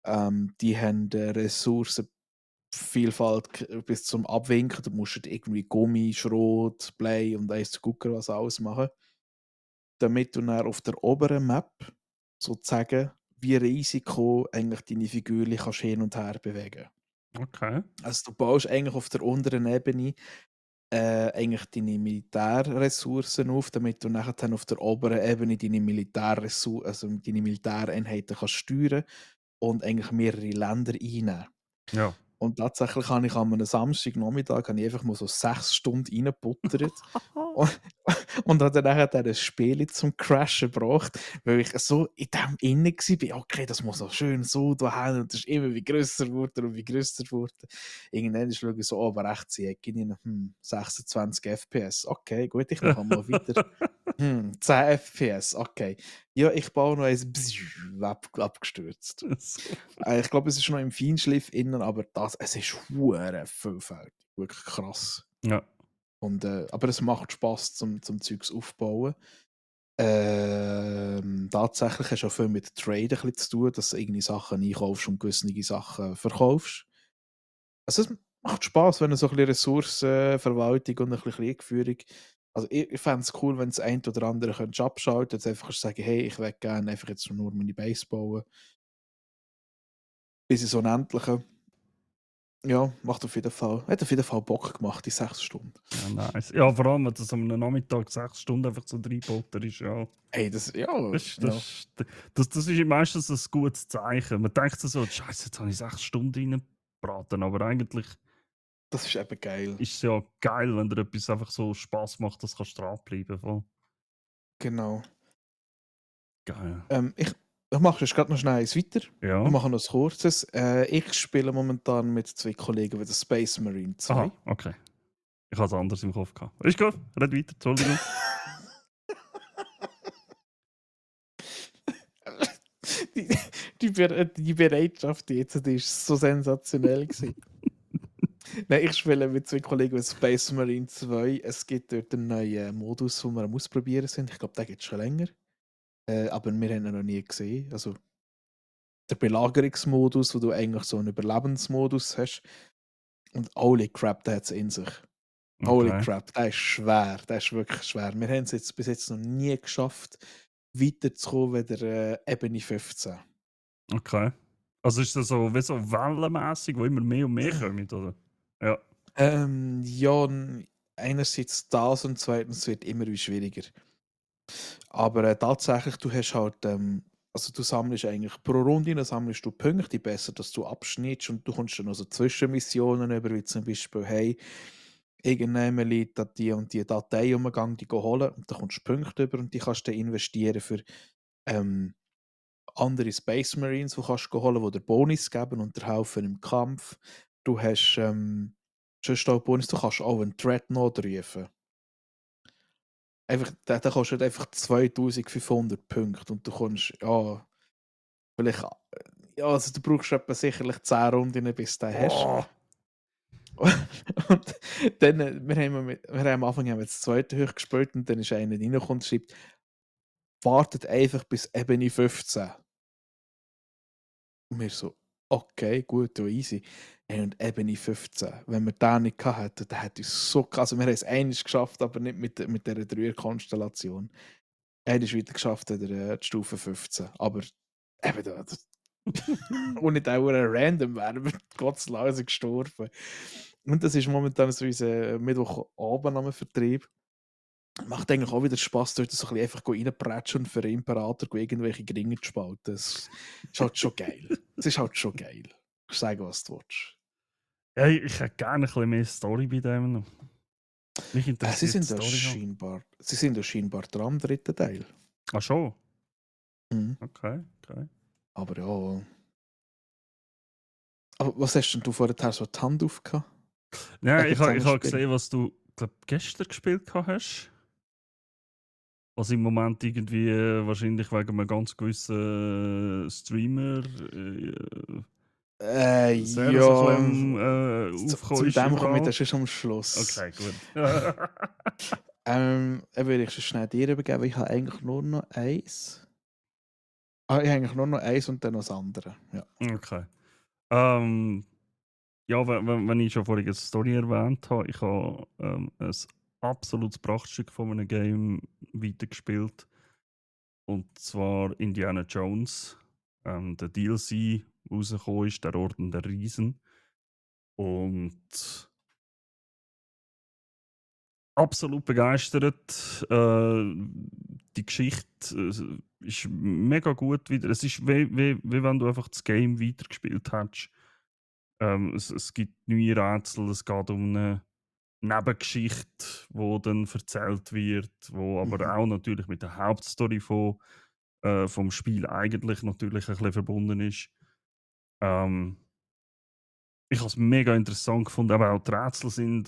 [SPEAKER 1] Die haben Ressourcenvielfalt bis zum Abwinken. Du musst dort irgendwie Gummi, Schrot, Blei und eins zu gucken, was alles machen. Damit du dann auf der oberen Map sozusagen wie Risiko eigentlich deine Figürchen kannst hin und her bewegen.
[SPEAKER 2] Okay.
[SPEAKER 1] Also du baust eigentlich auf der unteren Ebene eigentlich deine Militärressourcen auf, damit du nachher dann auf der oberen Ebene deine also deine Militäreinheiten kannst steuern und eigentlich mehrere Länder einnehmen.
[SPEAKER 2] Ja.
[SPEAKER 1] Und tatsächlich habe ich an einem Samstagnachmittag einfach mal so 6 Stunden reingebuttert und und habe dann nachher das Spiel zum Crashen gebracht, weil ich so in dem inne war: „Okay, das muss noch schön so dahin“, und das ist immer wie grösser geworden und wie grösser geworden. Irgendwann schaue ich so oben rechts in die Ecke rein, 26 FPS. Okay, gut, ich mache mal weiter. 10 FPS, okay. Ja, ich baue noch eins, abgestürzt.
[SPEAKER 2] So.
[SPEAKER 1] Ich glaube, es ist noch im Feinschliff innen, aber es ist hure vielfältig. Wirklich krass.
[SPEAKER 2] Ja.
[SPEAKER 1] Und, aber es macht Spaß zum Zeugs aufbauen. Tatsächlich hast du auch viel mit Trade ein bisschen zu tun, dass du irgendwie Sachen einkaufst und gewisse Sachen verkaufst. Also es macht Spaß, wenn du so ein bisschen Ressourcenverwaltung und ein bisschen Kriegführung. Also ich fände es cool, wenn das ein oder andere könntest abschalten, jetzt einfach sagen, hey, ich will gerne einfach jetzt nur meine Base bauen, bis ins Unendliche. Ja, hat auf jeden Fall Bock gemacht, die 6 Stunden.
[SPEAKER 2] Ja, nice. Ja, vor allem, wenn das am Nachmittag 6 Stunden einfach so reinbutter ist, ja.
[SPEAKER 1] Ey, das, ja,
[SPEAKER 2] Das,
[SPEAKER 1] ja,
[SPEAKER 2] das, das ist meistens ein gutes Zeichen. Man denkt sich so, Scheiße, jetzt habe ich 6 Stunden reingebraten. Aber eigentlich
[SPEAKER 1] das ist eben geil.
[SPEAKER 2] ist es ja geil, wenn dir etwas einfach so Spaß macht, dass kannst du dranbleiben. Voll
[SPEAKER 1] Genau.
[SPEAKER 2] geil.
[SPEAKER 1] Ich mache jetzt gerade noch schnell eins weiter. Wir
[SPEAKER 2] Ja.
[SPEAKER 1] machen noch ein kurzes. Ich spiele momentan mit 2 Kollegen wieder Space Marine 2.
[SPEAKER 2] Aha, okay. Ich habe es anders im Kopf gehabt. Ist gut, red weiter, Entschuldigung.
[SPEAKER 1] die, die Bereitschaft jetzt, die ist so sensationell gewesen. Nein, ich spiele mit 2 Kollegen mit Space Marine 2. Es gibt dort einen neuen Modus, den wir am Ausprobieren sind. Ich glaube, den gibt es schon länger. Aber wir haben ihn noch nie gesehen. Also der Belagerungsmodus, wo du eigentlich so einen Überlebensmodus hast. Und holy crap, der hat es in sich. Holy
[SPEAKER 2] Okay.
[SPEAKER 1] crap, der ist schwer. Der ist wirklich schwer. Wir haben es jetzt bis jetzt noch nie geschafft, weiterzukommen wie der Ebene 15.
[SPEAKER 2] Okay. Also ist das so wie so wellenmässig, wo immer mehr und mehr kommen, oder? Ja.
[SPEAKER 1] Ja, einerseits das und zweitens wird immer wie schwieriger. Aber tatsächlich, du hast halt, also du sammelst eigentlich pro Runde sammelst du Punkte, je besser, dass du abschnittst, und du kommst dann also Zwischenmissionen über, wie zum Beispiel, hey, irgendjemand liegt da die und die Datei umgegangen, die holen, und da kommst du Punkte über und die kannst du dann investieren für ähm, andere Space Marines, die kannst du holen, die dir Bonus geben und dir helfen im Kampf. Du hast sonst auch Bonus, du kannst auch einen Dreadnought rufen. Einfach, der kostet einfach 2500 Punkte und du kommst, ja, vielleicht, ja, also du brauchst etwa sicherlich 10 Runden, bis du den hast.
[SPEAKER 2] Oh,
[SPEAKER 1] Und dann, wir haben am Anfang haben wir das zweite hoch gespielt und dann ist einer reingekommen und schreibt, wartet einfach bis Ebene 15. Und wir so, okay, gut, ja, easy. Hey, und Ebene 15, wenn wir den nicht gehabt hätten, dann hätte es so, also wir haben es einmal geschafft, aber nicht mit dieser Dreier-Konstellation. Er ist weiter geschafft an der die Stufe 15. Aber eben da, ohne dauernd random wären wir ganz leise gestorben. Und das ist momentan so unser Mittwochabend am Vertrieb. Macht eigentlich auch wieder Spass, dort so ein bisschen einfach reinprätschen und für den Imperator irgendwelche Gringe zu spalten. Das ist halt schon geil. Das ist halt schon geil. Ich sage, was du willst.
[SPEAKER 2] ja, ich hätte gerne ein bisschen mehr Story bei dem noch. Mich interessiert die Story noch.
[SPEAKER 1] Sie sind ja scheinbar dran am dritten Teil.
[SPEAKER 2] Ach schon?
[SPEAKER 1] Mhm.
[SPEAKER 2] Okay, okay.
[SPEAKER 1] Aber ja. Aber was hast denn du vorher so die Hand aufgehabt?
[SPEAKER 2] Ja,
[SPEAKER 1] Wegen
[SPEAKER 2] ich ha
[SPEAKER 1] Zusammenspielen?
[SPEAKER 2] gesehen, was du glaub, gestern gespielt hast. Was im Moment irgendwie wahrscheinlich wegen einem ganz gewissen Streamer sehr so
[SPEAKER 1] Ja,
[SPEAKER 2] ein bisschen Aufkommen
[SPEAKER 1] zu
[SPEAKER 2] ist
[SPEAKER 1] dem komme ich
[SPEAKER 2] überall.
[SPEAKER 1] dann schon am Schluss.
[SPEAKER 2] Okay, gut.
[SPEAKER 1] Will ich es schnell dir übergeben. Ich habe eigentlich nur noch eins. Ich habe eigentlich nur noch eins und dann noch das andere. Ja.
[SPEAKER 2] Okay. Ähm, ja, wenn ich schon vorhin eine Story erwähnt habe, ich habe ein absolutes Prachtstück von einem Game weitergespielt. Und zwar Indiana Jones. Der DLC rausgekommen ist, der Orden der Riesen. Und absolut begeistert. Die Geschichte ist mega gut wieder. Es ist wie wenn du einfach das Game weitergespielt hättest. Es gibt neue Rätsel, es geht um eine Nebengeschichte, die dann erzählt wird, wo aber
[SPEAKER 1] Mhm.
[SPEAKER 2] auch natürlich mit der Hauptstory vom Spiel eigentlich natürlich ein bisschen verbunden ist. Ähm, Ich habe es mega interessant gefunden, aber auch die Rätsel sind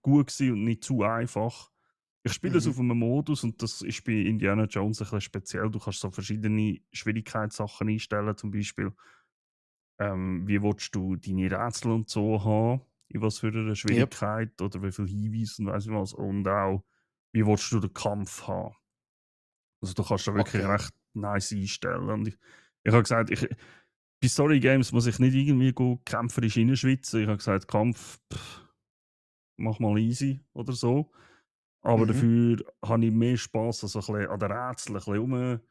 [SPEAKER 2] gut gewesen und nicht zu einfach. Ich spiele es
[SPEAKER 1] Mhm.
[SPEAKER 2] auf einem Modus und das ist bei Indiana Jones ein bisschen speziell. Du kannst so verschiedene Schwierigkeitssachen einstellen, zum Beispiel, wie willst du deine Rätsel und so haben, in was für einer
[SPEAKER 1] Yep.
[SPEAKER 2] Schwierigkeit oder wie viel Hinweise und weiss ich was. Und auch, wie willst du den Kampf haben. Also du kannst da wirklich
[SPEAKER 1] Okay.
[SPEAKER 2] recht nice einstellen. Und ich habe gesagt, bei Story Games muss ich nicht irgendwie gut kämpferisch reinschwitzen. Ich habe gesagt, Kampf, mach mal easy oder so. Aber
[SPEAKER 1] Mhm.
[SPEAKER 2] dafür habe ich mehr Spass also ein bisschen an den Rätseln, ein bisschen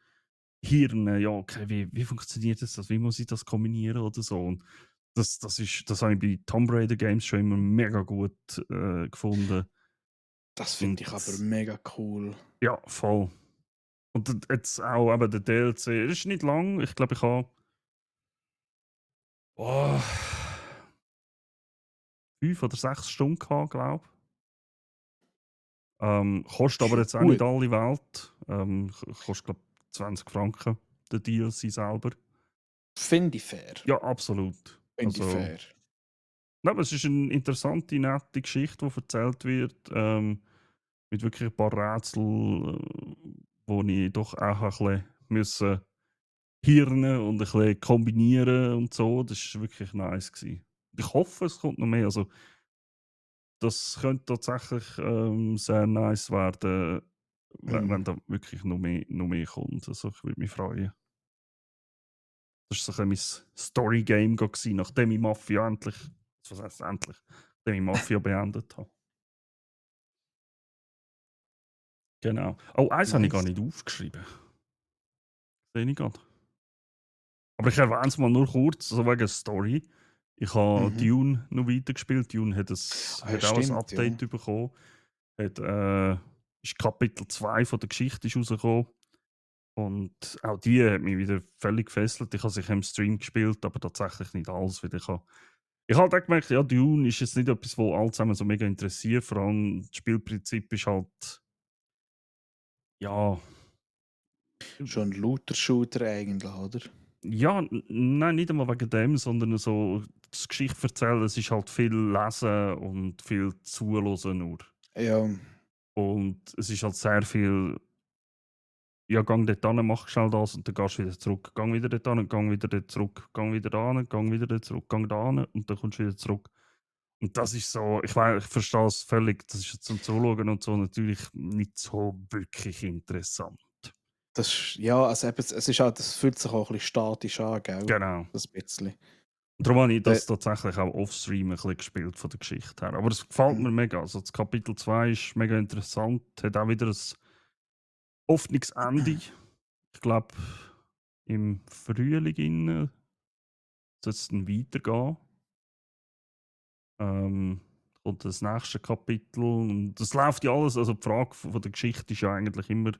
[SPEAKER 2] rumhirnen. Ja, okay, wie funktioniert das? Wie muss ich das kombinieren oder so? Und das habe ich bei Tomb Raider Games schon immer mega gut gefunden.
[SPEAKER 1] Das
[SPEAKER 2] Und
[SPEAKER 1] finde ich aber mega cool.
[SPEAKER 2] ja, voll. Und jetzt auch eben der DLC. Es ist nicht lang. Ich glaube, ich habe oh, 5 oder 6 Stunden gehabt, glaube ich. Kostet aber
[SPEAKER 1] Schon
[SPEAKER 2] jetzt auch nicht
[SPEAKER 1] gut.
[SPEAKER 2] alle Welt. Kostet, glaube ich, 20 Franken, der DLC selber.
[SPEAKER 1] Finde ich fair.
[SPEAKER 2] Ja, absolut.
[SPEAKER 1] Finde ich
[SPEAKER 2] Also,
[SPEAKER 1] fair.
[SPEAKER 2] nein, aber es ist eine interessante, nette Geschichte, die erzählt wird. Mit wirklich ein paar Rätsel, wo ich doch auch ein bisschen müssen hirnen und ein bisschen kombinieren und so. Das war wirklich nice gewesen. Ich hoffe, es kommt noch mehr. Also, das könnte tatsächlich sehr nice werden, wenn
[SPEAKER 1] Mhm.
[SPEAKER 2] da wirklich noch mehr kommt. Also, ich würde mich freuen. Das war so ein bisschen mein Story-Game, gewesen, nachdem ich Mafia endlich, was heißt endlich, nachdem ich Mafia beendet habe. Genau. Oh, eins habe ich gar
[SPEAKER 1] Nice.
[SPEAKER 2] nicht aufgeschrieben. Sehe ich gerade. Aber ich erwähne es mal nur kurz, so wegen Story. Ich habe
[SPEAKER 1] Mhm.
[SPEAKER 2] Dune noch weitergespielt. Dune
[SPEAKER 1] Ah, ja,
[SPEAKER 2] hat auch ein
[SPEAKER 1] stimmt, ja.
[SPEAKER 2] Update bekommen. Hat, ist Kapitel 2 von der Geschichte ist rausgekommen. Und auch die hat mich wieder völlig gefesselt. Ich habe sich im Stream gespielt, aber tatsächlich nicht alles. Weil ich habe halt auch gemerkt, ja, Dune ist jetzt nicht etwas, wo alle zusammen so mega interessiert. Vor allem das Spielprinzip ist halt, ja,
[SPEAKER 1] Schon ein Looter-Shooter eigentlich, oder?
[SPEAKER 2] ja, nein, nicht einmal wegen dem, sondern so das Geschichte erzählen, es ist halt viel lesen und viel zuhören nur.
[SPEAKER 1] Ja.
[SPEAKER 2] Und es ist halt sehr viel, ja, gang dort hin, mach schnell das und dann gehst du wieder zurück. Gang wieder dort hin, gang wieder dort zurück. Gang wieder da hin, gang wieder dort zurück. Gang da hin und dann kommst du wieder zurück. Und das ist so, ich weiß, ich verstehe es völlig, das ist zum Zuschauen und so natürlich nicht so wirklich interessant.
[SPEAKER 1] Ja, also eben, es ist halt, es fühlt sich auch ein bisschen statisch an, gell?
[SPEAKER 2] Genau.
[SPEAKER 1] Das bisschen.
[SPEAKER 2] Und darum habe ich
[SPEAKER 1] Da,
[SPEAKER 2] das tatsächlich auch offstream ein bisschen gespielt von der Geschichte her. Aber es gefällt
[SPEAKER 1] hm,
[SPEAKER 2] mir mega. Also das Kapitel 2 ist mega interessant, hat auch wieder ein offenes Ende. Ich glaube, im Frühling soll es dann weitergehen. Ähm, und das nächste Kapitel. Und das läuft ja alles. Also die Frage von der Geschichte ist ja eigentlich immer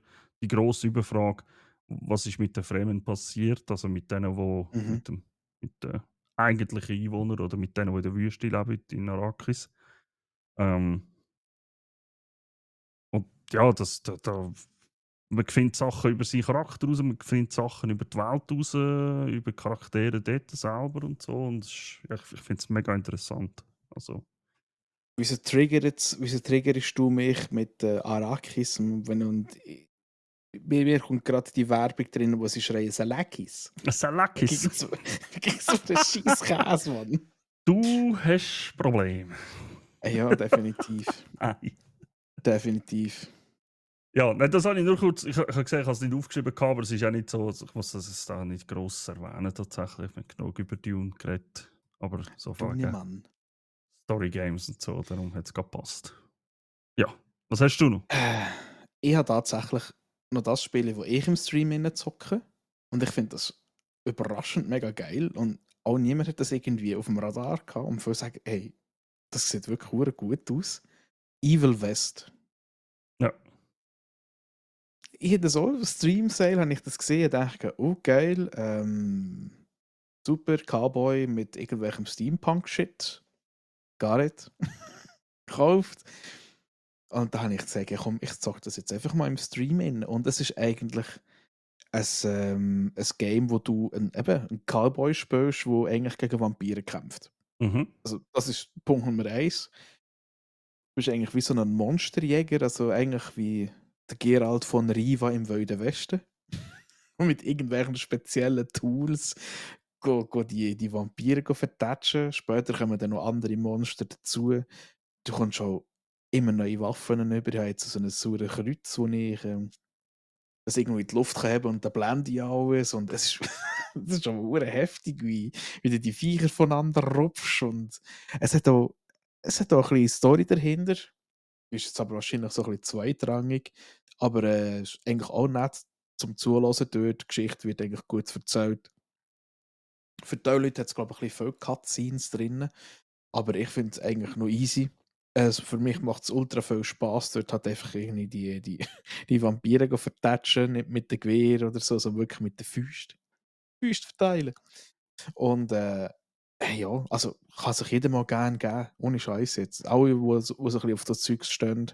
[SPEAKER 2] die grosse Überfrage, was ist mit den Fremen passiert? Also mit denen,
[SPEAKER 1] mhm.
[SPEAKER 2] mit den eigentlichen Einwohnern oder mit denen, die in der Wüste leben, in Arrakis. Ähm, und ja, man findet Sachen über seinen Charakter raus, man findet Sachen über die Welt raus, über die Charaktere dort selber und so. Und ja, ich finde es mega interessant. Also,
[SPEAKER 1] Wieso triggerst du mich mit Arrakis? Bei mir kommt gerade die Werbung drin, wo sie schreien, Salakis.
[SPEAKER 2] Salakis,
[SPEAKER 1] Gegen so einen scheiß Käse, Mann.
[SPEAKER 2] du hast Probleme.
[SPEAKER 1] Ja, definitiv.
[SPEAKER 2] Nein.
[SPEAKER 1] Definitiv.
[SPEAKER 2] Ja, nein, das habe ich nur kurz. Ich habe gesehen, ich habe es nicht aufgeschrieben, aber es ist auch nicht so. Also ich muss das da nicht gross erwähnen, tatsächlich. Ich habe genug über Dune geredet. Aber so
[SPEAKER 1] Du
[SPEAKER 2] wegen
[SPEAKER 1] Mann.
[SPEAKER 2] Story Games und so, darum hat es gepasst. Ja, was hast du noch?
[SPEAKER 1] Äh, Ich habe tatsächlich noch das Spiel, wo ich im Stream zocke. Und ich finde das überraschend mega geil. Und auch niemand hat das irgendwie auf dem Radar gehabt. Und viele sagen, hey, das sieht wirklich hure gut aus. Evil West.
[SPEAKER 2] Ja,
[SPEAKER 1] Ich habe das auch auf Stream Sale habe ich das gesehen und dachte, oh geil, super Cowboy mit irgendwelchem Steampunk-Shit. Gar nicht. Gekauft. Und da habe ich gesagt, ja, komm, ich zocke das jetzt einfach mal im Stream in. Und es ist eigentlich ein Game, wo du einen Cowboy spielst, der eigentlich gegen Vampire kämpft.
[SPEAKER 2] Mhm.
[SPEAKER 1] Also, das ist Punkt Nummer eins. Du bist eigentlich wie so ein Monsterjäger, also eigentlich wie der Geralt von Riva im Wilden Westen. Und mit irgendwelchen speziellen Tools die Vampire vertatschen. Später kommen dann noch andere Monster dazu. Du kommst auch immer neue Waffen über. Ich habe jetzt so einen sauren Kreuz, wo ich das irgendwo in die Luft kann heben und dann blende ich alles. Und es ist, das ist schon hure heftig, wie du die Viecher voneinander rupfst. Und es hat auch, es hat auch ein bisschen Story dahinter. Ist jetzt aber wahrscheinlich so ein bisschen zweitrangig. Aber ist eigentlich auch nett zum Zuhören dort. Die Geschichte wird eigentlich gut erzählt. Für die Leute hat es, glaube ich, ein bisschen viele Cutscenes drin. Aber ich finde es eigentlich noch easy. Also für mich macht es ultra viel Spaß. Dort hat einfach irgendwie die Vampire go vertatschen, nicht mit dem Gewehr oder so, sondern wirklich mit den Fäusten. Fäuste verteilen. Und ja, also kann sich jeder mal gerne geben, ohne Scheiß jetzt. Alle, die so ein bisschen auf das Zeug stehen,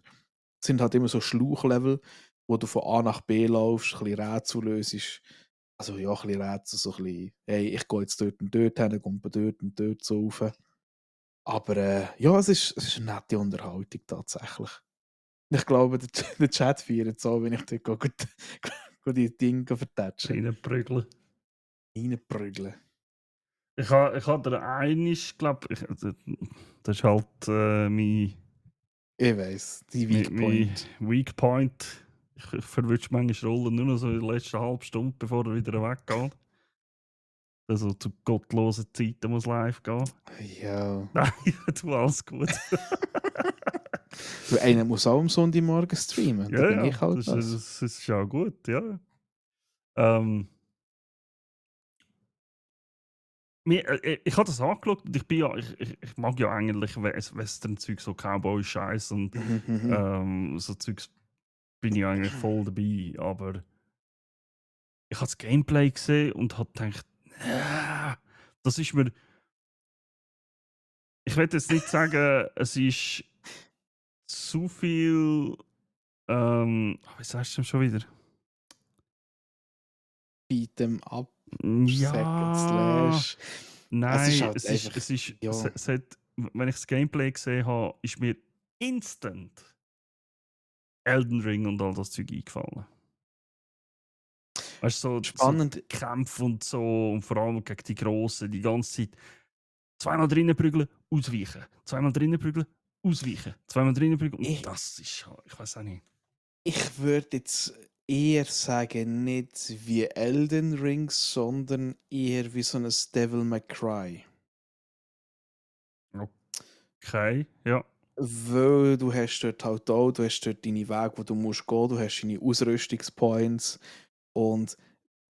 [SPEAKER 1] sind halt immer so Schlauchlevel, wo du von A nach B laufst, ein bisschen Rätsel löst. Also ja, ein bisschen Rätsel, so ein bisschen, hey, ich gehe jetzt dort und dort hin, komme dort und dort so rauf. Aber ja, es ist eine nette Unterhaltung tatsächlich. Ich glaube, der Chat feiert so, wenn ich dort die Dinge vertatschen.
[SPEAKER 2] Reinprügeln.
[SPEAKER 1] Reinprügeln.
[SPEAKER 2] Ich habe der einisch, glaube ich, das ist halt mein
[SPEAKER 1] Ich weiss, die Weak
[SPEAKER 2] mein
[SPEAKER 1] Point.
[SPEAKER 2] Weak Point. Ich verwünsche manchmal Rollen nur noch so in der letzten halben Stunde, bevor er wieder weggeht. Also zu gottlosen Zeiten muss live gehen.
[SPEAKER 1] Ja.
[SPEAKER 2] Nein, du alles gut.
[SPEAKER 1] Du, einer muss auch am Sonntagmorgen streamen. Da
[SPEAKER 2] Ja,
[SPEAKER 1] bin
[SPEAKER 2] ja,
[SPEAKER 1] ich halt
[SPEAKER 2] das,
[SPEAKER 1] das.
[SPEAKER 2] das ist ja gut, ja. Ähm, ich habe das angeschaut und ich bin ja, ich mag ja eigentlich Western-Zeug, so Cowboy-Scheiß und
[SPEAKER 1] Mhm, mhm.
[SPEAKER 2] so Zeugs bin ich eigentlich voll dabei, aber ich habe das Gameplay gesehen und habe gedacht, das ist mir. Ich will jetzt nicht sagen, es ist zu viel. Wie sagst du denn schon wieder?
[SPEAKER 1] Beat'em up, Second
[SPEAKER 2] Ja,
[SPEAKER 1] Slash. Es ist
[SPEAKER 2] nein,
[SPEAKER 1] halt einfach, ja.
[SPEAKER 2] es hat, wenn ich das Gameplay gesehen habe, ist mir instant Elden Ring und all das Zeug eingefallen. Weißt du, so die
[SPEAKER 1] Spannend.
[SPEAKER 2] Kämpfe und so und vor allem gegen die Grossen die ganze Zeit. Zweimal drinnen prügeln, ausweichen. Zweimal drinnen prügeln, ausweichen. Zweimal drinnen prügeln. Und
[SPEAKER 1] Ich,
[SPEAKER 2] das ist, ich weiß auch nicht.
[SPEAKER 1] ich würde jetzt eher sagen, nicht wie Elden Ring, sondern eher wie so ein Devil May Cry.
[SPEAKER 2] Okay, ja.
[SPEAKER 1] Weil du hast dort halt auch, du hast dort deine Wege, wo du musst gehen, du hast deine Ausrüstungspoints und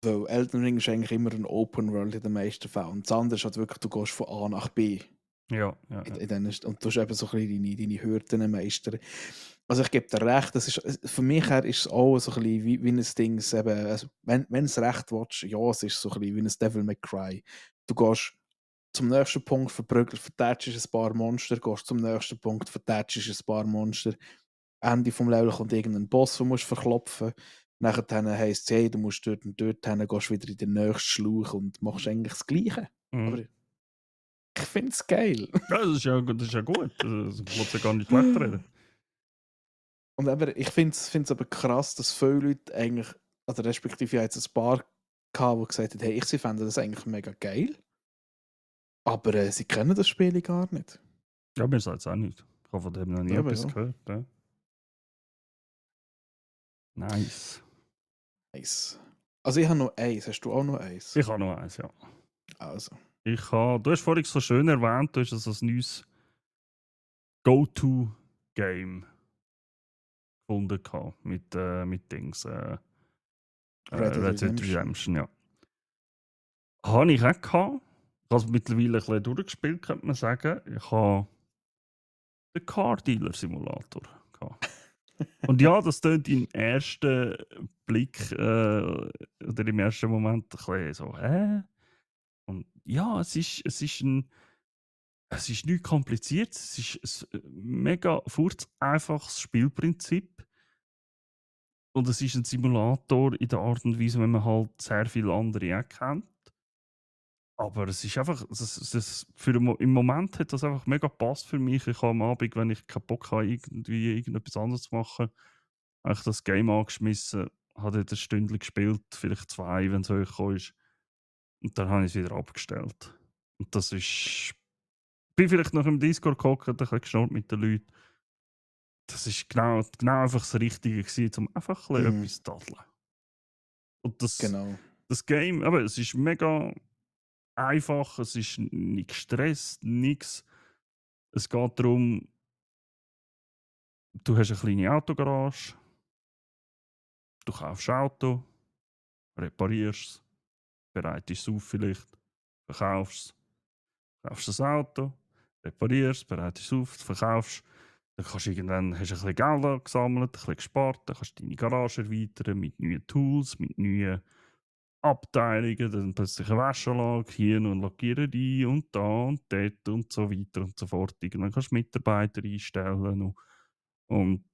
[SPEAKER 1] weil Elden Ring ist eigentlich immer ein Open World in den meisten Fällen. Und das andere ist halt wirklich, du gehst von A nach B.
[SPEAKER 2] Ja, ja, ja.
[SPEAKER 1] Und du hast eben so ein bisschen deine Hürden meistern. Also ich gebe dir recht, das ist, für mich her ist es auch so ein bisschen wie ein Ding, eben, also wenn es recht willst, ja, es ist so ein bisschen wie ein Devil May Cry. Du gehst zum nächsten Punkt, vertätschst ein paar Monster, gehst zum nächsten Punkt, vertätschst ein paar Monster. Ende vom Level kommt irgendein Boss, den du verklopfen musst. Nachher heisst es, hey, du musst dort und dort hin, gehst wieder in den nächsten Schlauch und machst eigentlich das Gleiche.
[SPEAKER 2] Mhm.
[SPEAKER 1] Aber ich finde es geil.
[SPEAKER 2] Ja, das ist ja gut. Das will ja gar nicht schlecht reden.
[SPEAKER 1] Und eben, ich finde es aber krass, dass viele Leute eigentlich, also respektive jetzt ein paar gehabt, die gesagt haben, hey, sie fänden das eigentlich mega geil, aber sie kennen das Spiel gar nicht.
[SPEAKER 2] Ja, mir sagt es auch nicht. Ich habe von dem noch nie
[SPEAKER 1] Ja, aber
[SPEAKER 2] etwas
[SPEAKER 1] ja.
[SPEAKER 2] gehört. Ja. Nice.
[SPEAKER 1] Nice. Also ich habe noch eins, hast du auch noch eins?
[SPEAKER 2] Ich habe noch eins, ja.
[SPEAKER 1] Also.
[SPEAKER 2] Du hast vorhin so schön erwähnt, du hast also ein neues Go-To-Game gefunden gehabt, mit Dings.
[SPEAKER 1] Red Dead
[SPEAKER 2] Red Dead
[SPEAKER 1] Redemption.
[SPEAKER 2] Redemption, ja. Habe ich auch gehabt. Ich habe es mittlerweile ein bisschen durchgespielt, könnte man sagen. Ich habe den Car Dealer Simulator gehabt. Und ja, das tönt im ersten Blick oder im ersten Moment ein bisschen so, Und ja, es ist nichts Kompliziertes, es ist ein mega einfaches Spielprinzip und es ist ein Simulator in der Art und Weise, wenn man halt sehr viele andere auch kennt. Aber es ist einfach für im Moment hat das einfach mega gepasst für mich. Ich habe am Abend, wenn ich keinen Bock habe, irgendwie irgendetwas anderes zu machen, habe ich das Game angeschmissen, habe dort 1 Stündchen gespielt, vielleicht 2, wenn es hochgekommen ist. Und dann habe ich es wieder abgestellt. Und das ist bin vielleicht noch im Discord gehockt, ein bisschen geschnurrt mit den Leuten. Das ist genau einfach das Richtige gewesen, um einfach ein bisschen
[SPEAKER 1] Mhm,
[SPEAKER 2] etwas zu daddeln. Und
[SPEAKER 1] genau.
[SPEAKER 2] das Game, aber es ist mega einfach, es ist nicht gestresst, nix. Es geht darum, du hast eine kleine Autogarage, du kaufst ein Auto, reparierst es, bereitest es auf vielleicht, verkaufst es, kaufst das Auto, reparierst es, bereitest es auf, verkaufst. Dann kannst du irgendwann, hast du ein bisschen Geld gesammelt, ein bisschen gespart, dann kannst du deine Garage erweitern mit neuen Tools, mit neuen Abteilungen, dann plötzlich eine Waschanlage hier und lackieren die und da und dort und so weiter und so fort. Irgendwann kannst du Mitarbeiter einstellen und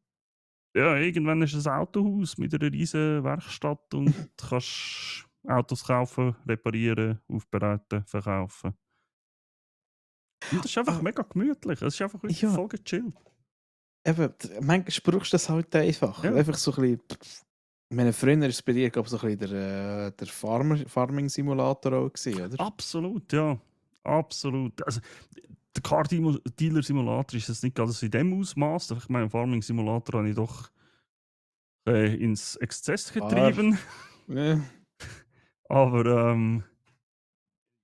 [SPEAKER 2] ja, irgendwann ist es ein Autohaus mit einer riesen Werkstatt und kannst Autos kaufen, reparieren, aufbereiten, verkaufen. Und das ist einfach
[SPEAKER 1] Ah,
[SPEAKER 2] mega gemütlich. Es ist einfach wirklich
[SPEAKER 1] ja,
[SPEAKER 2] voll gechillt.
[SPEAKER 1] eben, manchmal brauchst du das halt einfach.
[SPEAKER 2] Ja,
[SPEAKER 1] Einfach so ein bisschen. Meine früher war es bei dir, glaube ich, so ein bisschen der Farming-Simulator auch gewesen, oder?
[SPEAKER 2] absolut, ja. Absolut. Also, der Car Dealer Simulator ist es nicht ganz in dem Ausmaß. Ich meine, Farming Simulator habe ich doch ins Exzess
[SPEAKER 1] Paar.
[SPEAKER 2] getrieben.
[SPEAKER 1] Ja.
[SPEAKER 2] Aber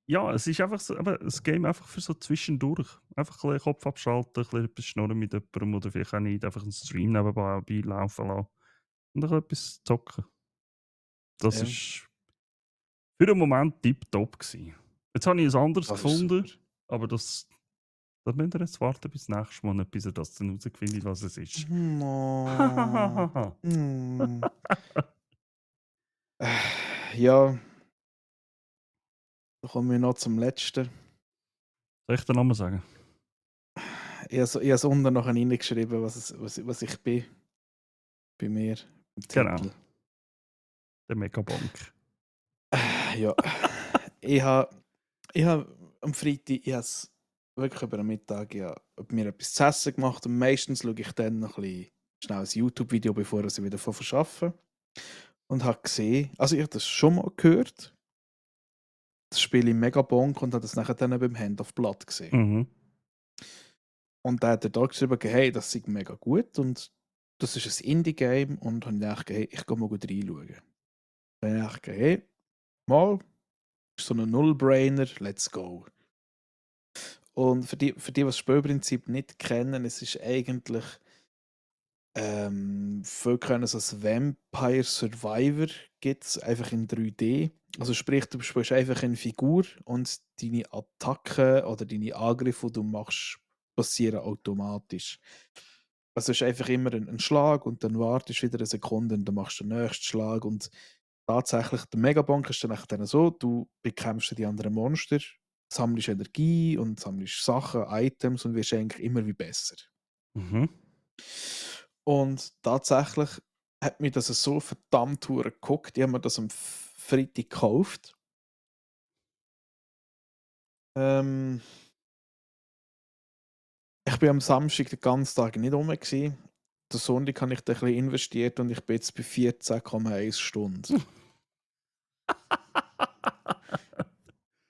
[SPEAKER 2] ja, es ist einfach so, aber das Game einfach für so zwischendurch. Einfach ein bisschen Kopf abschalten, ein bisschen etwas schnurren mit jemandem oder vielleicht auch nicht. Einfach einen Stream nebenbei laufen lassen und dann etwas zocken. Das
[SPEAKER 1] Ja,
[SPEAKER 2] ist für den Moment tipptopp gewesen. Jetzt habe ich ein anderes
[SPEAKER 1] das ist
[SPEAKER 2] gefunden,
[SPEAKER 1] super.
[SPEAKER 2] aber da müsst ihr jetzt warten bis nächstes Mal, bis ihr das dann herausfindet, was es ist.
[SPEAKER 1] No.
[SPEAKER 2] Soll
[SPEAKER 1] Hm. Ja, da kommen wir noch zum Letzten.
[SPEAKER 2] ich den Namen sagen?
[SPEAKER 1] Ich habe es unten noch reingeschrieben, was ich bin bei mir im
[SPEAKER 2] Genau,
[SPEAKER 1] Titel.
[SPEAKER 2] der Megabonk.
[SPEAKER 1] Ja, ich habe ich habe am Freitag ich habe es wirklich über den Mittag mir etwas zu essen gemacht und meistens schaue ich dann noch ein bisschen schnell ein YouTube-Video, bevor ich wieder von arbeite. Und habe gesehen, also ich habe das schon mal gehört, das Spiel im Megabonk und habe das nachher dann beim Hand of Blood gesehen.
[SPEAKER 2] Mhm.
[SPEAKER 1] Und da hat er da geschrieben, hey, das ist mega gut und das ist ein Indie-Game und habe gedacht, hey, ich gehe mal gut reinschauen. Dann habe ich gedacht, hey, mal, ist so ein Null-Brainer, let's go. Und die das Spielprinzip nicht kennen, es ist eigentlich, viele kennen es als Vampire Survivor, gibt es einfach in 3D. Also sprich, du spielst einfach eine Figur und deine Attacken oder deine Angriffe, die du machst, passieren automatisch. Also es ist einfach immer ein Schlag und dann wartest du wieder eine Sekunde und dann machst du den nächsten Schlag und tatsächlich, der Megabank ist dann so, du bekämpfst die anderen Monster, sammelst Energie und sammelst Sachen, Items und wirst eigentlich immer wie besser.
[SPEAKER 2] Mhm.
[SPEAKER 1] Und tatsächlich hat mir das so verdammt hure geguckt. Ich habe mir das am Freitag gekauft. Ähm, ich bin am Samstag den ganzen Tag nicht rum gsi. Den Sonntag habe ich da ein bisschen investiert und ich bin jetzt bei 14,1 Stunden.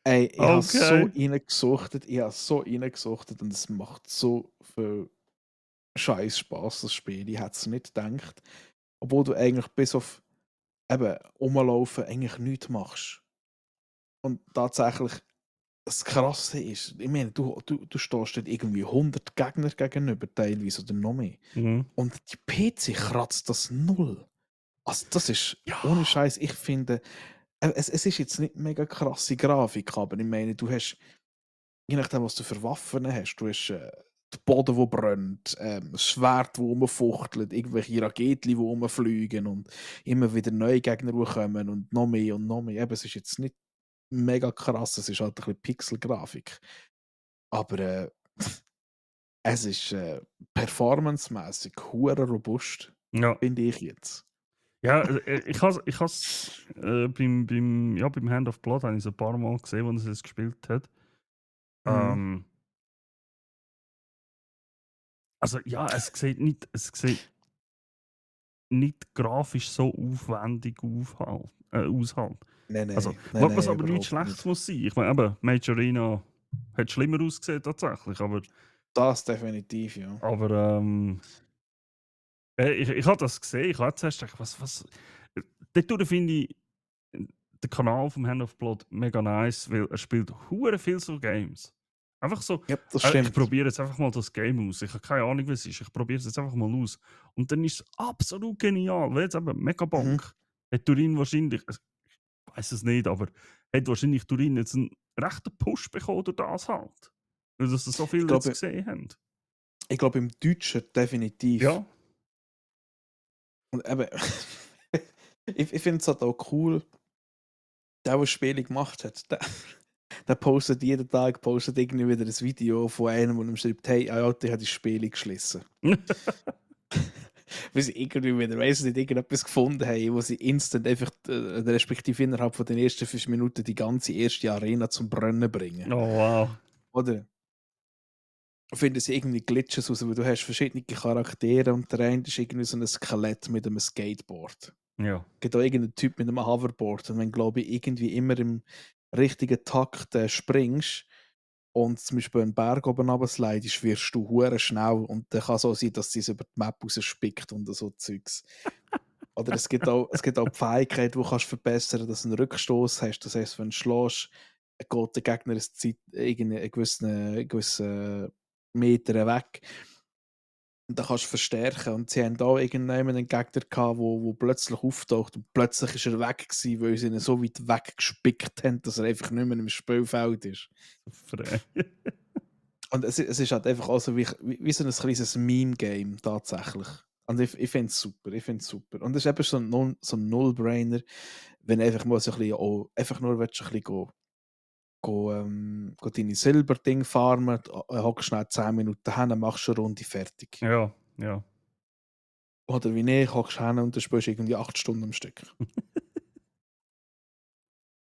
[SPEAKER 1] Ey,
[SPEAKER 2] Okay.
[SPEAKER 1] ich habe so reingesuchtet und es macht so viel scheiß Spaß, das Spiel. Ich hätte es nicht gedacht. Obwohl du eigentlich bis auf eben Rumlaufen eigentlich nichts machst. Und tatsächlich, das Krasse ist, ich meine, du stehst dort irgendwie 100 Gegner gegenüber, teilweise oder noch mehr.
[SPEAKER 2] Mhm.
[SPEAKER 1] Und die PC kratzt das null. Also, das ist
[SPEAKER 2] Ja.
[SPEAKER 1] ohne Scheiß, ich finde, es ist jetzt nicht mega krasse Grafik, aber ich meine, du hast, je nachdem, was du für Waffen hast, du hast den Boden, der brennt, das Schwert, das rumfuchtelt, irgendwelche Raketen, die rumfliegen und immer wieder neue Gegner, die kommen und noch mehr und noch mehr. Eben, es ist jetzt nicht mega krass. Es ist halt ein bisschen Pixelgrafik. Aber es ist performancemäßig hure robust,
[SPEAKER 2] Ja.
[SPEAKER 1] finde ich jetzt.
[SPEAKER 2] Ja, ich has beim Hand of Blood habe ich so ein paar Mal gesehen, wo er es gespielt hat.
[SPEAKER 1] Mhm.
[SPEAKER 2] Ähm, also ja, es sieht nicht grafisch so aufwendig aus halt.
[SPEAKER 1] Nein,
[SPEAKER 2] Also,
[SPEAKER 1] nein, nein,
[SPEAKER 2] was
[SPEAKER 1] nein,
[SPEAKER 2] aber nichts
[SPEAKER 1] überhaupt
[SPEAKER 2] Schlechtes
[SPEAKER 1] nicht.
[SPEAKER 2] muss sein. Ich meine, eben, Majorina hat schlimmer ausgesehen tatsächlich,
[SPEAKER 1] Das definitiv, ja.
[SPEAKER 2] aber ich habe das gesehen, ich habe zuerst gedacht, was dadurch finde ich den Kanal vom Hand of Blood mega nice, weil er spielt hure viel so Games. Einfach so,
[SPEAKER 1] Ja, das
[SPEAKER 2] ich
[SPEAKER 1] stimmt.
[SPEAKER 2] probiere jetzt einfach mal das Game aus. Ich habe keine Ahnung, was es ist. Ich probiere es jetzt einfach mal aus. Und dann ist es absolut genial. Weil jetzt eben
[SPEAKER 1] Mhm.
[SPEAKER 2] Megabonk hat Turin wahrscheinlich, ich weiß es nicht, aber hat wahrscheinlich Turin jetzt einen rechten Push bekommen durch das halt. Weil das so
[SPEAKER 1] Ich
[SPEAKER 2] viele jetzt
[SPEAKER 1] glaube,
[SPEAKER 2] gesehen haben.
[SPEAKER 1] ich glaube im Deutschen definitiv.
[SPEAKER 2] Ja,
[SPEAKER 1] Und eben, ich finde es halt auch cool, der Spiele gemacht hat, der postet jeden Tag irgendwie wieder ein Video von einem, der ihm schreibt, hey, Alter, ich habe die Spiele geschlossen. Weil sie irgendwie wieder, weiss nicht, irgendetwas gefunden haben, wo sie instant einfach, respektive innerhalb von den ersten 5 Minuten die ganze erste Arena zum Brennen bringen.
[SPEAKER 2] oh wow.
[SPEAKER 1] Oder? Finden sie irgendwie Glitches raus, weil du hast verschiedene Charaktere und der eine ist irgendwie so ein Skelett mit einem Skateboard.
[SPEAKER 2] Ja.
[SPEAKER 1] Gibt auch irgendeinen Typ mit einem Hoverboard. Und wenn, glaube ich, irgendwie immer im richtigen Takt springst und zum Beispiel einen Berg oben runterslidest, wirst du hure schnell. Und dann kann es auch sein, dass sie es über die Map rausspickt und so Zeugs. Oder es gibt auch die Fähigkeit, die du kannst verbessern kannst, dass du einen Rückstoß hast. Das heisst, wenn du schlägst, geht der Gegner eine Zeit, einen gewissen Meter weg. Und dann kannst du verstärken. Und sie haben da irgendwann einen Gegner gehabt, wo plötzlich auftaucht. Und plötzlich ist er weg gewesen, weil sie ihn so weit weggespickt haben, dass er einfach nicht mehr im Spielfeld ist.
[SPEAKER 2] Frei.
[SPEAKER 1] Und es ist halt einfach auch so wie so ein kleines Meme-Game tatsächlich. Und ich finde es super, ich finde es super. Und es ist eben so ein Null-Brainer, wenn du einfach mal so ein bisschen auch, einfach nur willst, ein bisschen go deine Silberding farmen, hockst schnell 10 Minuten hin, machst eine Runde fertig.
[SPEAKER 2] Ja, ja.
[SPEAKER 1] Oder wie ich, hockst hin und dann spielst du irgendwie 8 Stunden am Stück.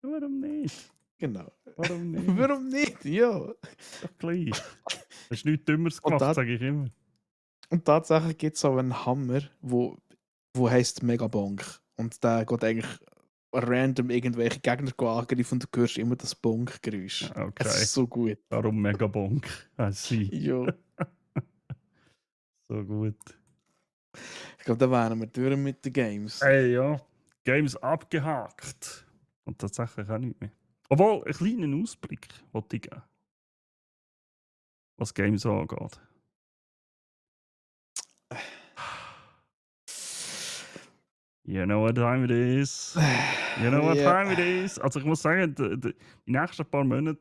[SPEAKER 2] Warum nicht?
[SPEAKER 1] Genau.
[SPEAKER 2] Warum nicht?
[SPEAKER 1] Warum nicht? Ja.
[SPEAKER 2] Doch gleich. Hast du nichts Dümmeres
[SPEAKER 1] Und,
[SPEAKER 2] gemacht,
[SPEAKER 1] da,
[SPEAKER 2] sage ich immer.
[SPEAKER 1] und tatsächlich gibt es auch einen Hammer, wo heisst Megabonk. Und der geht eigentlich random irgendwelche Gegner angreifen und du hörst immer das Bonk-Geräusch. Es
[SPEAKER 2] Okay.
[SPEAKER 1] ist so gut.
[SPEAKER 2] Darum Megabonk. Sie.
[SPEAKER 1] Ja.
[SPEAKER 2] So gut.
[SPEAKER 1] Ich glaube, da wären wir durch mit den Games.
[SPEAKER 2] Ey, ja. Games abgehakt. Und tatsächlich auch nicht mehr. Obwohl, einen kleinen Ausblick wollte ich geben, was Games angeht. You know what time it is. You know what
[SPEAKER 1] Ja.
[SPEAKER 2] time it is. Also ich muss sagen, die nächsten paar Monate,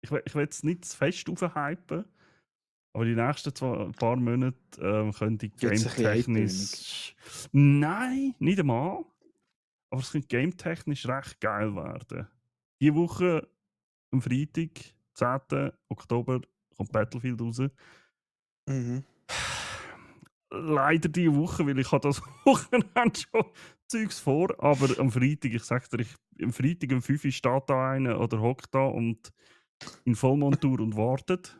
[SPEAKER 2] ich will jetzt nicht zu fest aufhypen, aber die nächsten paar Monate könnte
[SPEAKER 1] Wird es ein bisschen eintönig.
[SPEAKER 2] game-technisch... Nein, nicht einmal. Aber es könnte game-technisch recht geil werden. Diese Woche, am Freitag, 10. Oktober, kommt Battlefield raus.
[SPEAKER 1] Mhm.
[SPEAKER 2] Leider diese Woche, weil ich habe das Wochenende schon Zeugs vor, aber am Freitag, ich sag dir, am Freitag um 5 Uhr steht da einer oder hockt da und in Vollmontur und wartet.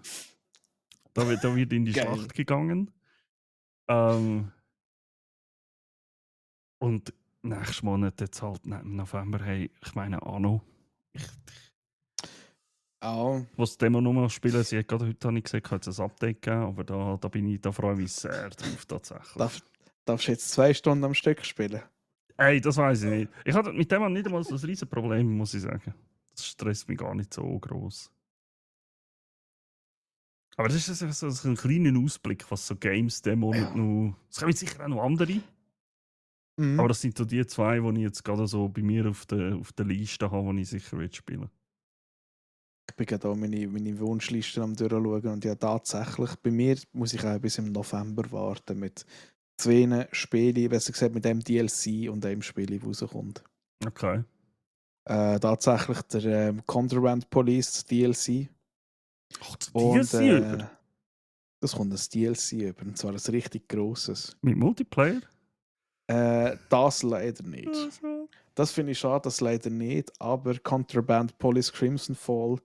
[SPEAKER 2] Da wird in die
[SPEAKER 1] Geil.
[SPEAKER 2] Schlacht gegangen. Und nächsten Monat, jetzt halt im November, hey, ich meine Anno.
[SPEAKER 1] Auch.
[SPEAKER 2] Was Demo nochmal spielen, sie hat gerade heute habe ich gesehen, hat es ein Update gegeben, aber da freue ich mich sehr drauf tatsächlich.
[SPEAKER 1] Darfst du jetzt 2 Stunden am Stück spielen?
[SPEAKER 2] Ey, das weiß ich nicht. Ich hatte mit dem nicht einmal so ein riesen Problem, muss ich sagen. Das stresst mich gar nicht so groß. Aber das ist so ein kleiner Ausblick, was so Games diesen Monat
[SPEAKER 1] Ja.
[SPEAKER 2] noch. Es kommen sicher auch noch andere.
[SPEAKER 1] Mhm.
[SPEAKER 2] Aber das sind so die zwei, die ich jetzt gerade so bei mir auf der Liste habe, die ich sicher spielen will.
[SPEAKER 1] Ich bin gerade auch meine Wunschliste am durchschauen und ja, tatsächlich, bei mir muss ich auch bis im November warten mit 2 Spielen, besser gesagt mit einem DLC und einem Spiel, das rauskommt.
[SPEAKER 2] Okay.
[SPEAKER 1] Tatsächlich der Contraband Police DLC.
[SPEAKER 2] Ach, zu dir
[SPEAKER 1] Und
[SPEAKER 2] sie über?
[SPEAKER 1] das kommt ein DLC über, und zwar ein richtig grosses.
[SPEAKER 2] Mit Multiplayer?
[SPEAKER 1] Das leider nicht.
[SPEAKER 2] Also.
[SPEAKER 1] Das finde ich schade, das leider nicht, aber Contraband Police Crimson Fall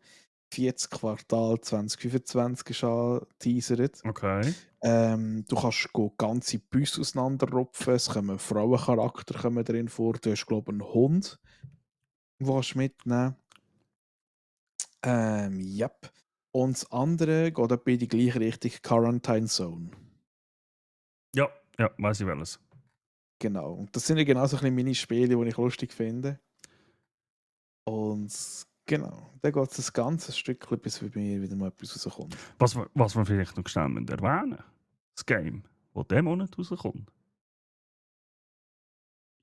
[SPEAKER 1] 40 Quartal 2025 ist angeteasert.
[SPEAKER 2] Okay.
[SPEAKER 1] Du kannst ganze Büsse auseinanderrupfen, es kommen Frauencharakter kommen drin vor, du hast glaube ich einen Hund, den du mitnehmen yep. Und das andere geht etwa in die gleiche Richtung, Quarantine Zone.
[SPEAKER 2] Ja, weiß ich welches.
[SPEAKER 1] Genau. Und das sind ja genau so ein bisschen meine Spiele, die ich lustig finde. Und genau, dann geht es ein ganzes Stückchen, bis bei mir wieder mal etwas rauskommt.
[SPEAKER 2] Was wir vielleicht noch schnell erwähnen müssen, das Game, das diesen Monat rauskommt,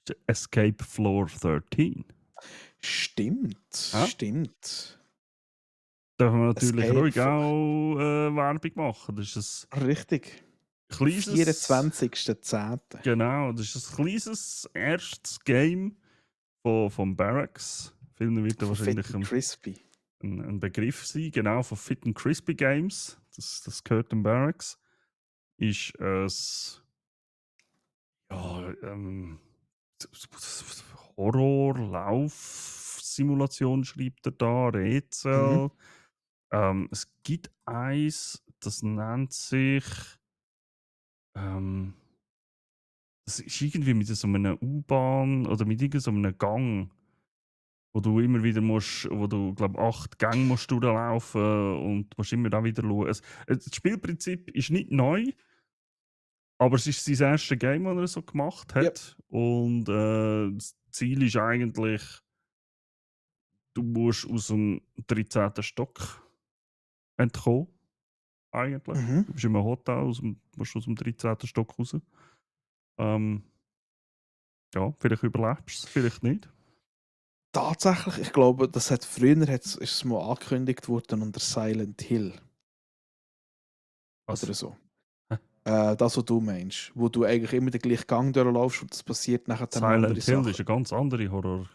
[SPEAKER 2] ist Escape Floor 13.
[SPEAKER 1] Stimmt,
[SPEAKER 2] Ja?
[SPEAKER 1] stimmt.
[SPEAKER 2] Dürfen wir natürlich
[SPEAKER 1] Escape
[SPEAKER 2] ruhig auch Werbung machen. Das ist
[SPEAKER 1] Richtig.
[SPEAKER 2] ein kleines...
[SPEAKER 1] 24.10.
[SPEAKER 2] Genau, das ist ein kleines erstes Game von Barracks. Vielen wird
[SPEAKER 1] Von Fit
[SPEAKER 2] wahrscheinlich
[SPEAKER 1] and Crispy.
[SPEAKER 2] ein Begriff sein, genau, von Fit and Crispy Games. Das gehört dem Barracks. Ist es ja, Horror-Lauf-Simulation schreibt er da,
[SPEAKER 1] Mhm.
[SPEAKER 2] Rätsel. Es gibt eins, das nennt sich. Das ist irgendwie mit so einer U-Bahn oder mit irgend so einem Gang, wo du immer wieder musst, wo du, glaube 8 Gänge musst durchlaufen und musst immer da wieder schauen. Das Spielprinzip ist nicht neu, aber es ist sein erstes Game, das er so gemacht
[SPEAKER 1] Ja.
[SPEAKER 2] hat. Und das Ziel ist eigentlich, du musst aus dem 13. Stock entkommen. Eigentlich.
[SPEAKER 1] Mhm.
[SPEAKER 2] Du bist in einem Hotel, musst aus dem 13. Stock raus. Ähm, ja, vielleicht überlebst du es, vielleicht nicht.
[SPEAKER 1] Tatsächlich, ich glaube, das hat früher ist es mal angekündigt worden unter Silent Hill
[SPEAKER 2] Was?
[SPEAKER 1] oder so.
[SPEAKER 2] Hä?
[SPEAKER 1] Das, was du meinst, wo du eigentlich immer den gleichen Gang durchlaufst und es passiert nachher dann noch andere
[SPEAKER 2] Silent Hill ist
[SPEAKER 1] Sachen.
[SPEAKER 2] eine ganz andere Horror.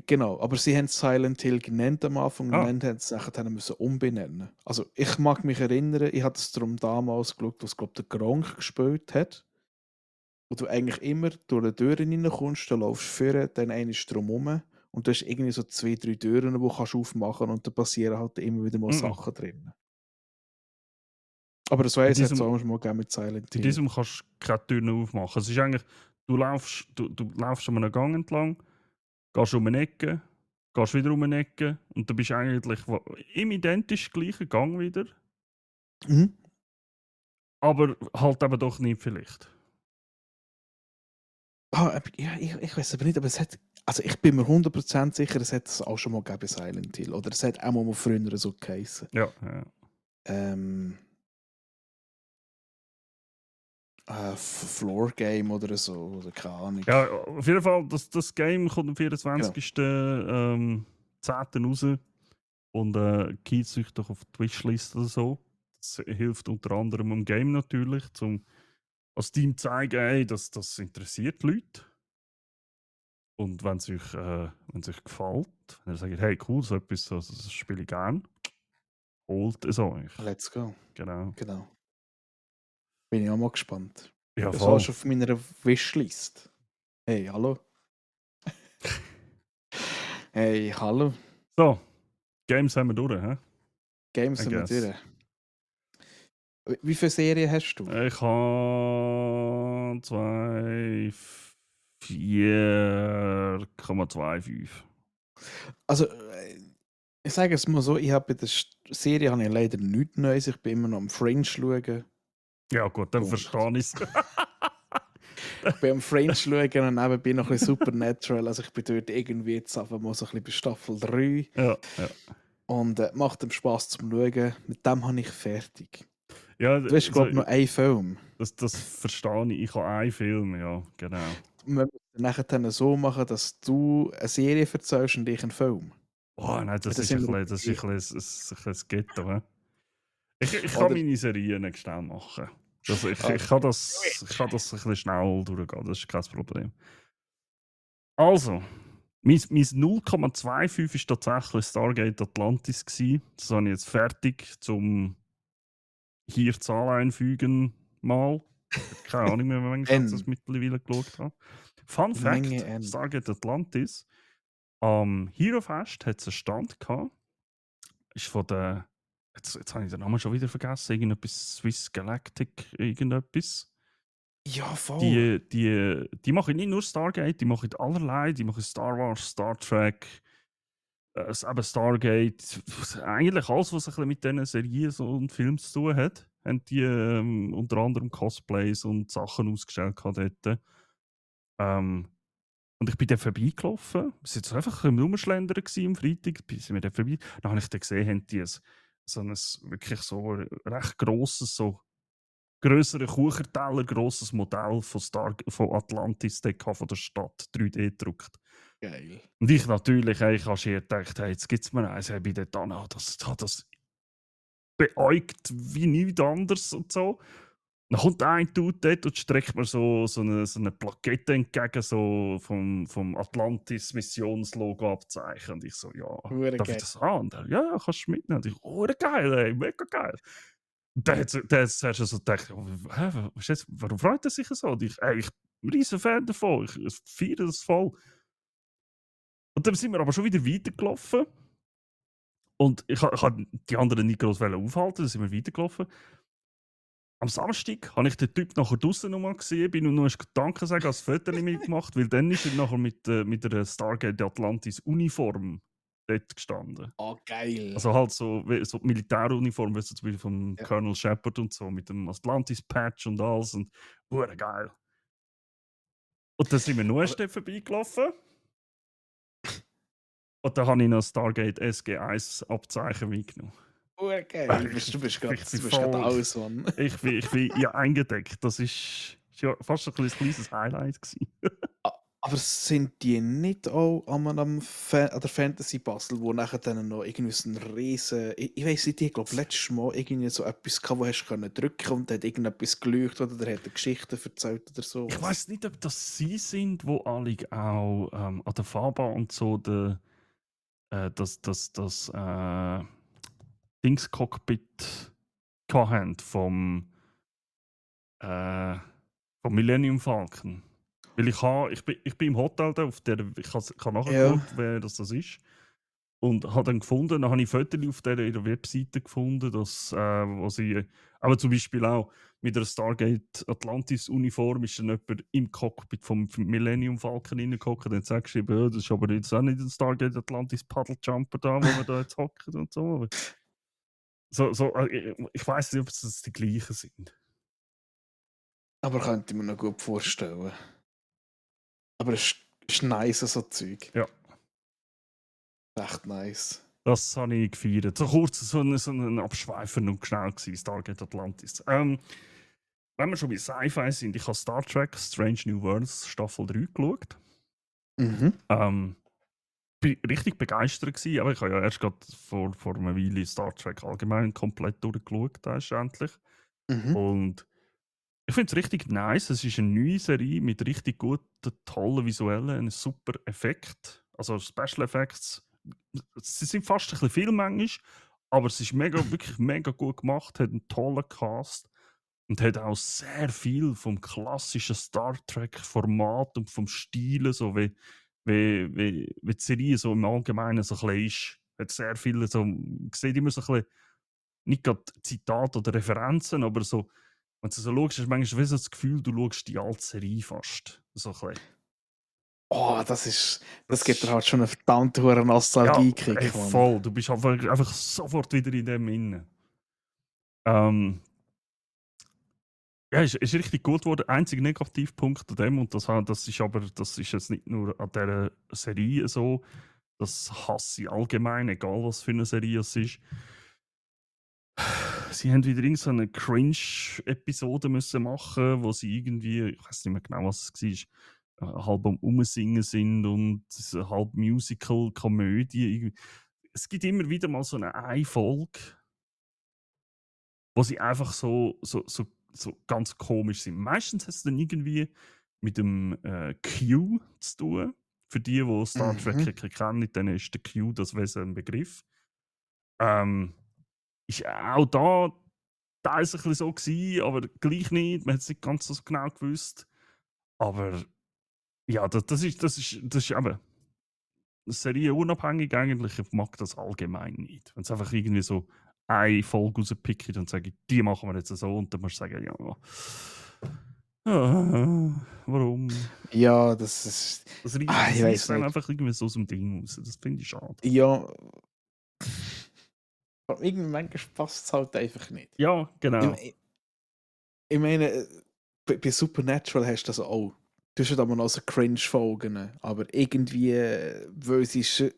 [SPEAKER 1] Genau, aber sie haben es Silent Hill genannt am Anfang und
[SPEAKER 2] Ah,
[SPEAKER 1] dann haben sie es nachher müssen umbenennen. Also ich mag mich erinnern, ich hatte es darum damals geschaut, was glaube der Gronk gespielt hat. Wo du eigentlich immer durch eine Tür reinkommst, dann laufst du vorne, dann einmal drumherum und du hast irgendwie so 2, 3 Türen, die du kannst aufmachen und da passieren halt immer wieder mal
[SPEAKER 2] mhm.
[SPEAKER 1] Sachen drin. Aber so
[SPEAKER 2] In
[SPEAKER 1] eins hat es
[SPEAKER 2] diesem,
[SPEAKER 1] auch schon mal gegeben mit Silent
[SPEAKER 2] in
[SPEAKER 1] Hill.
[SPEAKER 2] diesem kannst du keine Türen aufmachen. Es ist eigentlich, du laufst an einem Gang entlang, gehst um eine Ecke, gehst wieder um eine Ecke und du bist eigentlich im identisch gleichen Gang wieder,
[SPEAKER 1] Mhm.
[SPEAKER 2] aber halt eben doch nicht vielleicht.
[SPEAKER 1] Ja, ich weiß aber nicht, aber es hat, also ich bin mir 100% sicher, es hat es auch schon mal gegeben bei Silent Hill. Oder es hat auch mal früher so geheißen.
[SPEAKER 2] Ja.
[SPEAKER 1] Ähm, Floor Game oder so, oder keine Ahnung.
[SPEAKER 2] Ja, auf jeden Fall, das Game kommt am
[SPEAKER 1] Genau.
[SPEAKER 2] 24. 10. raus und geht euch doch auf die Wishlist oder so. Das hilft unter anderem am Game natürlich, um als Team zu zeigen, ey, das interessiert die Leute. Und wenn es euch gefällt, wenn ihr sagt, hey cool, so etwas, also, das spiele ich gern, holt es euch.
[SPEAKER 1] Let's go.
[SPEAKER 2] Genau.
[SPEAKER 1] Genau. Bin ich auch mal gespannt.
[SPEAKER 2] Ja,
[SPEAKER 1] Das war
[SPEAKER 2] voll.
[SPEAKER 1] schon auf meiner Wishlist. Hey, hallo. Hey, hallo.
[SPEAKER 2] So, Games haben wir durch, hä?
[SPEAKER 1] Games
[SPEAKER 2] I
[SPEAKER 1] sind wir
[SPEAKER 2] guess.
[SPEAKER 1] durch. Wie viele Serien hast du?
[SPEAKER 2] Ich habe 4,25.
[SPEAKER 1] Also, ich sage es mal so, ich habe bei der Serie habe ich leider nichts Neues. Ich bin immer noch am Fringe schauen.
[SPEAKER 2] Ja gut, dann
[SPEAKER 1] Punkt.
[SPEAKER 2] verstehe ich es.
[SPEAKER 1] Ich bin am Fringe schauen und nebenbei noch ein bisschen Supernatural. Also ich bin dort irgendwie jetzt einfach mal so ein bisschen bei Staffel 3.
[SPEAKER 2] Ja.
[SPEAKER 1] Und macht dem Spass zum Schauen. Mit dem habe ich fertig.
[SPEAKER 2] Ja,
[SPEAKER 1] Du hast, glaube ich, noch einen Film.
[SPEAKER 2] das verstehe ich. Ich habe einen Film, ja, genau.
[SPEAKER 1] Und wir müssen nachher dann so machen, dass du eine Serie erzählst und ich einen Film.
[SPEAKER 2] Oh nein, das ist ein bisschen Ghetto. He? Ich kann
[SPEAKER 1] Oder,
[SPEAKER 2] meine Serien nicht schnell machen. Ich
[SPEAKER 1] okay.
[SPEAKER 2] kann das ein bisschen schnell durchgehen, das ist kein Problem. Also, Mein 0,25 ist tatsächlich Stargate Atlantis gsi. Das habe ich jetzt fertig zum hier Zahl einfügen mal. Ich habe keine Ahnung mehr, wie manchmal ich das
[SPEAKER 1] N.
[SPEAKER 2] mittlerweile geschaut habe. Fun
[SPEAKER 1] Menge
[SPEAKER 2] Fact:
[SPEAKER 1] N.
[SPEAKER 2] Stargate Atlantis. Am Hero Fest hat es einen Stand gehabt. Ist von der. Jetzt habe ich den Namen schon wieder vergessen. Irgendetwas Swiss Galactic, irgendetwas.
[SPEAKER 1] Ja, voll.
[SPEAKER 2] Die machen nicht nur Stargate, die machen allerlei. Die machen Star Wars, Star Trek, eben Stargate. Eigentlich alles, was ein bisschen mit diesen Serien so und Filmen zu tun hat, haben die unter anderem Cosplays und Sachen ausgestellt gehabt dort. Ähm, und ich bin dann vorbeigelaufen. Wir waren jetzt einfach im Rumschlendern am Freitag. Sind wir dann vorbei. Dann habe ich dann gesehen, haben die so ein wirklich so recht grosses, so grössere Kuchenteller, grosses Modell von Atlantis dort von der Stadt 3D gedruckt.
[SPEAKER 1] Geil.
[SPEAKER 2] Und ich natürlich, ich kaschiert gedacht, hey, jetzt gibt es mir eins, ich bin dort an, das beäugt wie nichts anderes und so. Dann kommt ein Dude dort und streckt mir so eine Plakette entgegen, so vom Atlantis-Missionslogo abzeichnen. Und ich so, ja,
[SPEAKER 1] Hure
[SPEAKER 2] darf ich
[SPEAKER 1] geil.
[SPEAKER 2] das haben? Und er, ja, kannst du mitnehmen. Und ich, oh, geil, ey, mega geil. Und der hat zuerst so gedacht, oh, was ist das? Warum freut er sich so? Und ich, ey, ich bin ein riesen Fan davon, ich feiere das voll. Und dann sind wir aber schon wieder weitergelaufen. Und ich habe die anderen nicht groß aufhalten, dann sind wir weitergelaufen. Am Samstag habe ich den Typ nachher draussen nochmal gesehen, bin und noch Danke sagen, als Foto mitgemacht, weil dann ist er nachher mit einer Stargate Atlantis Uniform dort gestanden.
[SPEAKER 1] Oh, geil.
[SPEAKER 2] Also halt so die Militäruniform, weißt du, zum Beispiel vom
[SPEAKER 1] Ja.
[SPEAKER 2] Colonel Shepard und so, mit dem Atlantis-Patch und alles. Und geil. Und dann sind wir noch
[SPEAKER 1] Aber
[SPEAKER 2] erst vorbeigelaufen. Und dann habe ich noch ein Stargate SG-1 Abzeichen mitgenommen.
[SPEAKER 1] hure geil. Du bist gerade alles, Mann.
[SPEAKER 2] Ich bin ja eingedeckt. Das ist ja fast ein kleines Highlight gewesen.
[SPEAKER 1] Aber sind die nicht auch an der Fantasy-Basel, wo nachher dann noch irgendwie so ein riesen... Ich weiss nicht, ich glaube, letztes Mal irgendwie so etwas gehabt, wo hast du können drücken und hat irgendetwas geleuchtet oder der hat eine Geschichte erzählt oder so.
[SPEAKER 2] Ich weiß nicht, ob das sie sind, wo alle auch an der Fahrbahn und so das Dings-Cockpit hatten vom Millennium Falcon. Weil ich bin im Hotel da, ich habe
[SPEAKER 1] Ja.
[SPEAKER 2] nachgeschaut, wer das ist. Und habe dann gefunden, dann habe ich Fotos auf ihrer Webseite gefunden, wo sie, aber zum Beispiel auch mit einer Stargate Atlantis Uniform ist dann jemand im Cockpit vom Millennium Falcon reingehockt und hat gesagt, ja, das ist aber jetzt auch nicht ein Stargate Atlantis Paddle Jumper da, wo wir da jetzt hocken und so. Aber ich weiß nicht, ob es die gleichen sind.
[SPEAKER 1] Aber könnte ich mir noch gut vorstellen. Aber es ist nice, so Zeug.
[SPEAKER 2] Ja.
[SPEAKER 1] Echt nice.
[SPEAKER 2] Das habe ich gefeiert. So kurz so ein Abschweifen und schnell gewesen, Stargate Atlantis. Wenn wir schon bei Sci-Fi sind, ich habe Star Trek Strange New Worlds Staffel 3 geschaut.
[SPEAKER 1] Mhm.
[SPEAKER 2] Bin richtig begeistert gewesen, aber ich habe ja erst gerade vor einer Weile Star Trek allgemein komplett durchgeschaut, da ist endlich.
[SPEAKER 1] Mhm.
[SPEAKER 2] Und ich finde es richtig nice. Es ist eine neue Serie mit richtig guten, tollen Visuellen, einem super Effekt. Also Special Effects. Sie sind fast ein bisschen viel manchmal, aber es ist wirklich mega gut gemacht, hat einen tollen Cast und hat auch sehr viel vom klassischen Star Trek-Format und vom Stil, so wie die Serie so im Allgemeinen so ein bisschen ist. Hat sehr viele, so, sieht immer so ein bisschen, nicht gerade Zitate oder Referenzen, aber so, wenn du so schaust, hast du manchmal wie so das Gefühl, du schaust die alte Serie fast. So ein bisschen.
[SPEAKER 1] Oh, das
[SPEAKER 2] Das
[SPEAKER 1] gibt dir
[SPEAKER 2] ist,
[SPEAKER 1] halt schon einen verdammten hohen
[SPEAKER 2] ja,
[SPEAKER 1] Nostalgie-Kick,
[SPEAKER 2] ey,
[SPEAKER 1] Mann.
[SPEAKER 2] voll. Du bist einfach sofort wieder in dem inne. Ähm, ja, ist richtig gut geworden. Einziger Negativpunkt an dem, und das ist jetzt nicht nur an dieser Serie so, das hasse ich allgemein, egal was für eine Serie es ist. Sie haben wieder irgend so eine Cringe-Episode müssen machen, wo sie irgendwie, ich weiß nicht mehr genau, was es war, halb am Umsingen sind und halb Musical, Komödie. Es gibt immer wieder mal so eine Folge, wo sie einfach so ganz komisch sind. Meistens hat es dann irgendwie mit dem Q zu tun, Für die Star Trek
[SPEAKER 1] Mhm.
[SPEAKER 2] kennen, dann ist der Q das Wesen ein Begriff. Ähm, ist auch da teils ein bisschen so gewesen, aber gleich nicht. Man hat es nicht ganz so genau gewusst. Aber ja, das ist eben Serie unabhängig eigentlich. Ich mag das allgemein nicht. Wenn es einfach irgendwie so eine Folge rauspicken und sagen, die machen wir jetzt so und dann musst du sagen, ja, warum?
[SPEAKER 1] Ja, das ist.
[SPEAKER 2] Das
[SPEAKER 1] Ich
[SPEAKER 2] reißt
[SPEAKER 1] weiß
[SPEAKER 2] einem
[SPEAKER 1] nicht.
[SPEAKER 2] einfach irgendwie so aus dem Ding raus. Das finde ich schade.
[SPEAKER 1] Ja, aber irgendwie manchmal passt es halt einfach nicht.
[SPEAKER 2] Ja,
[SPEAKER 1] Ich,
[SPEAKER 2] genau.
[SPEAKER 1] ich ich meine, bei Supernatural hast du das auch. Du hast ja aber noch so Cringe-Folgen, aber irgendwie, weil sie sich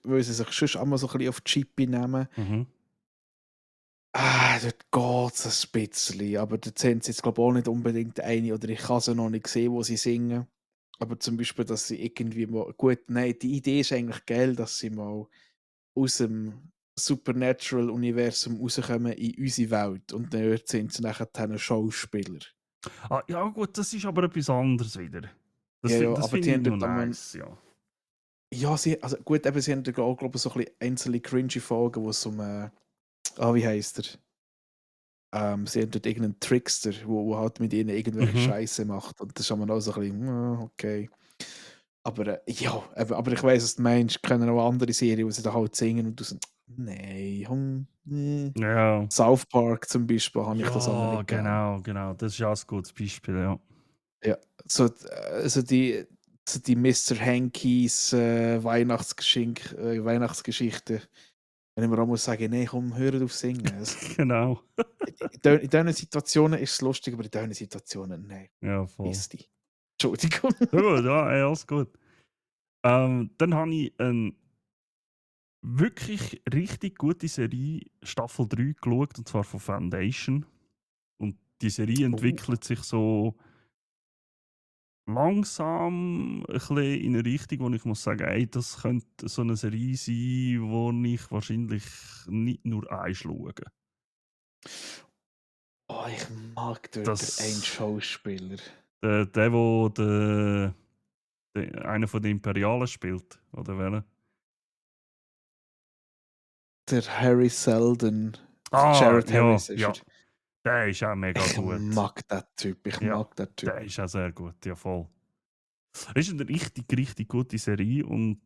[SPEAKER 1] schon einmal so ein bisschen auf die Chippe nehmen,
[SPEAKER 2] Mhm.
[SPEAKER 1] dort geht es ein bisschen, aber dort sind sie jetzt glaube ich auch nicht unbedingt eine, oder ich habe sie noch nicht gesehen, wo sie singen. Aber zum Beispiel, dass sie irgendwie mal, gut, nein, die Idee ist eigentlich geil, dass sie mal aus dem Supernatural-Universum rauskommen in unsere Welt und dort sind sie nachher Schauspieler.
[SPEAKER 2] Ah, ja, gut, das ist aber etwas anderes wieder.
[SPEAKER 1] Ja, ja,
[SPEAKER 2] Das
[SPEAKER 1] aber
[SPEAKER 2] finde
[SPEAKER 1] die
[SPEAKER 2] ich
[SPEAKER 1] haben
[SPEAKER 2] noch
[SPEAKER 1] dort einmal,
[SPEAKER 2] nice, ja.
[SPEAKER 1] ja, also gut, eben, sie haben dort auch, glaube ich, so ein bisschen einzelne cringy Folgen, wo es um, wie heisst er? Sie haben dort irgendeinen Trickster, wo halt mit ihnen irgendwelche
[SPEAKER 2] Mhm.
[SPEAKER 1] Scheiße macht. Und das ist man auch so ein bisschen, okay. Aber ja, aber ich weiß, was du meinst. Ich kenne auch andere Serien, wo sie da halt singen und du so, nein, nee.
[SPEAKER 2] Ja.
[SPEAKER 1] South Park zum Beispiel habe ich das einmal
[SPEAKER 2] Ja,
[SPEAKER 1] nicht gern.
[SPEAKER 2] genau. Das ist auch ein gutes Beispiel, ja.
[SPEAKER 1] Ja, so die Mr. Hankies Weihnachtsgeschichte. Wenn ich mir auch muss sagen, nee, komm, hör auf singen.
[SPEAKER 2] Genau.
[SPEAKER 1] In diesen Situationen ist es lustig, aber in diesen Situationen, nein,
[SPEAKER 2] Ja, voll.
[SPEAKER 1] piss dich. Entschuldigung.
[SPEAKER 2] Ja gut, ja, ey, alles gut. Dann habe ich eine wirklich richtig gute Serie, Staffel 3, geschaut, und zwar von Foundation. Und die Serie
[SPEAKER 1] Oh,
[SPEAKER 2] entwickelt sich so langsam ein bisschen in eine Richtung, wo ich muss sagen, ey, das könnte so eine Serie sein, wo ich wahrscheinlich nicht nur einschaue.
[SPEAKER 1] oh, ich mag dort einen
[SPEAKER 2] Das,
[SPEAKER 1] Schauspieler.
[SPEAKER 2] wo einer von den Imperialen spielt, oder wer?
[SPEAKER 1] Der Harry Seldon.
[SPEAKER 2] Ah,
[SPEAKER 1] Jared
[SPEAKER 2] ja,
[SPEAKER 1] Harris ist er.
[SPEAKER 2] ja. Der ist auch mega
[SPEAKER 1] Ich
[SPEAKER 2] gut.
[SPEAKER 1] mag den Typ. Ich
[SPEAKER 2] Ja,
[SPEAKER 1] mag den Typ.
[SPEAKER 2] der ist auch sehr gut, ja voll. Es ist eine richtig gute Serie und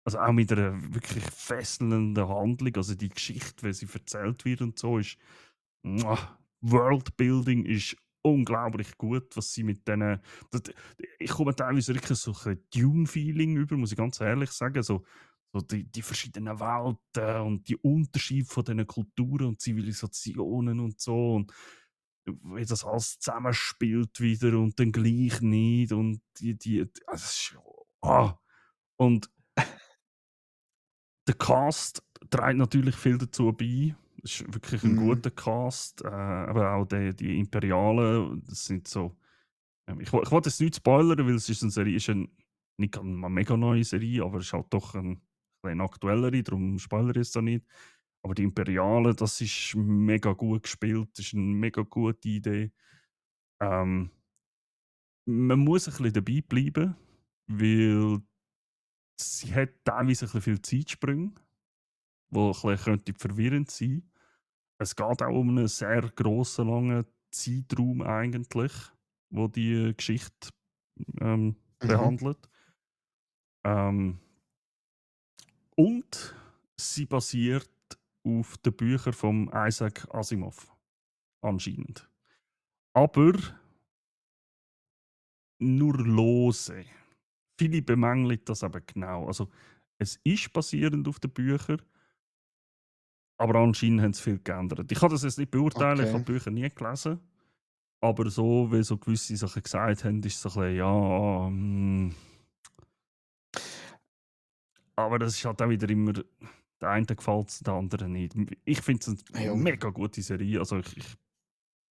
[SPEAKER 2] also auch mit einer wirklich fesselnden Handlung, also die Geschichte, wie sie erzählt wird und so, ist Worldbuilding ist unglaublich gut, was sie mit diesen. das- Ich komme teilweise wirklich so ein Dune-Feeling über, muss ich ganz ehrlich sagen. So die verschiedenen Welten und die Unterschiede von diesen Kulturen und Zivilisationen und so. Und wie das alles zusammenspielt wieder und dann gleich nicht. Und also es ist, und der Cast trägt natürlich viel dazu bei. Es ist wirklich ein
[SPEAKER 1] Mm,
[SPEAKER 2] guter Cast. Aber auch die Imperialen, das sind so. Ich wollte jetzt nicht spoilern, weil es ist eine Serie, nicht eine mega neue Serie, aber es ist halt doch eine aktuellere, darum spoilere ich es da nicht. Aber die Imperialen, das ist mega gut gespielt, das ist eine mega gute Idee. Ähm, Man muss ein bisschen dabei bleiben, weil sie hat teilweise ein bisschen viel Zeitsprünge, die ein bisschen könnte verwirrend sein. Es geht auch um einen sehr grossen, langen Zeitraum eigentlich, wo die Geschichte
[SPEAKER 1] mhm.
[SPEAKER 2] behandelt. Ähm, und sie basiert auf den Büchern von Isaac Asimov, anscheinend. Aber nur lose. Viele bemängeln das eben genau. Also, es ist basierend auf den Büchern, aber anscheinend haben sie viel geändert. Ich kann das jetzt nicht beurteilen, ich habe
[SPEAKER 1] Okay.
[SPEAKER 2] die Bücher nie gelesen. Aber so, wie so gewisse Sachen gesagt haben, ist es so ein bisschen, ja, aber das ist halt auch wieder immer, der einen gefällt es, der anderen nicht. Ich finde es eine
[SPEAKER 1] Ja,
[SPEAKER 2] mega gute Serie. Also ich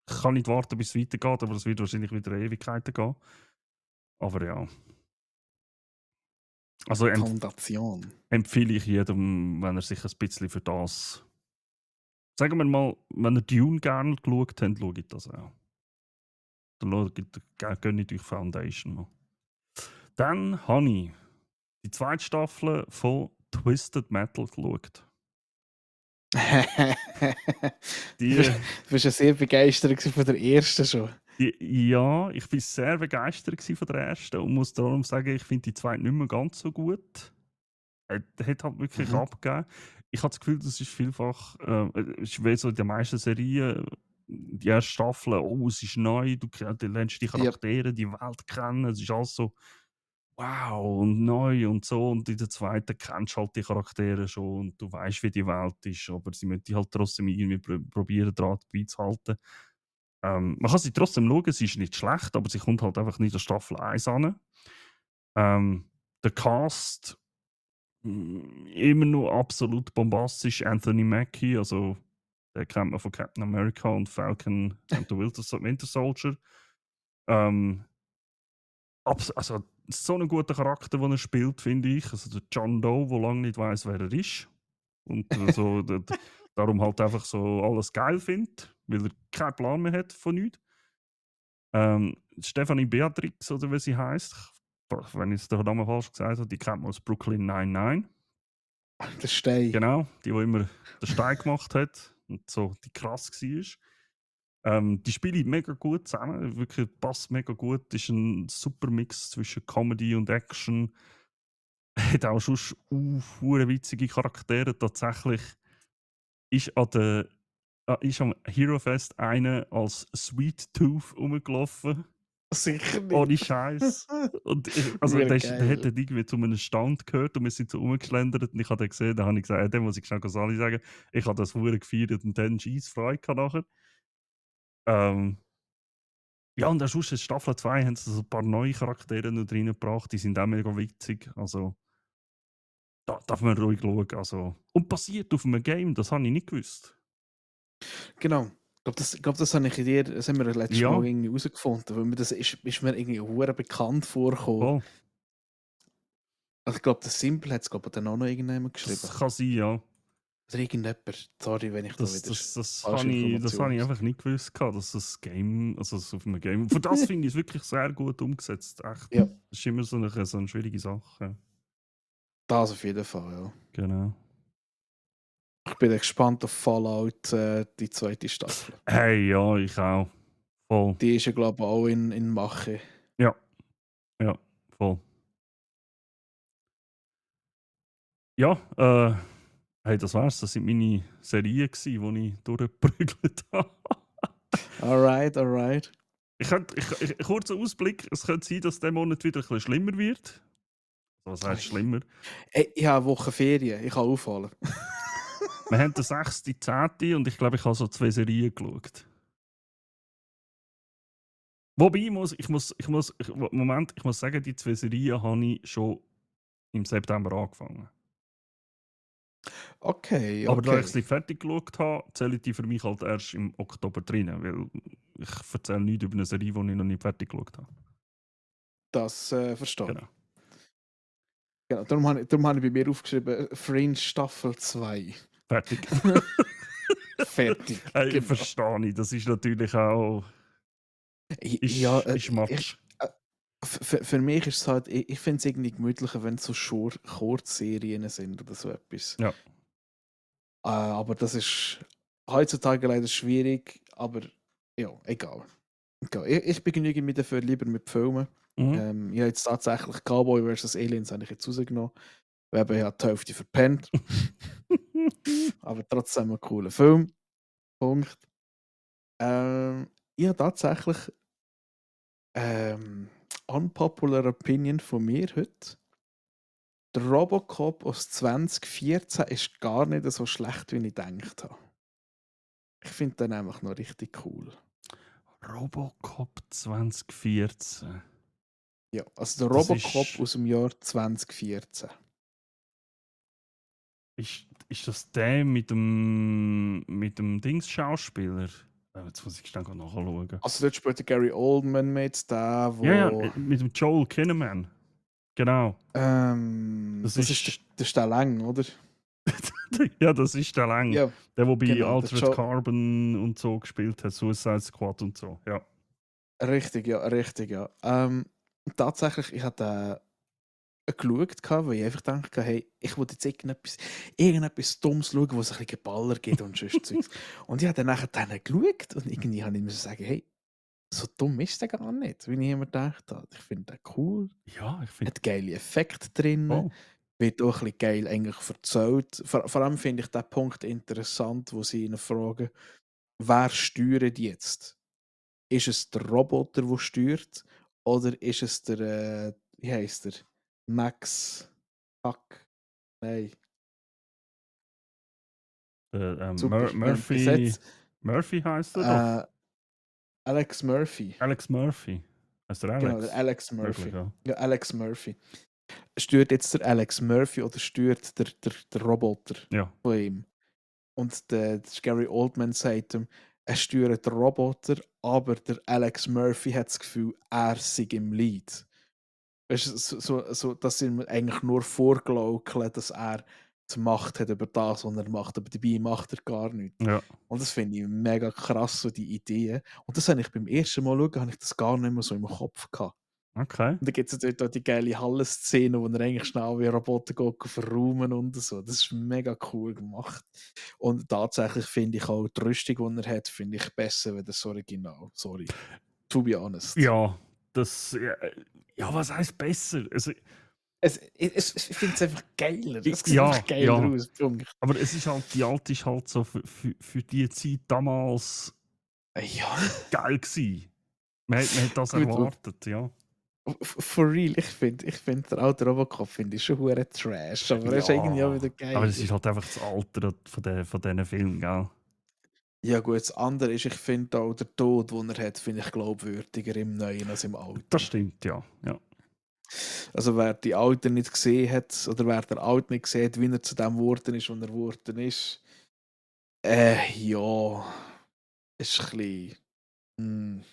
[SPEAKER 2] kann nicht warten, bis es weitergeht, aber es wird wahrscheinlich wieder Ewigkeiten gehen. Aber ja. Also
[SPEAKER 1] Foundation.
[SPEAKER 2] empfehle ich jedem, wenn er sich ein bisschen für das. Sagen wir mal, wenn ihr Dune gerne geschaut habt, schaut das auch. Dann gönnt euch Foundation noch. Dann habe ich die zweite Staffel von Twisted Metal geschaut.
[SPEAKER 1] Du
[SPEAKER 2] Die,
[SPEAKER 1] bist ja sehr begeistert gewesen von der ersten schon.
[SPEAKER 2] ja, ich war sehr begeistert gewesen von der ersten und muss darum sagen, ich finde die zweite nicht mehr ganz so gut. Hat halt wirklich
[SPEAKER 1] Mhm.
[SPEAKER 2] abgegeben. Ich habe das Gefühl, das ist vielfach, es ist wie so in den meisten Serien, die erste Staffel, oh, es ist neu, du lernst die
[SPEAKER 1] Ja,
[SPEAKER 2] Charaktere, die Welt kennen, es ist alles so wow und neu und so. Und in der zweiten kennst du halt die Charaktere schon und du weißt, wie die Welt ist, aber sie müssen dich halt trotzdem irgendwie probieren, dran beizuhalten. Man kann sie trotzdem schauen, sie ist nicht schlecht, aber sie kommt halt einfach nicht an Staffel 1 an. Der Cast immer noch absolut bombastisch. Anthony Mackie, also den kennt man von Captain America und Falcon and the Winter Soldier. Ähm, also so einen guten Charakter, den er spielt, finde ich. Also der John Doe, der lange nicht weiß, wer er ist. Und so, darum halt einfach so alles geil findet, weil er keinen Plan mehr hat von nichts. Stephanie Beatrix, oder wie sie heißt, wenn ich es den Namen falsch gesagt habe, die kennt man aus Brooklyn 99.
[SPEAKER 1] der Stein.
[SPEAKER 2] Genau, die immer den Stein gemacht hat und so die krass war. Die spielen mega gut zusammen, wirklich passt mega gut. Ist ein super Mix zwischen Comedy und Action. Hat auch schon hure witzige Charaktere. Tatsächlich ist ist am Hero Fest einer als Sweet Tooth rumgelaufen.
[SPEAKER 1] Sicher
[SPEAKER 2] Ohne
[SPEAKER 1] nicht.
[SPEAKER 2] Scheiß. Und also
[SPEAKER 1] Hure
[SPEAKER 2] der hat
[SPEAKER 1] geil.
[SPEAKER 2] dann irgendwie zu einem Stand gehört und wir sind so rumgeschlendert und ich habe den gesehen, da habe ich gesagt, dem muss ich schnell Sali sagen, ich habe das hure gefeiert und dann scheiß Freude gehabt nachher. Ähm, ja, und sonst in Staffel 2 haben sie so ein paar neue Charaktere noch reingebracht, die sind auch mega witzig. Also, da darf man ruhig schauen. Also, und basiert auf einem Game, das habe ich nicht gewusst.
[SPEAKER 1] Genau. Ich glaube, das habe ich in dir, das haben wir letztes Mal
[SPEAKER 2] Ja,
[SPEAKER 1] irgendwie herausgefunden, weil mir das ist mir irgendwie hure bekannt vorgekommen.
[SPEAKER 2] voll.
[SPEAKER 1] Also ich glaube, das Simple hat es glaube ich dann auch noch irgendjemand
[SPEAKER 2] Das
[SPEAKER 1] geschrieben.
[SPEAKER 2] kann sein, ja.
[SPEAKER 1] Oder irgendjemand. Sorry, wenn ich da
[SPEAKER 2] Das,
[SPEAKER 1] wieder
[SPEAKER 2] das, das
[SPEAKER 1] falsche
[SPEAKER 2] habe das hab
[SPEAKER 1] Informationen
[SPEAKER 2] ich
[SPEAKER 1] raus.
[SPEAKER 2] einfach nicht gewusst, dass das Game, also das auf einem Game. Für das finde ich es wirklich sehr gut umgesetzt. Echt.
[SPEAKER 1] Ja,
[SPEAKER 2] Das ist immer so eine schwierige Sache. Ja.
[SPEAKER 1] das auf jeden Fall, ja.
[SPEAKER 2] Genau.
[SPEAKER 1] Ich bin gespannt auf Fallout, die zweite Staffel.
[SPEAKER 2] Hey, ja, ich auch. Voll.
[SPEAKER 1] Die ist ja glaube ich auch in Mache.
[SPEAKER 2] Ja, ja, voll. Ja, hey, das war's. Das sind meine Serien, die ich durchgeprügelt habe.
[SPEAKER 1] Alright, alright.
[SPEAKER 2] Kurzer Ausblick: Es könnte sein, dass der Monat wieder ein bisschen schlimmer wird. Was heißt
[SPEAKER 1] Ei.
[SPEAKER 2] schlimmer?
[SPEAKER 1] Ey, ich habe eine Woche Ferien, ich kann auffallen.
[SPEAKER 2] Wir haben den 6.10. und ich glaube, ich habe so 2 Serien geschaut. Wobei, ich muss sagen, die 2 Serien habe ich schon im September angefangen.
[SPEAKER 1] Okay,
[SPEAKER 2] Aber da ich
[SPEAKER 1] okay.
[SPEAKER 2] sie fertig geschaut habe, zähle ich die für mich halt erst im Oktober drin, weil ich erzähle nichts über eine Serie, die ich noch nicht fertig geschaut habe.
[SPEAKER 1] Das verstehe ich.
[SPEAKER 2] Genau.
[SPEAKER 1] Genau, darum habe ich bei mir aufgeschrieben, Fringe Staffel 2.
[SPEAKER 2] Fertig.
[SPEAKER 1] Fertig,
[SPEAKER 2] Hey, ich
[SPEAKER 1] genau.
[SPEAKER 2] verstehe nicht. Das ist natürlich auch.
[SPEAKER 1] Ja,
[SPEAKER 2] Ist Matsch.
[SPEAKER 1] äh, für mich ist es halt, ich finde es irgendwie gemütlicher, wenn es so Kurzserien sind oder so etwas.
[SPEAKER 2] Ja.
[SPEAKER 1] Aber das ist heutzutage leider schwierig, aber ja, egal. Egal. Ich begnüge mich dafür lieber mit Filmen.
[SPEAKER 2] Mhm.
[SPEAKER 1] Ich habe jetzt tatsächlich Cowboy vs. Aliens habe ich jetzt rausgenommen. Wir haben ja die Hälfte verpennt, aber trotzdem ein cooler Film. Punkt. Ich habe tatsächlich ähm, unpopular Opinion von mir heute. Der Robocop aus 2014 ist gar nicht so schlecht, wie ich gedacht habe. Ich finde den einfach noch richtig cool.
[SPEAKER 2] Robocop 2014.
[SPEAKER 1] Ja, also der
[SPEAKER 2] Das
[SPEAKER 1] Robocop
[SPEAKER 2] ist.
[SPEAKER 1] aus dem Jahr 2014.
[SPEAKER 2] Ist das der mit dem Dings-Schauspieler? Jetzt muss ich schnell nachschauen.
[SPEAKER 1] Also dort spielt der Gary Oldman mit, der,
[SPEAKER 2] Ja, ja,
[SPEAKER 1] wo...
[SPEAKER 2] mit dem Joel Kinnaman. Genau. Das
[SPEAKER 1] Das ist
[SPEAKER 2] ist.
[SPEAKER 1] der Stellang, oder?
[SPEAKER 2] Ja, das ist der Lang.
[SPEAKER 1] Ja,
[SPEAKER 2] Der bei
[SPEAKER 1] genau. Der
[SPEAKER 2] Altered Carbon und so gespielt hat, Suicide Squad und so. Ja.
[SPEAKER 1] Richtig, ja, richtig, ja. Tatsächlich, ich hatte geschaut, weil ich einfach dachte, hey, ich will jetzt irgendetwas Dummes schauen, wo es ein bisschen Geballer gibt und sonst Zeugs. Und ich habe dann nachher geschaut und irgendwie habe ich mir sagen, hey, so dumm ist der gar nicht, wie ich immer gedacht habe. Ich finde den cool,
[SPEAKER 2] Ja, ich finde,
[SPEAKER 1] hat geile Effekte drin,
[SPEAKER 2] voll.
[SPEAKER 1] wird auch ein bisschen geil eigentlich erzählt. Vor allem finde ich den Punkt interessant, wo sie ihn fragen, wer steuert jetzt? Ist es der Roboter, der steuert? Oder ist es der, wie heißt der? Max Hack? Nein, super.
[SPEAKER 2] Murphy, Murphy heißt er doch.
[SPEAKER 1] Äh, Alex Murphy.
[SPEAKER 2] Alex Murphy. Heißt er
[SPEAKER 1] Genau, der
[SPEAKER 2] Alex?
[SPEAKER 1] Alex
[SPEAKER 2] Möglich,
[SPEAKER 1] Murphy.
[SPEAKER 2] ja.
[SPEAKER 1] Ja, Alex Murphy. Steuert jetzt der Alex Murphy oder steuert der Roboter
[SPEAKER 2] Ja,
[SPEAKER 1] von ihm? Und der Gary Oldman sagt ihm, er steuert den Roboter, aber der Alex Murphy hat das Gefühl, er sei im Lead. Weißt du, dass sie ihm eigentlich nur vorgaukeln, dass er die Macht hat über das, was er macht, aber dabei macht er gar nichts.
[SPEAKER 2] ja.
[SPEAKER 1] Und das finde ich mega krass, so die Ideen. Und das habe ich beim ersten Mal schauen, habe ich das gar nicht mehr so im Kopf gehabt.
[SPEAKER 2] Okay.
[SPEAKER 1] Und dann gibt es natürlich auch die geile Hallenszene, wo er eigentlich schnell wie ein Roboter geht, verräumen und so. Das ist mega cool gemacht. Und tatsächlich finde ich auch die Rüstung, die er hat, finde ich besser als das Original. Sorry. To be honest.
[SPEAKER 2] Ja, das. Ja, was heißt besser? Also,
[SPEAKER 1] Ich finde es einfach geiler. Es sieht
[SPEAKER 2] ja,
[SPEAKER 1] einfach geiler
[SPEAKER 2] ja.
[SPEAKER 1] aus. Punkt.
[SPEAKER 2] Aber es ist halt, die alte ist halt so für die Zeit damals
[SPEAKER 1] Ja,
[SPEAKER 2] geil gewesen. Man hat das
[SPEAKER 1] gut.
[SPEAKER 2] erwartet, ja.
[SPEAKER 1] For real, ich find der alte Robocop finde ich schon hure Trash, aber er ist irgendwie auch
[SPEAKER 2] Ja,
[SPEAKER 1] wieder
[SPEAKER 2] aber es
[SPEAKER 1] geil.
[SPEAKER 2] ist halt einfach das Alter von diesen Filmen, gell?
[SPEAKER 1] Ja gut, das andere ist, ich finde auch der Tod, den er hat, finde ich glaubwürdiger im Neuen als im
[SPEAKER 2] Das
[SPEAKER 1] Alten.
[SPEAKER 2] stimmt, ja. Ja,
[SPEAKER 1] Also wer die Alten nicht gesehen hat, oder wer der Alt nicht gesehen hat, wie er zu dem geworden ist, was er geworden ist, ja, ist ein bisschen... hm,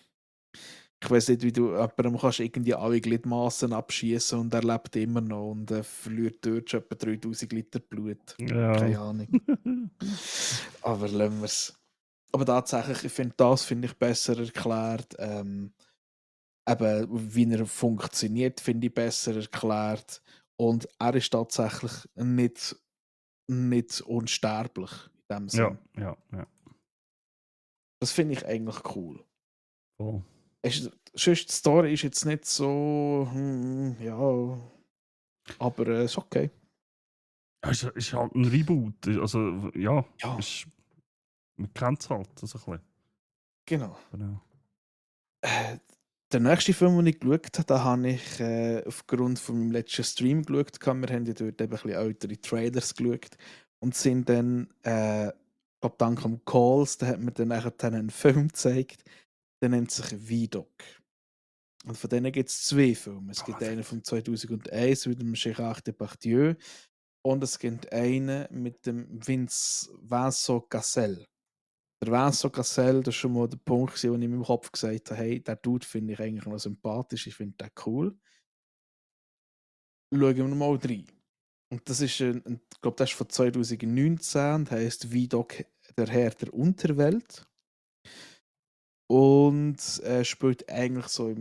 [SPEAKER 1] ich weiß nicht, wie du jemandem kannst irgendwie alle Gliedmaßen abschießen und er lebt immer noch und verliert dort schon etwa 3000 Liter Blut.
[SPEAKER 2] ja.
[SPEAKER 1] Keine Ahnung. Aber lassen wir es. Aber tatsächlich, das finde ich besser erklärt. Eben, wie er funktioniert, finde ich besser erklärt. Und er ist tatsächlich nicht unsterblich in dem
[SPEAKER 2] Ja,
[SPEAKER 1] Sinn.
[SPEAKER 2] ja, ja.
[SPEAKER 1] Das finde ich eigentlich cool.
[SPEAKER 2] Voll.
[SPEAKER 1] Sonst die Story ist jetzt nicht so, ja, aber ist okay.
[SPEAKER 2] Ja, ist halt ein Reboot. Also, ja,
[SPEAKER 1] Ja,
[SPEAKER 2] man kennt es halt so ein bisschen.
[SPEAKER 1] genau.
[SPEAKER 2] Genau.
[SPEAKER 1] Äh, Der nächste Film, den ich geschaut habe, den habe ich aufgrund von meinem letzten Stream geschaut. Wir haben ja dort eben ein bisschen ältere Trailers geschaut und sind dann, ich glaube, dank am Calls, da hat mir dann nachher einen Film gezeigt, der nennt sich Vidoc. Und von denen gibt es zwei Filme. Es
[SPEAKER 2] Oh,
[SPEAKER 1] gibt einen von 2001 mit dem Gérard Depardieu und es gibt einen mit dem Vincent Cassel. Der Vincent Cassel, das war schon mal der Punkt, wo ich in meinem Kopf gesagt habe, hey, der Dude finde ich eigentlich noch sympathisch, ich finde den cool. Schauen wir mal rein. Und das ist, ich glaube, das ist von 2019 und heisst Vidoc, der Herr der Unterwelt. Und spielt eigentlich so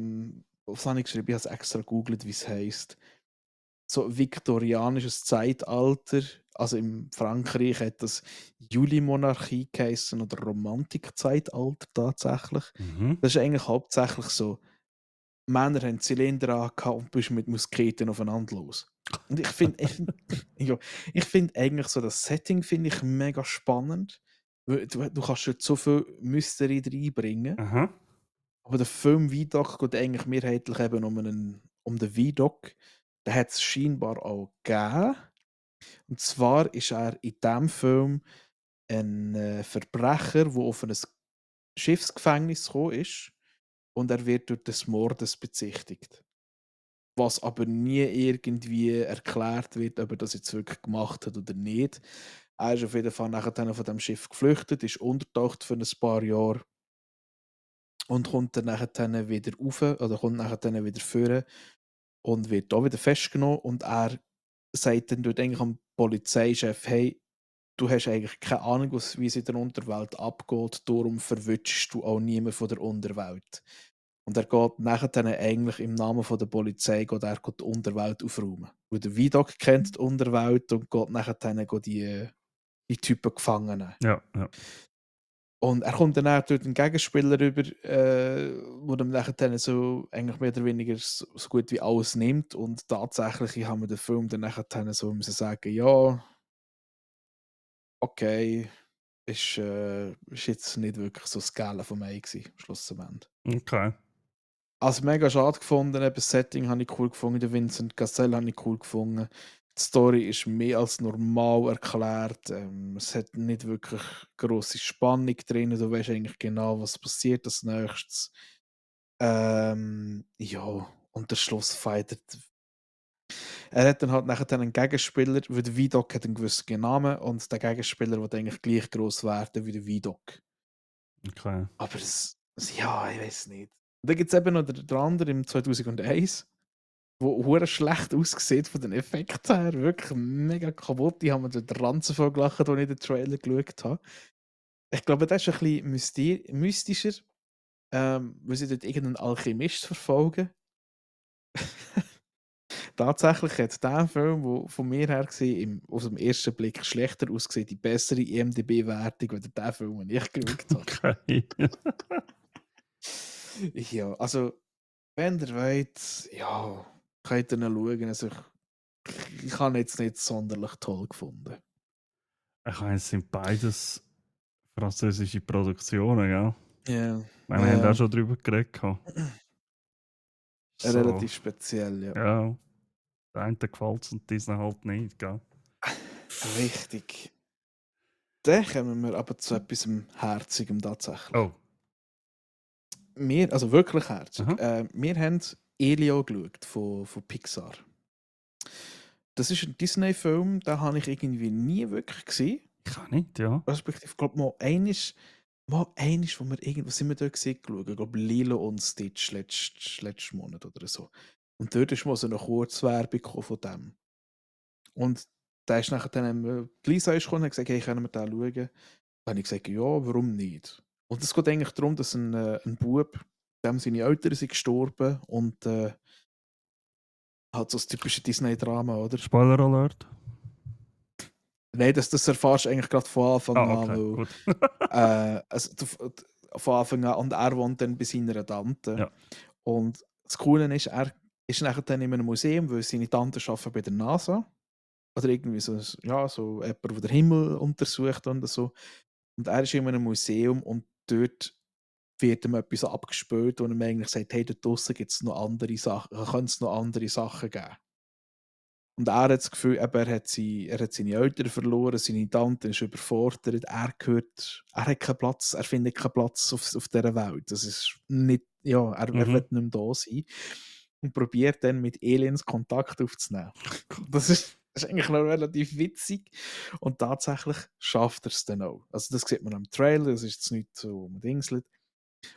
[SPEAKER 1] was habe ich geschrieben? Ich habe es extra gegoogelt, wie es heisst. So viktorianisches Zeitalter. Also in Frankreich hat das Julimonarchie geheißen oder Romantikzeitalter tatsächlich.
[SPEAKER 2] Mhm.
[SPEAKER 1] Das ist eigentlich hauptsächlich so, Männer haben Zylinder angehabt und bist mit Musketen aufeinander los. Und ja, ich find eigentlich so das Setting finde ich mega spannend. Weil du kannst dort so viel Mystery reinbringen.
[SPEAKER 2] Aha.
[SPEAKER 1] Aber der Film Vidoc geht eigentlich mehrheitlich eben um den Vidoc. Den hat es scheinbar auch gegeben. Und zwar ist er in diesem Film ein Verbrecher, der auf ein Schiffsgefängnis gekommen ist und er wird durch des Mordes bezichtigt. Was aber nie irgendwie erklärt wird, ob er das jetzt wirklich gemacht hat oder nicht. Er ist auf jeden Fall nachher dann von dem Schiff geflüchtet, ist untertaucht für ein paar Jahre und kommt dann nachher dann wieder rauf oder kommt nachher dann wieder führen und wird da wieder festgenommen und er sagt dann dort eigentlich am Polizeichef, hey, du hast eigentlich keine Ahnung, wie es in der Unterwelt abgeht, darum verwünschst du auch niemanden von der Unterwelt. Und er geht nachher dann eigentlich im Namen von der Polizei die Unterwelt aufräumen. Weil der Vidocq kennt die Unterwelt und geht nachher dann die Typen gefangen nehmen.
[SPEAKER 2] Ja, ja.
[SPEAKER 1] Und er kommt dann auch dort einen Gegenspieler über, wo ihm nachher dann so eigentlich mehr oder weniger so gut wie alles nimmt. Und tatsächlich haben wir den Film dann nachher dann so müssen sagen, ja, okay, ist jetzt nicht wirklich so das Gale von mir gewesen, schlussendlich.
[SPEAKER 2] Okay.
[SPEAKER 1] Also mega schade gefunden, eben das Setting habe ich cool gefunden, den Vincent Cassel habe ich cool gefunden. Die Story ist mehr als normal erklärt. Es hat nicht wirklich grosse Spannung drin. Du weißt eigentlich genau, was passiert als nächstes. Ja, und der Schlussfighter. Er hat dann halt nachher dann einen Gegenspieler, weil der Vidocq hat einen gewissen Namen und der Gegenspieler wird eigentlich gleich gross werden wie der Vidocq.
[SPEAKER 2] Okay.
[SPEAKER 1] Aber ja, ich weiß nicht. Und dann gibt es eben noch der andere im 2001, wo hure schlecht aussieht von den Effekten her. Wirklich mega kaputt. Die haben mir den Ranzen voll gelacht, als ich den Trailer geschaut habe. Ich glaube, der ist ein bisschen mystischer, weil sie dort irgendeinen Alchemist verfolgen. Tatsächlich hat der Film, der von mir her gesehen, aus dem ersten Blick schlechter aussieht, die bessere IMDb-Wertung, als der Film, den ich geschaut habe.
[SPEAKER 2] Okay.
[SPEAKER 1] Ja, also, wenn ihr wollt, ja, könnt ihr ihn schauen. Also, ich habe ihn jetzt nicht sonderlich toll gefunden.
[SPEAKER 2] Ich meine, es sind beides französische Produktionen, ja.
[SPEAKER 1] Ja,
[SPEAKER 2] Wir haben auch schon drüber geredet. So,
[SPEAKER 1] relativ speziell, ja.
[SPEAKER 2] ja. Der einen gefällt es und diesen halt nicht, gell?
[SPEAKER 1] Richtig. Dann kommen wir aber zu etwas Herzigem tatsächlich.
[SPEAKER 2] Oh.
[SPEAKER 1] Also wirklich herzig.
[SPEAKER 2] Aha.
[SPEAKER 1] Wir haben Elio geschaut von Pixar. Das ist ein Disney-Film, den habe ich irgendwie nie wirklich gesehen.
[SPEAKER 2] Ich auch nicht, ja.
[SPEAKER 1] Respektive, ich glaube, mal einisch, wo wir irgendwo sind wir da gesehen geschaut. Ich glaube, Lilo und Stitch letzten Monat oder so. Und dort ist mal so eine Kurzwerbung gekommen von dem. Und da ist nachher dann, die Lisa ist gekommen und hat gesagt, hey, können wir den schauen? Dann habe ich gesagt, ja, warum nicht? Und es geht eigentlich darum, dass ein Bub, dem seine Eltern sind gestorben und halt so das typische Disney-Drama, oder?
[SPEAKER 2] Spoiler Alert.
[SPEAKER 1] Nein, das erfährst du eigentlich gerade von Anfang
[SPEAKER 2] Ah,
[SPEAKER 1] an,
[SPEAKER 2] okay,
[SPEAKER 1] weil
[SPEAKER 2] gut.
[SPEAKER 1] also, von Anfang an, und er wohnt dann bei seiner Tante.
[SPEAKER 2] Ja.
[SPEAKER 1] Und das Coole ist, er ist nachher dann in einem Museum, weil seine Tante arbeitet bei der NASA. Oder irgendwie so, ja, so jemand, der den Himmel untersucht und so. Und er ist in einem Museum und dort wird ihm etwas abgespielt, wo er ihm eigentlich sagt, hey, dort draussen gibt es noch andere Sachen, könnte es noch andere Sachen geben. Und er hat das Gefühl, eben, er hat seine Eltern verloren, seine Tante ist überfordert, er hat keinen Platz, er findet keinen Platz auf dieser Welt. Das ist nicht, ja, er will
[SPEAKER 2] Mhm.
[SPEAKER 1] nicht mehr da sein. Und probiert dann mit Aliens Kontakt aufzunehmen. Das ist eigentlich noch relativ witzig. Und tatsächlich schafft er es dann auch. Also das sieht man am Trailer, das ist jetzt nicht so dingselt.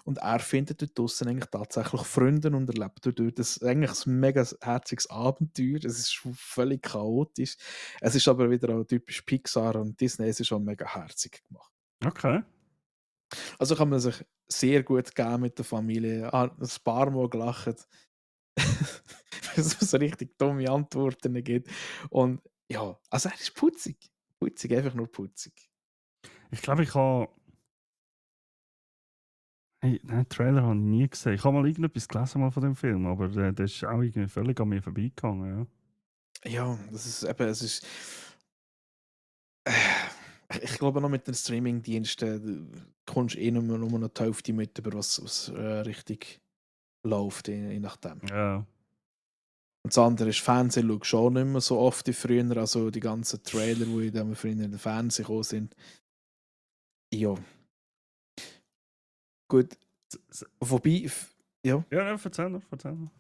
[SPEAKER 1] Und er findet dort draussen eigentlich tatsächlich Freunde und erlebt dort eigentlich ein mega herziges Abenteuer. Es ist völlig chaotisch. Es ist aber wieder auch typisch Pixar und Disney, es ist schon mega herzig gemacht.
[SPEAKER 2] Okay.
[SPEAKER 1] Also kann man sich sehr gut geben mit der Familie. Ein paar Mal gelacht, weil es so richtig dumme Antworten gibt. Und ja, also er ist putzig. Putzig, einfach nur putzig.
[SPEAKER 2] Ich glaube, ich habe. Hey, nein, den Trailer habe ich nie gesehen. Ich habe mal irgendetwas gelesen mal von dem Film, aber der ist auch irgendwie völlig an mir vorbeigegangen, ja.
[SPEAKER 1] Ja, das ist eben, es ist. Ich glaube noch mit den Streaming-Diensten kommst du nur noch die Hälfte mit, über was richtig läuft, je nachdem.
[SPEAKER 2] Ja.
[SPEAKER 1] Und das andere ist, Fernsehen schaue ich schon nicht mehr so oft wie früher, also die ganzen Trailer, die dann früher in den Fernsehen gekommen sind. Ja. Gut. Wobei, ja.
[SPEAKER 2] Ja, ja, erzähl noch, erzähl noch.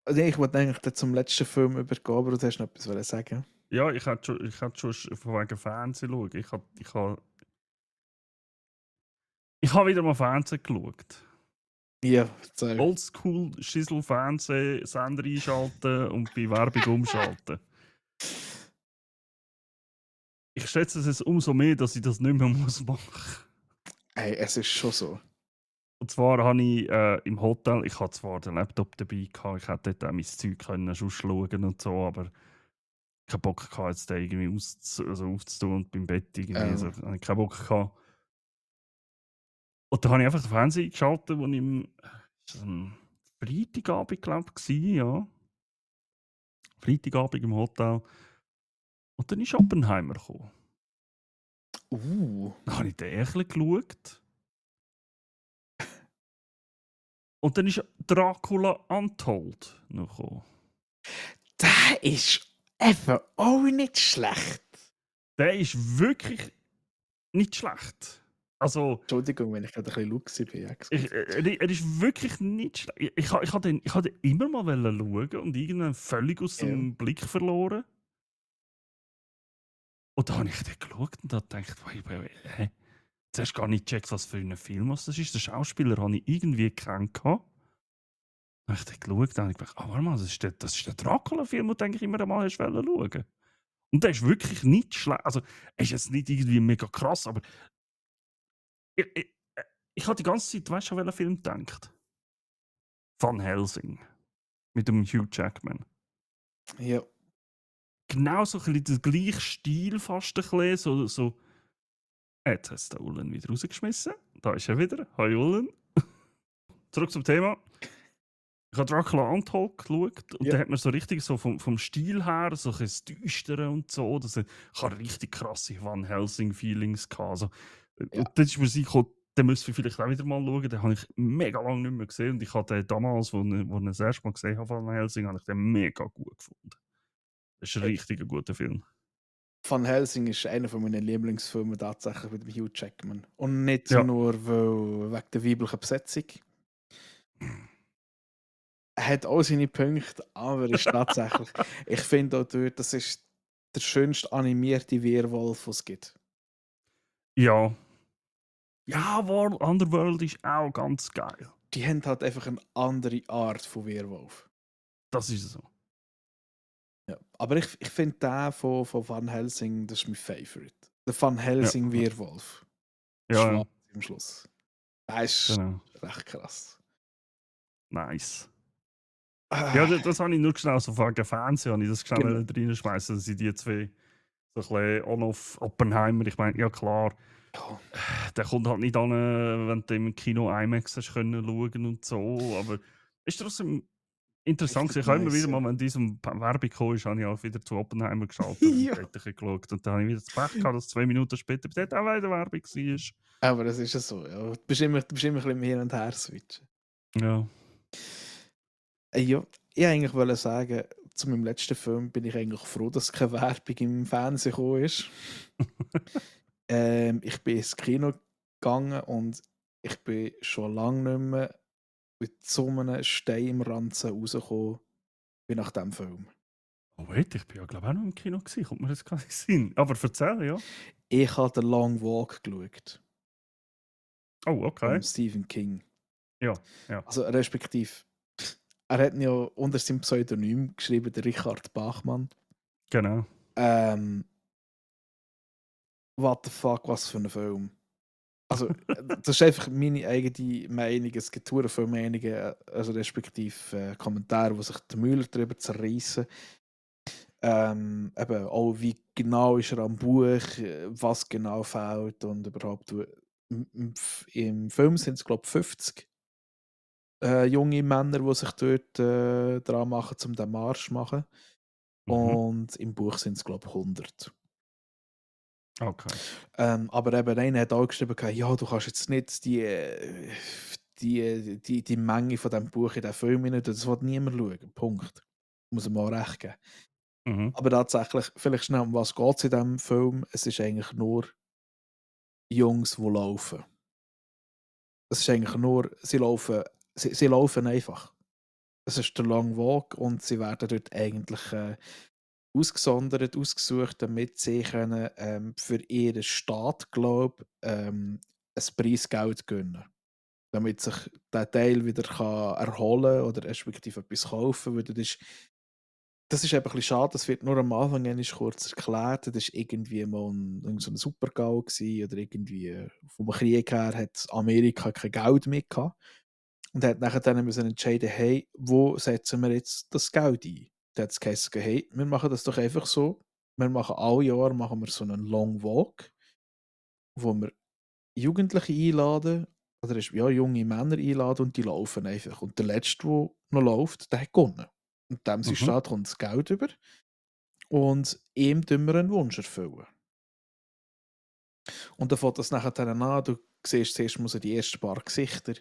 [SPEAKER 1] Also ich wollte eigentlich dann zum letzten Film übergehen, aber du hast noch etwas sagen.
[SPEAKER 2] Ja, ich hätte schon von wegen Fernsehen schauen. Ich habe wieder mal Fernsehen geschaut.
[SPEAKER 1] Ja, erzähl.
[SPEAKER 2] Oldschool Schissel Fernsehsender einschalten und bei Werbung umschalten. Ich schätze es umso mehr, dass ich das nicht mehr machen muss.
[SPEAKER 1] Hey, es ist schon so.
[SPEAKER 2] Und zwar habe ich im Hotel, ich hatte zwar den Laptop dabei gehabt, ich hätte dort auch mein Zeug können sonst schauen und so, aber keinen Bock gehabt, jetzt den irgendwie also aufzutun und beim Bett irgendwie, so,
[SPEAKER 1] Ähm,
[SPEAKER 2] habe ich keinen Bock gehabt. Und da habe ich einfach den Fernseher geschaltet, wo ich ist das am Freitagabend, glaube ich, ja. Freitagabend im Hotel. Und dann ist Oppenheimer gekommen.
[SPEAKER 1] uh,
[SPEAKER 2] Dann habe ich den ein bisschen geschaut. Und dann ist Dracula Untold noch gekommen.
[SPEAKER 1] der ist eben auch nicht schlecht.
[SPEAKER 2] Der ist wirklich nicht schlecht. Also,
[SPEAKER 1] Entschuldigung, wenn ich gerade ein bisschen laut war. Excuse.
[SPEAKER 2] er ist wirklich nicht schlecht. Ich habe den immer mal schauen und irgendwann völlig aus
[SPEAKER 1] Ja.
[SPEAKER 2] dem Blick verloren. Und dann habe ich den geschaut und habe gedacht, hä? Zuerst gar nicht gecheckt, was für ein Film das ist. Den Schauspieler habe ich irgendwie gekannt. Dann habe ich den geschaut und habe gedacht, warte mal, das ist der Dracula-Film, den ich immer einmal schauen wollte. Und der ist wirklich nicht schlecht. Also, er ist jetzt nicht irgendwie mega krass, aber ich, ich, ich habe die ganze Zeit, weißt du, an welchen Film gedacht? Van Helsing. Mit dem Hugh Jackman.
[SPEAKER 1] Ja.
[SPEAKER 2] Genau so ein bisschen der gleiche Stil fast ein bisschen. Jetzt hast du den Ullen wieder rausgeschmissen. Da ist er wieder. Hi Ullen. Zurück zum Thema. Ich habe Dracula Untold geschaut und
[SPEAKER 1] Ja.
[SPEAKER 2] da hat man so richtig so vom Stil her, so ein bisschen das Düstere und so, ich habe richtig krasse Van Helsing-Feelings gehabt. Also,
[SPEAKER 1] Ja.
[SPEAKER 2] und das ist mir so gekommen, den müssen wir vielleicht auch wieder mal schauen. Den habe ich mega lange nicht mehr gesehen und ich habe den damals, wo ich das erste Mal gesehen habe, Van Helsing, habe ich den mega gut gefunden. Das ist ein richtig guter Film.
[SPEAKER 1] Van Helsing ist einer von meinen Lieblingsfilmen tatsächlich mit dem Hugh Jackman. Und nicht
[SPEAKER 2] Ja.
[SPEAKER 1] nur wegen der weiblichen Besetzung. Er hat auch seine Punkte, aber ist tatsächlich, ich finde auch dort, das ist der schönste animierte Werwolf, den es gibt.
[SPEAKER 2] Ja. Ja, Underworld ist auch ganz geil.
[SPEAKER 1] Die haben halt einfach eine andere Art von Werwolf.
[SPEAKER 2] Das ist so.
[SPEAKER 1] Ja. Aber ich finde den von Van Helsing, das ist mein Favorite. Der Van
[SPEAKER 2] Ja,
[SPEAKER 1] Helsing Werwolf.
[SPEAKER 2] ja, ja,
[SPEAKER 1] Schwarz am Schluss. Der ist
[SPEAKER 2] genau.
[SPEAKER 1] recht krass.
[SPEAKER 2] Nice. Ja,
[SPEAKER 1] Ah,
[SPEAKER 2] das habe ich nur schnell so wegen Fernsehen, habe ich das schnell
[SPEAKER 1] genau.
[SPEAKER 2] reinschmeißen, dass sie die zwei so ein bisschen on-off Oppenheimer, ich meine, ja klar,
[SPEAKER 1] Ja,
[SPEAKER 2] der kommt halt nicht an, wenn du im Kino IMAX hast können schauen und so, aber ist trotzdem interessant gewesen.
[SPEAKER 1] richtig
[SPEAKER 2] Ich habe immer
[SPEAKER 1] nice,
[SPEAKER 2] wieder
[SPEAKER 1] ja.
[SPEAKER 2] mal, wenn diesem Werbung gekommen ist, habe ich auch wieder zu Oppenheimer geschaltet und
[SPEAKER 1] Ja.
[SPEAKER 2] dort ein bisschen geschaut und dann habe ich wieder das Pech gehabt, dass 2 Minuten später dort auch wieder Werbung war.
[SPEAKER 1] Aber das ist ja so, ja. Du bist immer ein bisschen hin und her switchen.
[SPEAKER 2] Ja.
[SPEAKER 1] Ja, ich eigentlich wollte sagen, zu meinem letzten Film bin ich eigentlich froh, dass keine Werbung im Fernsehen gekommen ist. Ich bin ins Kino gegangen und ich bin schon lange nicht mehr mit so einem Stein im Ranzen rausgekommen wie nach dem Film.
[SPEAKER 2] Oh wait, ich bin ja glaube auch noch im Kino gewesen, kommt mir das gar nicht Sinn. Aber erzähl, ja.
[SPEAKER 1] Ich habe «The Long Walk» geschaut,
[SPEAKER 2] Oh,
[SPEAKER 1] von
[SPEAKER 2] okay.
[SPEAKER 1] Stephen King.
[SPEAKER 2] Ja, ja,
[SPEAKER 1] Also respektive, er hat ihn ja unter seinem Pseudonym geschrieben, der Richard Bachmann.
[SPEAKER 2] genau.
[SPEAKER 1] Ähm, what the fuck, was für ein Film. Also, das ist einfach meine eigene Meinung. Es gibt hure viele Meinungen, also respektive Kommentare, die sich die Müller darüber zerreißen. Eben auch, wie genau ist er am Buch, was genau fehlt und überhaupt. Im Film sind es, glaube ich, 50 junge Männer, die sich dort dran machen, um den Marsch zu machen.
[SPEAKER 2] Mhm.
[SPEAKER 1] Und im Buch sind es, glaube ich, 100.
[SPEAKER 2] Okay.
[SPEAKER 1] Aber eben einer hat auch geschrieben, ja, du kannst jetzt nicht die Menge von diesem Buch in diesen Film hinein, das will niemand schauen. Punkt. Muss ihm mal recht geben.
[SPEAKER 2] Mhm.
[SPEAKER 1] Aber tatsächlich, vielleicht schnell, um was geht es in diesem Film? Es ist eigentlich nur Jungs, die laufen. Es ist eigentlich nur, sie laufen einfach. Es ist der Long Walk und sie werden dort eigentlich ausgesondert, ausgesucht, damit sie können, für ihren Staat, glaube ein Preisgeld gönnen. Damit sich der Teil wieder kann erholen oder respektive etwas kaufen, weil das ist das ist eben ein bisschen schade, das wird nur am Anfang einmal kurz erklärt. Das war irgendwie mal irgend so 'n Super-GAU oder irgendwie vom Krieg her hat Amerika kein Geld mehr gehabt und hat nachher dann müssen entscheiden: «Hey, wo setzen wir jetzt das Geld ein?» Dann hat's geheißen: «Hey, wir machen das doch einfach so, wir machen alle Jahr machen wir so einen Long Walk, wo wir Jugendliche einladen oder ja, junge Männer einladen und die laufen einfach. Und der Letzte, der noch läuft, der hat gewonnen. Und dem sein
[SPEAKER 2] Mhm.
[SPEAKER 1] Staat kommt das Geld über und ihm tun wir einen Wunsch erfüllen.» Und dann fängt das nachher an, du siehst zuerst mal so die ersten paar Gesichter,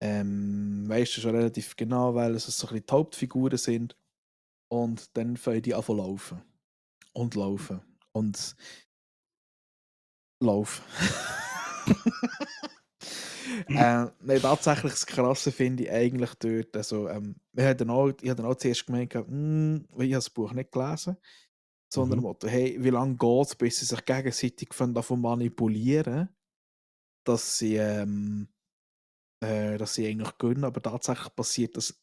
[SPEAKER 1] weisst du schon relativ genau, welches so ein bisschen die Hauptfiguren sind und dann fangen die an zu laufen und laufen und laufen. Nein, tatsächlich das Krasse finde ich eigentlich dort, also, ich habe dann auch zuerst gemeint gehabt, weil ich habe das Buch nicht gelesen, so nach
[SPEAKER 2] Mhm.
[SPEAKER 1] dem Motto: «Hey, wie lange geht's, bis sie sich gegenseitig davon manipulieren, dass dass sie eigentlich gewinnen?» Aber tatsächlich passiert das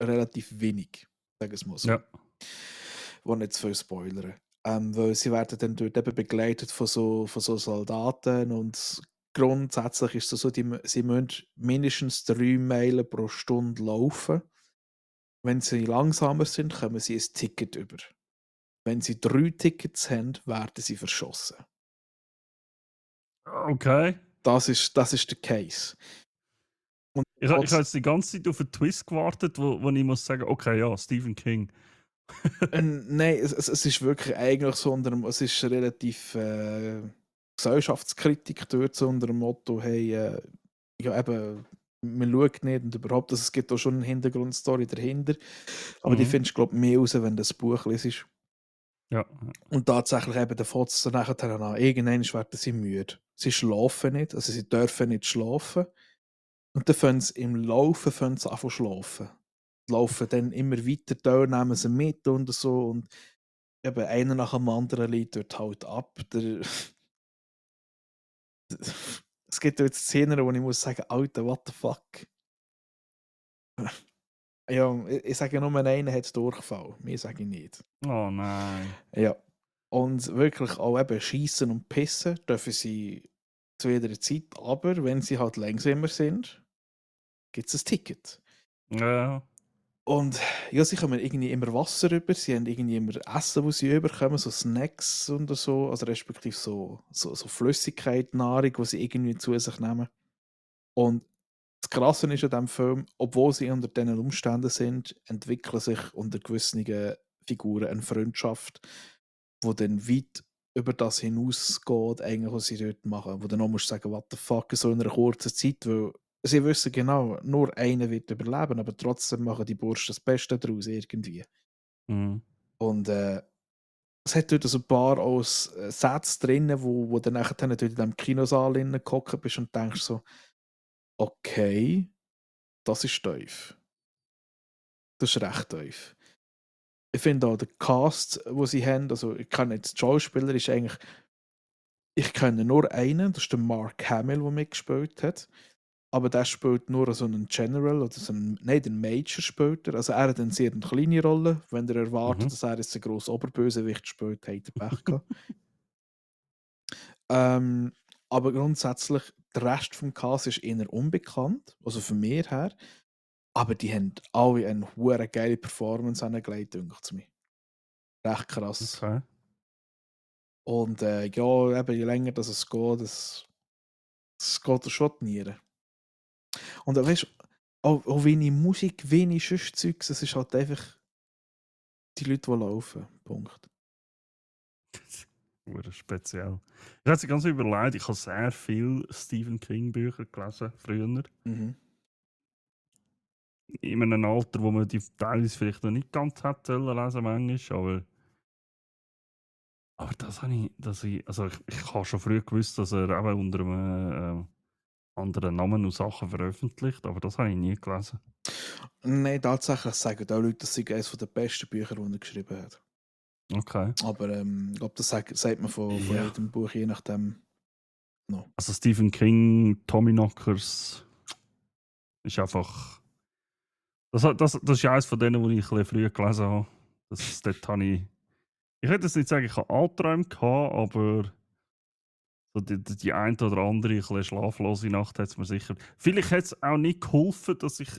[SPEAKER 1] relativ wenig, sagen wir's mal so.
[SPEAKER 2] Ja.
[SPEAKER 1] Ich will nicht zu viel spoilern. Weil sie werden dann dort eben begleitet von so Soldaten und grundsätzlich ist es so, sie müssen mindestens 3 Meilen pro Stunde laufen. Wenn sie langsamer sind, kommen sie ein Ticket über. Wenn sie 3 Tickets haben, werden sie verschossen.
[SPEAKER 2] Okay.
[SPEAKER 1] Das ist der Case. Und
[SPEAKER 2] Ich habe
[SPEAKER 1] trotz
[SPEAKER 2] jetzt die ganze Zeit auf 'n Twist gewartet, wo ich muss sagen: „Okay, ja, Stephen King.“
[SPEAKER 1] nein, es ist wirklich eigentlich so es ist relativ, Gesellschaftskritik dort so unter dem Motto: «Hey, ja eben, man schaut nicht und überhaupt», also, es gibt auch schon 'ne Hintergrundstory dahinter, aber die
[SPEAKER 2] Mhm.
[SPEAKER 1] findest du, glaube ich, mehr raus, wenn du das Buch liest.
[SPEAKER 2] Ja.
[SPEAKER 1] Und tatsächlich eben, dann fängt's dann nachher an. Irgendwann werden sie müde. Sie schlafen nicht, also, sie dürfen nicht schlafen und dann fangen sie im Laufen an zu schlafen. Laufen dann immer weiter, da nehmen sie mit und so und eben einer nach dem anderen liegt dort halt ab. Es gibt dort Szenen, wo ich muss sagen: «Alter, what the fuck?» Ja, ich sage nur, einer hat Durchfall, mehr sage ich nicht.
[SPEAKER 2] Oh nein.
[SPEAKER 1] Ja. Und wirklich auch eben Schiessen und Pissen dürfen sie zu jeder Zeit, aber wenn sie halt langsamer sind, gibt es ein Ticket.
[SPEAKER 2] Ja.
[SPEAKER 1] Und ja, sie kommen irgendwie immer Wasser über, sie haben irgendwie immer Essen, das sie überkommen, so Snacks und so, also respektive so Flüssigkeit, Nahrung, die sie irgendwie zu sich nehmen. Und das Krasse ist an diesem Film, obwohl sie unter diesen Umständen sind, entwickeln sich unter gewissen Figuren eine Freundschaft, die dann weit über das hinausgeht, eigentlich, was sie dort machen. Wo du noch musst sagen, what the fuck, in so einer kurzen Zeit, weil sie wissen genau, nur einer wird überleben, aber trotzdem machen die Burschen das Beste daraus irgendwie.
[SPEAKER 2] Mhm.
[SPEAKER 1] Und es hat dort so ein paar auch Sätze drin, wo du nachher dort in diesem Kinosaal gehockt bist und denkst so, okay, das ist tief. Das ist recht tief. Ich finde auch der Cast, wo sie haben, also ich kenne jetzt die Schauspieler, ist eigentlich, ich kenne nur einen, das ist der Mark Hamill, der mitgespielt hat. Aber der spielt nur so einen General oder so einen, nein, den Major spielt er. Also er hat eine sehr kleine Rolle. Wenn ihr
[SPEAKER 2] Mhm.
[SPEAKER 1] erwartet, dass er jetzt einen grossen Oberbösewicht spielt, hat er Pech gehabt. Ähm, aber grundsätzlich, der Rest vom Cast ist eher unbekannt, also von mir her. Aber die haben alle eine hure geile Performance hingelegt, denkt mir. Recht krass.
[SPEAKER 2] Okay.
[SPEAKER 1] Und ja, eben, je länger das es geht, das geht dir schon die Nieren. Und weißt du, auch wenig Musik, wenig sonst Zeugs, es ist halt einfach die Leute, die laufen. Punkt.
[SPEAKER 2] Hure speziell. Ich habe ganz überlegt, ich habe sehr viel Stephen King Bücher gelesen, früher.
[SPEAKER 1] Mhm.
[SPEAKER 2] In einem Alter, wo man die teilweise vielleicht noch nicht ganz hätte sollen lesen manchmal, aber das habe ich, also ich habe schon früh gewusst, dass er eben unter einem anderen Namen und Sachen veröffentlicht, aber das habe ich nie gelesen.
[SPEAKER 1] Nein, tatsächlich sagen auch Leute, das sei eines der besten Bücher, die er geschrieben hat.
[SPEAKER 2] Okay.
[SPEAKER 1] Aber ich glaube, das sagt man von
[SPEAKER 2] Ja.
[SPEAKER 1] jedem Buch, je nachdem noch.
[SPEAKER 2] Also Stephen King, Tommyknockers ist einfach. Das ist eines von denen, die ich ein bisschen früher gelesen habe. Dort habe ich würde jetzt nicht sagen, ich habe Albträume gehabt, aber so die eine oder andere ein bisschen schlaflose Nacht hat es mir sicher. Vielleicht hat es auch nicht geholfen, dass ich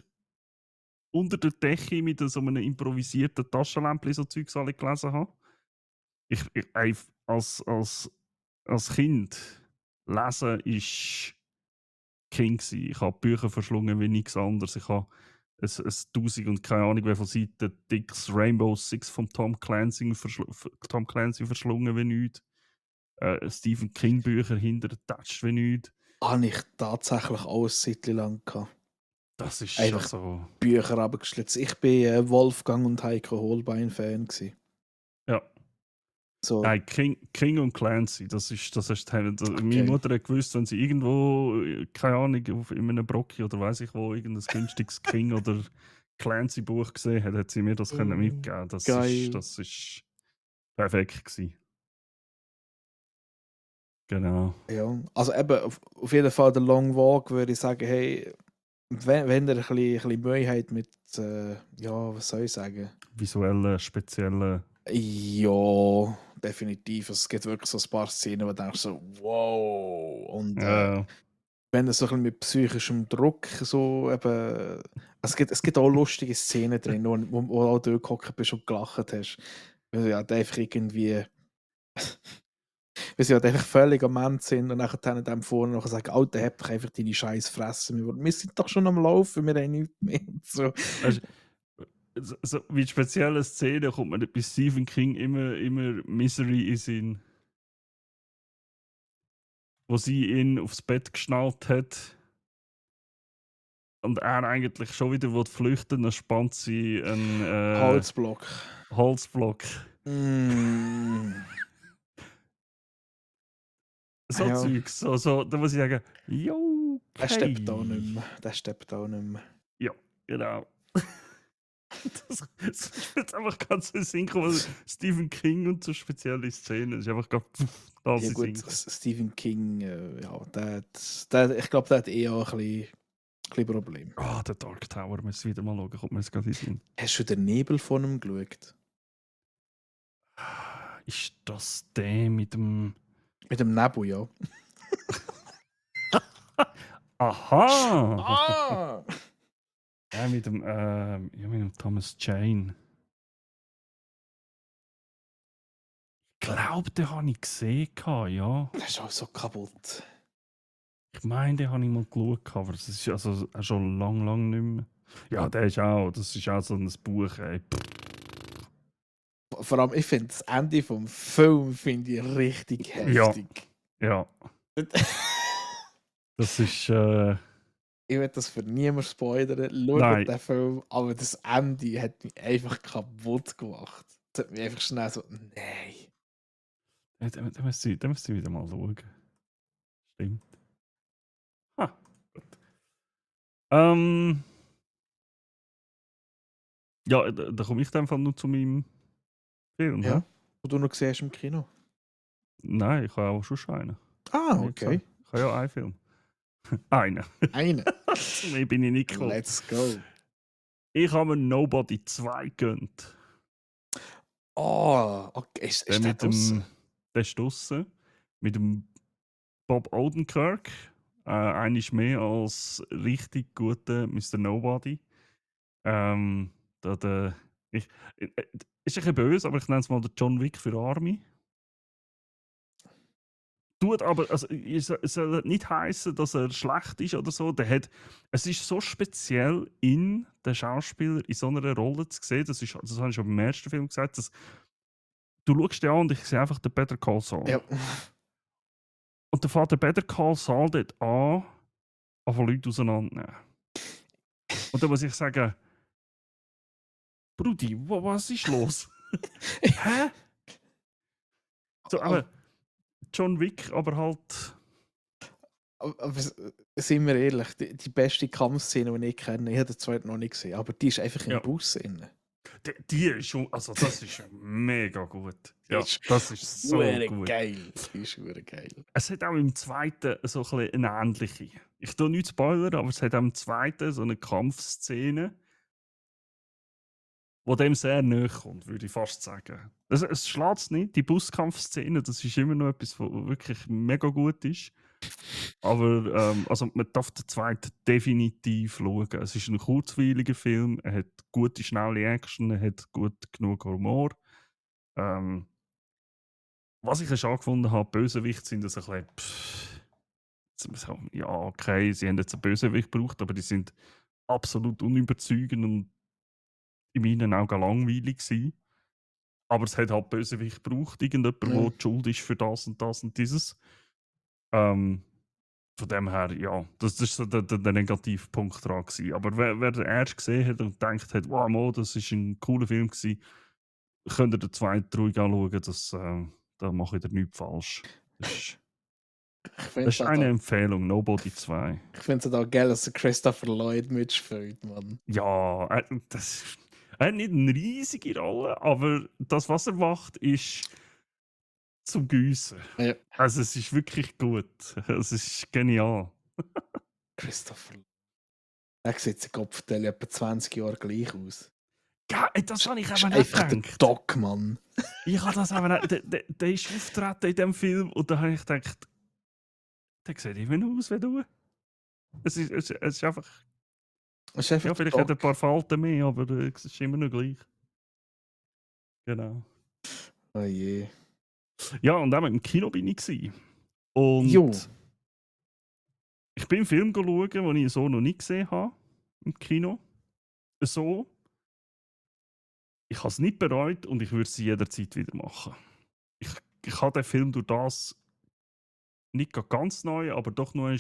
[SPEAKER 2] unter der Decke mit so einem improvisierten Taschenlämpchen so Zeugs alle gelesen habe. Als Kind lesen ist King gsi. Ich habe Bücher verschlungen wie nichts anderes. Ich habe ein 1000 und keine Ahnung wie viele Seiten dickes Rainbow Six von Tom Clancy verschlungen wie nichts. Stephen King Bücher hintergetatscht wie nichts.
[SPEAKER 1] Habe ich tatsächlich alles Zeitchen lang gehabt.
[SPEAKER 2] Das ist
[SPEAKER 1] Einfach
[SPEAKER 2] also...
[SPEAKER 1] Bücher abgeschlitzt. Ich bin Wolfgang und Heiko Holbein-Fan gsi.
[SPEAKER 2] Ja.
[SPEAKER 1] So,
[SPEAKER 2] Nein, King und Clancy, das ist meine
[SPEAKER 1] okay.
[SPEAKER 2] Mutter hat gewusst, wenn sie irgendwo, keine Ahnung, in einem Brocki oder weiß ich wo, irgendein günstiges King oder Clancy Buch gesehen hat, hat sie mir das können mitgeben.
[SPEAKER 1] Geil.
[SPEAKER 2] Das ist perfekt gewesen. Genau.
[SPEAKER 1] Ja, also eben, auf jeden Fall der Long Walk würde ich sagen, hey, wenn ihr ein bisschen Mühe habt mit, ja, was soll ich sagen?
[SPEAKER 2] Visuelle, spezielle.
[SPEAKER 1] Ja, definitiv. Also, es gibt wirklich so ein paar Szenen, wo du denkst so, wow. Und wenn du so ein bisschen mit psychischem Druck so eben. Es gibt auch lustige Szenen drin, wo du auch durchgehockt bist und gelacht hast. Weil sie halt einfach irgendwie. Weil sie halt einfach völlig am Ende sind und nachher dem vorne noch sagen, Alter, hab doch einfach deine scheiß Fresse. Wir sind doch schon am Laufen, wir haben nichts mehr. So.
[SPEAKER 2] Weißt, so wie spezielle Szene kommt mir bei Stephen King immer Misery in Sinn. Wo sie ihn aufs Bett geschnallt hat und er eigentlich schon wieder flüchten will, dann spannt sie einen
[SPEAKER 1] Holzblock.
[SPEAKER 2] Holzblock. So
[SPEAKER 1] Ja,
[SPEAKER 2] Zeugs. Da muss ich sagen, jo,
[SPEAKER 1] der steppt auch
[SPEAKER 2] okay.
[SPEAKER 1] nicht mehr. Der steppt auch nicht mehr.
[SPEAKER 2] Ja, genau. Das ist jetzt einfach ganz so synchron. Stephen King und so spezielle Szenen. Das ist einfach ganz
[SPEAKER 1] Ja gut,
[SPEAKER 2] synchron.
[SPEAKER 1] Stephen King, ja, ich glaube, der hat eh auch ein bisschen Problem.
[SPEAKER 2] Ah, der Dark Tower, muss wieder mal schauen, kommt mir jetzt gerade in den Sinn.
[SPEAKER 1] Hast du den Nebel von ihm geschaut?
[SPEAKER 2] Ist das der mit dem...
[SPEAKER 1] Mit dem Nebel, ja.
[SPEAKER 2] Aha!
[SPEAKER 1] Ah!
[SPEAKER 2] Ja, mit dem Thomas Jane. Ich glaube, den habe ich gesehen, ja.
[SPEAKER 1] Der ist auch so kaputt.
[SPEAKER 2] Ich meine, den habe ich mal geschaut, aber das ist also auch schon lang nicht mehr. Ja, das ist auch so ein Buch, ey.
[SPEAKER 1] Vor allem, ich finde das Ende vom Film finde ich richtig heftig.
[SPEAKER 2] Ja. Das ist...
[SPEAKER 1] Ich will das für niemanden spoilern. Schaut
[SPEAKER 2] Nein.
[SPEAKER 1] den Film, aber das Ende hat mich einfach kaputt gemacht. Das hat mich einfach schnell so, nein.
[SPEAKER 2] Da müsste ich wieder mal schauen. Stimmt. Gut. Ja, da komme ich dann einfach nur zu meinem Film,
[SPEAKER 1] Ja,
[SPEAKER 2] hä?
[SPEAKER 1] wo du noch siehst im Kino.
[SPEAKER 2] Nein, ich habe auch schon einen.
[SPEAKER 1] Ah, okay.
[SPEAKER 2] Ich habe ja einen Film. Einen.
[SPEAKER 1] Einen.
[SPEAKER 2] Zu mir bin ich nicht gekommen.
[SPEAKER 1] Let's go.
[SPEAKER 2] Ich habe mir Nobody 2 gegönnt.
[SPEAKER 1] Oh, okay. Ist der draussen?
[SPEAKER 2] Der ist draussen. Mit dem Bob Odenkirk. Einer mehr als richtig guter Mr. Nobody. Ist ein bisschen böse, aber ich nenne es mal der John Wick für Army. Tut aber, also, es soll nicht heißen, dass er schlecht ist oder so. Es ist so speziell, den Schauspieler in so einer Rolle zu sehen. Das habe ich schon beim ersten Film gesagt. Du schaust dir an und ich sehe einfach den Better Call Saul.
[SPEAKER 1] Ja.
[SPEAKER 2] Und dann fährt der Better Call Saul dort an Leute auseinandernehmen. Und dann muss ich sagen, Brudi, was ist los? Hä? So, aber John Wick, aber halt...
[SPEAKER 1] Aber sind wir ehrlich, die beste Kampfszene, die ich kenne, ich habe den zweiten noch nicht gesehen, aber die ist einfach im Bus drin.
[SPEAKER 2] Die ist schon, also das ist mega gut. Ja, das ist so gut.
[SPEAKER 1] Geil. Die ist super geil.
[SPEAKER 2] Es hat auch im zweiten so eine ähnliche. Ich tue nicht spoilern, aber es hat auch im zweiten so eine Kampfszene, wo dem sehr nahe kommt, würde ich fast sagen. Es schlägt es nicht, die Buskampfszene, das ist immer noch etwas, was wirklich mega gut ist. Aber also man darf den zweiten definitiv schauen. Es ist ein kurzweiliger Film, er hat gute, schnelle Action, er hat gut genug Humor. Ähm, was ich schon gefunden habe, Bösewicht sind das ein bisschen, so, ja okay, sie haben jetzt einen Bösewicht gebraucht, aber die sind absolut unüberzeugend und in meinen Augen langweilig gewesen. Aber es hat halt Bösewicht gebraucht, irgendjemand,
[SPEAKER 1] Ja.
[SPEAKER 2] der die Schuld ist für das und dieses. Ähm, von dem her, ja, das ist so der Negativpunkt dran gewesen. Aber wer den erst gesehen hat und gedacht hat, wow, Mo, das ist ein cooler Film gewesen, könnt ihr den zweiten ruhig anschauen, da mache ich da nichts falsch.
[SPEAKER 1] Ich
[SPEAKER 2] Das
[SPEAKER 1] finde
[SPEAKER 2] ist eine Empfehlung, Nobody 2.
[SPEAKER 1] es auch geil, dass der Christopher Lloyd mitspielt, Mann.
[SPEAKER 2] Ja, er hat nicht eine riesige Rolle, aber das, was er macht, ist zum Giessen.
[SPEAKER 1] Ja,
[SPEAKER 2] Also es ist wirklich gut. Es ist genial.
[SPEAKER 1] Christopher Lloyd. Er sieht sein Kopfteil etwa 20 Jahre gleich aus.
[SPEAKER 2] Ja, das habe ich
[SPEAKER 1] Das ist
[SPEAKER 2] eben nicht
[SPEAKER 1] einfach der
[SPEAKER 2] gedacht.
[SPEAKER 1] Doc, Mann.
[SPEAKER 2] Ich habe das eben nicht. Der ist auftreten in diesem Film und da habe ich gedacht, der sieht immer noch aus wie du. Es ist einfach.
[SPEAKER 1] Das ist einfach
[SPEAKER 2] Ja,
[SPEAKER 1] der
[SPEAKER 2] vielleicht hat er ein
[SPEAKER 1] Doc.
[SPEAKER 2] paar Falten mehr, aber es ist immer noch gleich. Genau.
[SPEAKER 1] Oh je.
[SPEAKER 2] Ja, und auch im Kino bin ich gewesen. Und
[SPEAKER 1] Jo.
[SPEAKER 2] ich bin einen Film schauen, den ich so noch nicht gesehen habe. Im Kino. So. Ich habe es nicht bereut und ich würde es jederzeit wieder machen. Ich habe den Film durch das nicht ganz neu, aber doch noch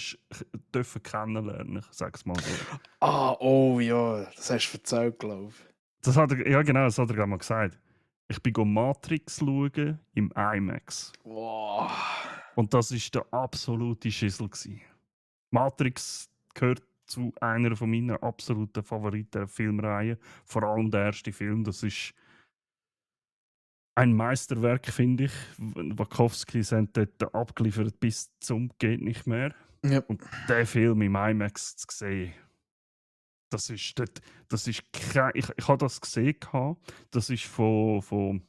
[SPEAKER 2] dürfen kennenlernen, ich sage es mal so.
[SPEAKER 1] Ah, oh ja, das hast du erzählt, glaube ich.
[SPEAKER 2] Das hat er, ja genau, das hat er gerade mal gesagt. Ich bin Matrix schauen im IMAX.
[SPEAKER 1] Wow.
[SPEAKER 2] Und das war der absolute Schissel gewesen. Matrix gehört zu einer von meiner absoluten Favoriten Filmreihen. Vor allem der erste Film, das ist ein Meisterwerk, finde ich. Wachowski sind dort abgeliefert bis zum geht nicht mehr.
[SPEAKER 1] Ja.
[SPEAKER 2] Und der Film im IMAX zu sehen, das ist dort, das ist ich habe das gesehen gehabt. Das ist von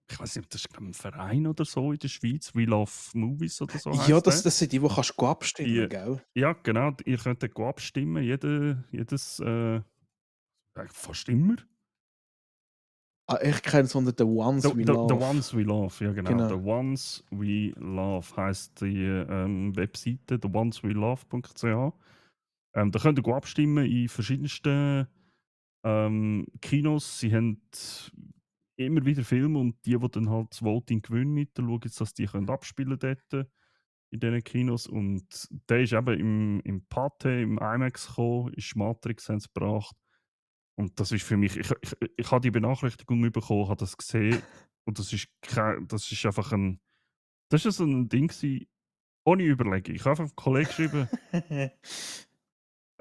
[SPEAKER 2] ich weiß nicht, das ist ein Verein oder so in der Schweiz, We Love Movies oder so
[SPEAKER 1] Ja,
[SPEAKER 2] heißt der.
[SPEAKER 1] das sind die kannst du abstimmen,
[SPEAKER 2] Die,
[SPEAKER 1] gell?
[SPEAKER 2] ja, genau, ihr könnt dort abstimmen, fast immer.
[SPEAKER 1] Ah, ich kenne es unter The Ones We
[SPEAKER 2] The
[SPEAKER 1] Love.
[SPEAKER 2] Ones We Love, ja genau.
[SPEAKER 1] Genau.
[SPEAKER 2] The Ones We Love heisst die Webseite, theoneswelove.ch. Da könnt ihr abstimmen in verschiedensten Kinos. Sie haben immer wieder Filme und die dann halt das Voting gewinnen, dann schauen jetzt, dass die können abspielen dort in diesen Kinos. Und der ist eben im Pate, im IMAX gekommen, ist Matrix haben sie gebracht. Und das ist für mich, ich habe die Benachrichtigung bekommen, habe das gesehen und das ist einfach das ist so ein Ding gewesen, ohne Überlegung. Ich habe einfach einem Kollegen geschrieben,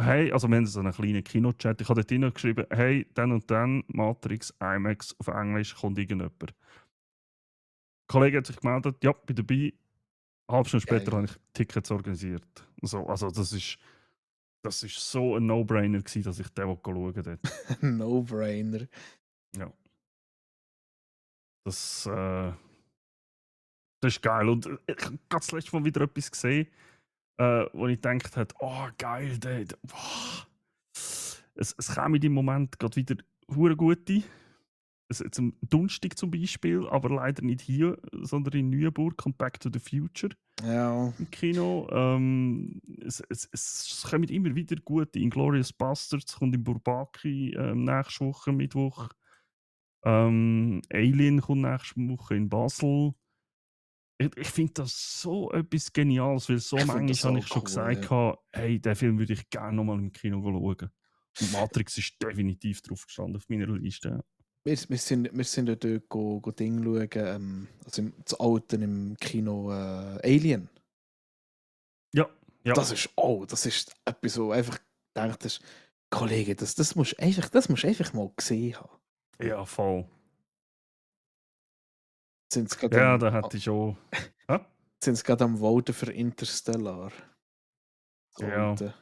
[SPEAKER 2] hey, also wir haben so einen kleinen Kinochat, ich habe dort drinnen geschrieben, hey, dann und dann, Matrix, IMAX auf Englisch, kommt irgendjemand. Der Kollege hat sich gemeldet, ja, bin dabei. Eine halbe Stunde später
[SPEAKER 1] Geil.
[SPEAKER 2] habe ich Tickets organisiert. So, also das ist so ein No-Brainer gewesen, dass ich den schauen wollte.
[SPEAKER 1] No-brainer.
[SPEAKER 2] Ja. Das ist geil. Und ich habe das letzte Mal wieder etwas gesehen, wo ich gedacht habe, oh geil, boah. Es kam in dem Moment gerade wieder hure gute. Zum Dunstig zum Beispiel, aber leider nicht hier, sondern in Neuenburg, kommt Back to the Future
[SPEAKER 1] Ja.
[SPEAKER 2] im Kino. Es kommen immer wieder gute. Inglourious Basterds kommt in Bourbaki nächste Woche, Mittwoch. Alien kommt nächste Woche in Basel. Ich finde das so etwas Geniales, weil so
[SPEAKER 1] Ich finde
[SPEAKER 2] manchmal
[SPEAKER 1] das
[SPEAKER 2] habe
[SPEAKER 1] auch
[SPEAKER 2] ich schon
[SPEAKER 1] cool,
[SPEAKER 2] gesagt,
[SPEAKER 1] ja.
[SPEAKER 2] hey, den Film würde ich gerne nochmal im Kino schauen. Und Matrix ist definitiv drauf gestanden auf meiner Liste.
[SPEAKER 1] Wir sind ja dort Ding schauen, also das Alten im Kino Alien.
[SPEAKER 2] Ja, ja.
[SPEAKER 1] Das ist etwas, so einfach gedacht hast, Kollege, das musst du einfach mal gesehen haben.
[SPEAKER 2] Ja, voll.
[SPEAKER 1] Sind sie gerade
[SPEAKER 2] Ja, da hatte ich schon.
[SPEAKER 1] am Voten für Interstellar. Das
[SPEAKER 2] Ja.
[SPEAKER 1] Alte.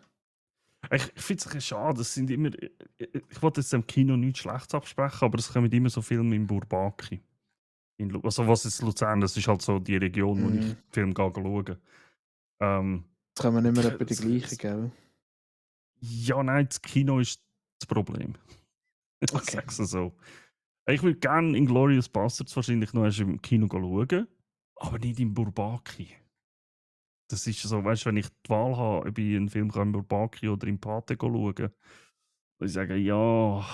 [SPEAKER 2] Ich finde es ein bisschen schade, das sind immer... Ich wollte jetzt im Kino nichts Schlechtes absprechen, aber es kommen immer so Filme in Bourbaki. Also was ist Luzern? Das ist halt so die Region, wo ich Film schaue.
[SPEAKER 1] Jetzt können wir nicht mehr
[SPEAKER 2] ich-
[SPEAKER 1] etwa die gleichen, gell?
[SPEAKER 2] Ja, nein, das Kino ist das Problem. Ich
[SPEAKER 1] Okay.
[SPEAKER 2] sag's so. Ich würde gerne Inglourious Basterds wahrscheinlich noch erst im Kino schauen, aber nicht im Bourbaki. Das ist so, weißt du, wenn ich die Wahl habe, ob ich einen Film kann im Bourbaki oder im Pate schauen, würde ich sagen, ja.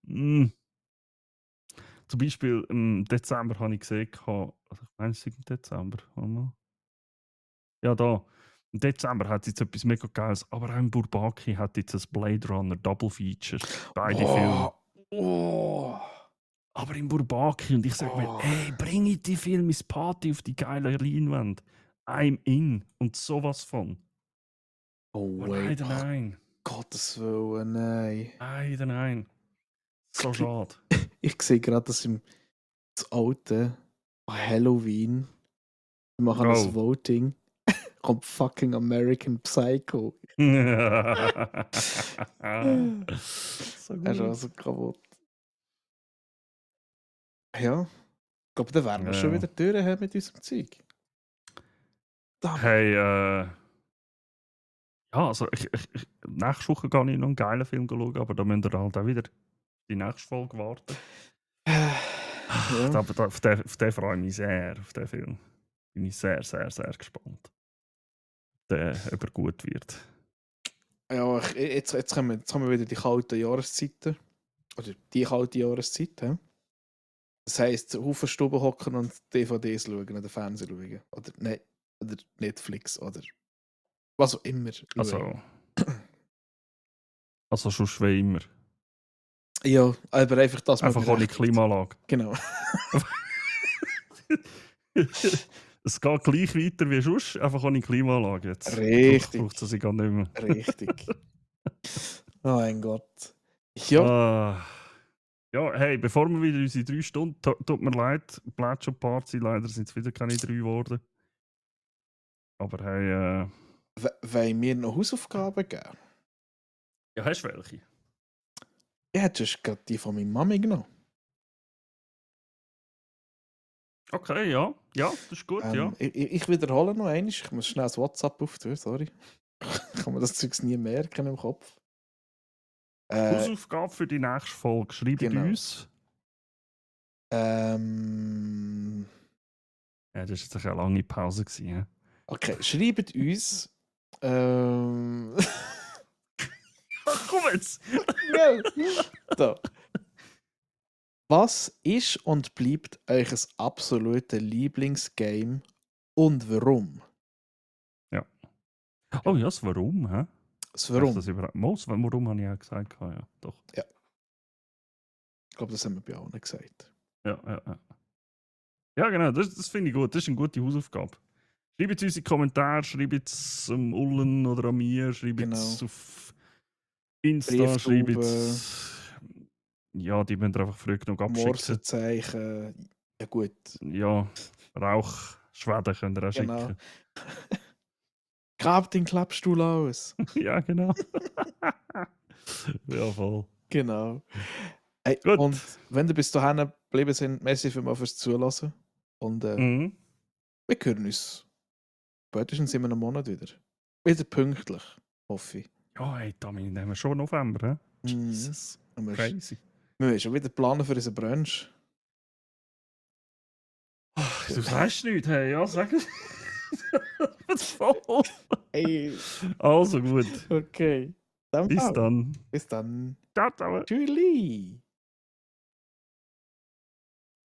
[SPEAKER 2] mm. Zum Beispiel im Dezember habe ich gesehen, also ich meine, es ist im Dezember. Warte mal. Ja, da. Im Dezember hat es jetzt etwas mega Geiles, aber auch im Bourbaki hat jetzt ein Blade Runner Double Feature. Beide Filme.
[SPEAKER 1] Oh.
[SPEAKER 2] Aber im Bourbaki. Und ich sage mir, ey, bring die Filme ins Party auf die geile Leinwand. I'm in. Und sowas von.
[SPEAKER 1] Oh,
[SPEAKER 2] Oh
[SPEAKER 1] wait.
[SPEAKER 2] nein, nein.
[SPEAKER 1] Gottes Willen, nein.
[SPEAKER 2] Nein, nein. So schade.
[SPEAKER 1] Ich sehe gerade, dass im das alte Halloween wir machen
[SPEAKER 2] Oh.
[SPEAKER 1] ein Voting. Kommt fucking American Psycho.
[SPEAKER 2] So
[SPEAKER 1] Er ist
[SPEAKER 2] gut.
[SPEAKER 1] also kaputt. Ja. Ich glaube, dann wären wir schon wieder durch mit unserem Zeug.
[SPEAKER 2] Hey, ja, also nächste Woche gehe ich noch einen geilen Film schauen, aber da müsst ihr halt auch wieder die nächste Folge warten.
[SPEAKER 1] Ja.
[SPEAKER 2] Aber auf den freue ich mich sehr, auf den Film. Bin ich sehr, sehr, sehr gespannt. Ob er gut wird.
[SPEAKER 1] Ja, jetzt haben wir wieder die kalten Jahreszeiten. Oder die kalte Jahreszeit. He? Das heisst, Haufen Stuben hocken und DVDs schauen oder Fernsehen schauen. Oder Netflix oder was auch immer.
[SPEAKER 2] Also schon schwer immer.
[SPEAKER 1] Ja, aber einfach das
[SPEAKER 2] einfach ohne Klimaanlage.
[SPEAKER 1] Genau.
[SPEAKER 2] Es geht gleich weiter wie sonst, einfach ohne Klimaanlage jetzt.
[SPEAKER 1] Richtig.
[SPEAKER 2] Braucht es gar nicht mehr.
[SPEAKER 1] Richtig. Oh mein Gott. Ja.
[SPEAKER 2] Ja, hey, bevor wir wieder unsere 3 Stunden, tut mir leid, Plätschel Party, leider sind es wieder keine 3 geworden. Aber hey,
[SPEAKER 1] wollen wir noch Hausaufgaben geben?
[SPEAKER 2] Ja, hast du welche?
[SPEAKER 1] Ich hätte gerade die von meiner Mami genommen.
[SPEAKER 2] Okay, ja. Ja, das ist gut, ja.
[SPEAKER 1] Ich wiederhole noch einmal. Ich muss schnell das WhatsApp auftun, sorry. Ich kann mir das Zeug nie merken im Kopf.
[SPEAKER 2] Hausaufgabe für die nächste Folge. Schreibt uns.
[SPEAKER 1] Ja,
[SPEAKER 2] das war jetzt eine lange Pause. Ja?
[SPEAKER 1] Okay, schreibt uns.
[SPEAKER 2] Komm jetzt!
[SPEAKER 1] So. Was ist und bleibt euch ein absolutes Lieblingsgame und warum?
[SPEAKER 2] Ja. Oh ja, das Warum, hä?
[SPEAKER 1] Das Warum?
[SPEAKER 2] Warum habe ich auch gesagt, ja, doch.
[SPEAKER 1] Ja. Ich glaube, das haben wir bei allen gesagt.
[SPEAKER 2] Ja. Ja, genau, das finde ich gut. Das ist eine gute Hausaufgabe. Schreibt uns in die Kommentare, schreibt es am Ullen oder an mir, schreibt es auf Insta, schreibt es. Ja, die müssen einfach früh genug abschicken.
[SPEAKER 1] Morsezeichen, ja gut.
[SPEAKER 2] Ja, Rauchschwäden könnt ihr auch schicken.
[SPEAKER 1] Grab den Klappstuhl aus.
[SPEAKER 2] Ja, genau. Ja, voll.
[SPEAKER 1] Genau. Hey, und wenn ihr bis dahin geblieben seid, merci fürs Zulassen. Und wir hören uns spätestens in einem Monat wieder. Wieder pünktlich, hoffe ich.
[SPEAKER 2] Ja, hey, damit nehmen wir schon November, hä? Jesus. Crazy.
[SPEAKER 1] Wir müssen schon wieder planen für unseren Brunch.
[SPEAKER 2] Du sagst nichts, hey, ja, sag es. Voll.
[SPEAKER 1] Hey.
[SPEAKER 2] Also gut.
[SPEAKER 1] Okay.
[SPEAKER 2] Bis dann.
[SPEAKER 1] Bis dann.
[SPEAKER 2] Ciao, ciao.
[SPEAKER 1] Tschüss.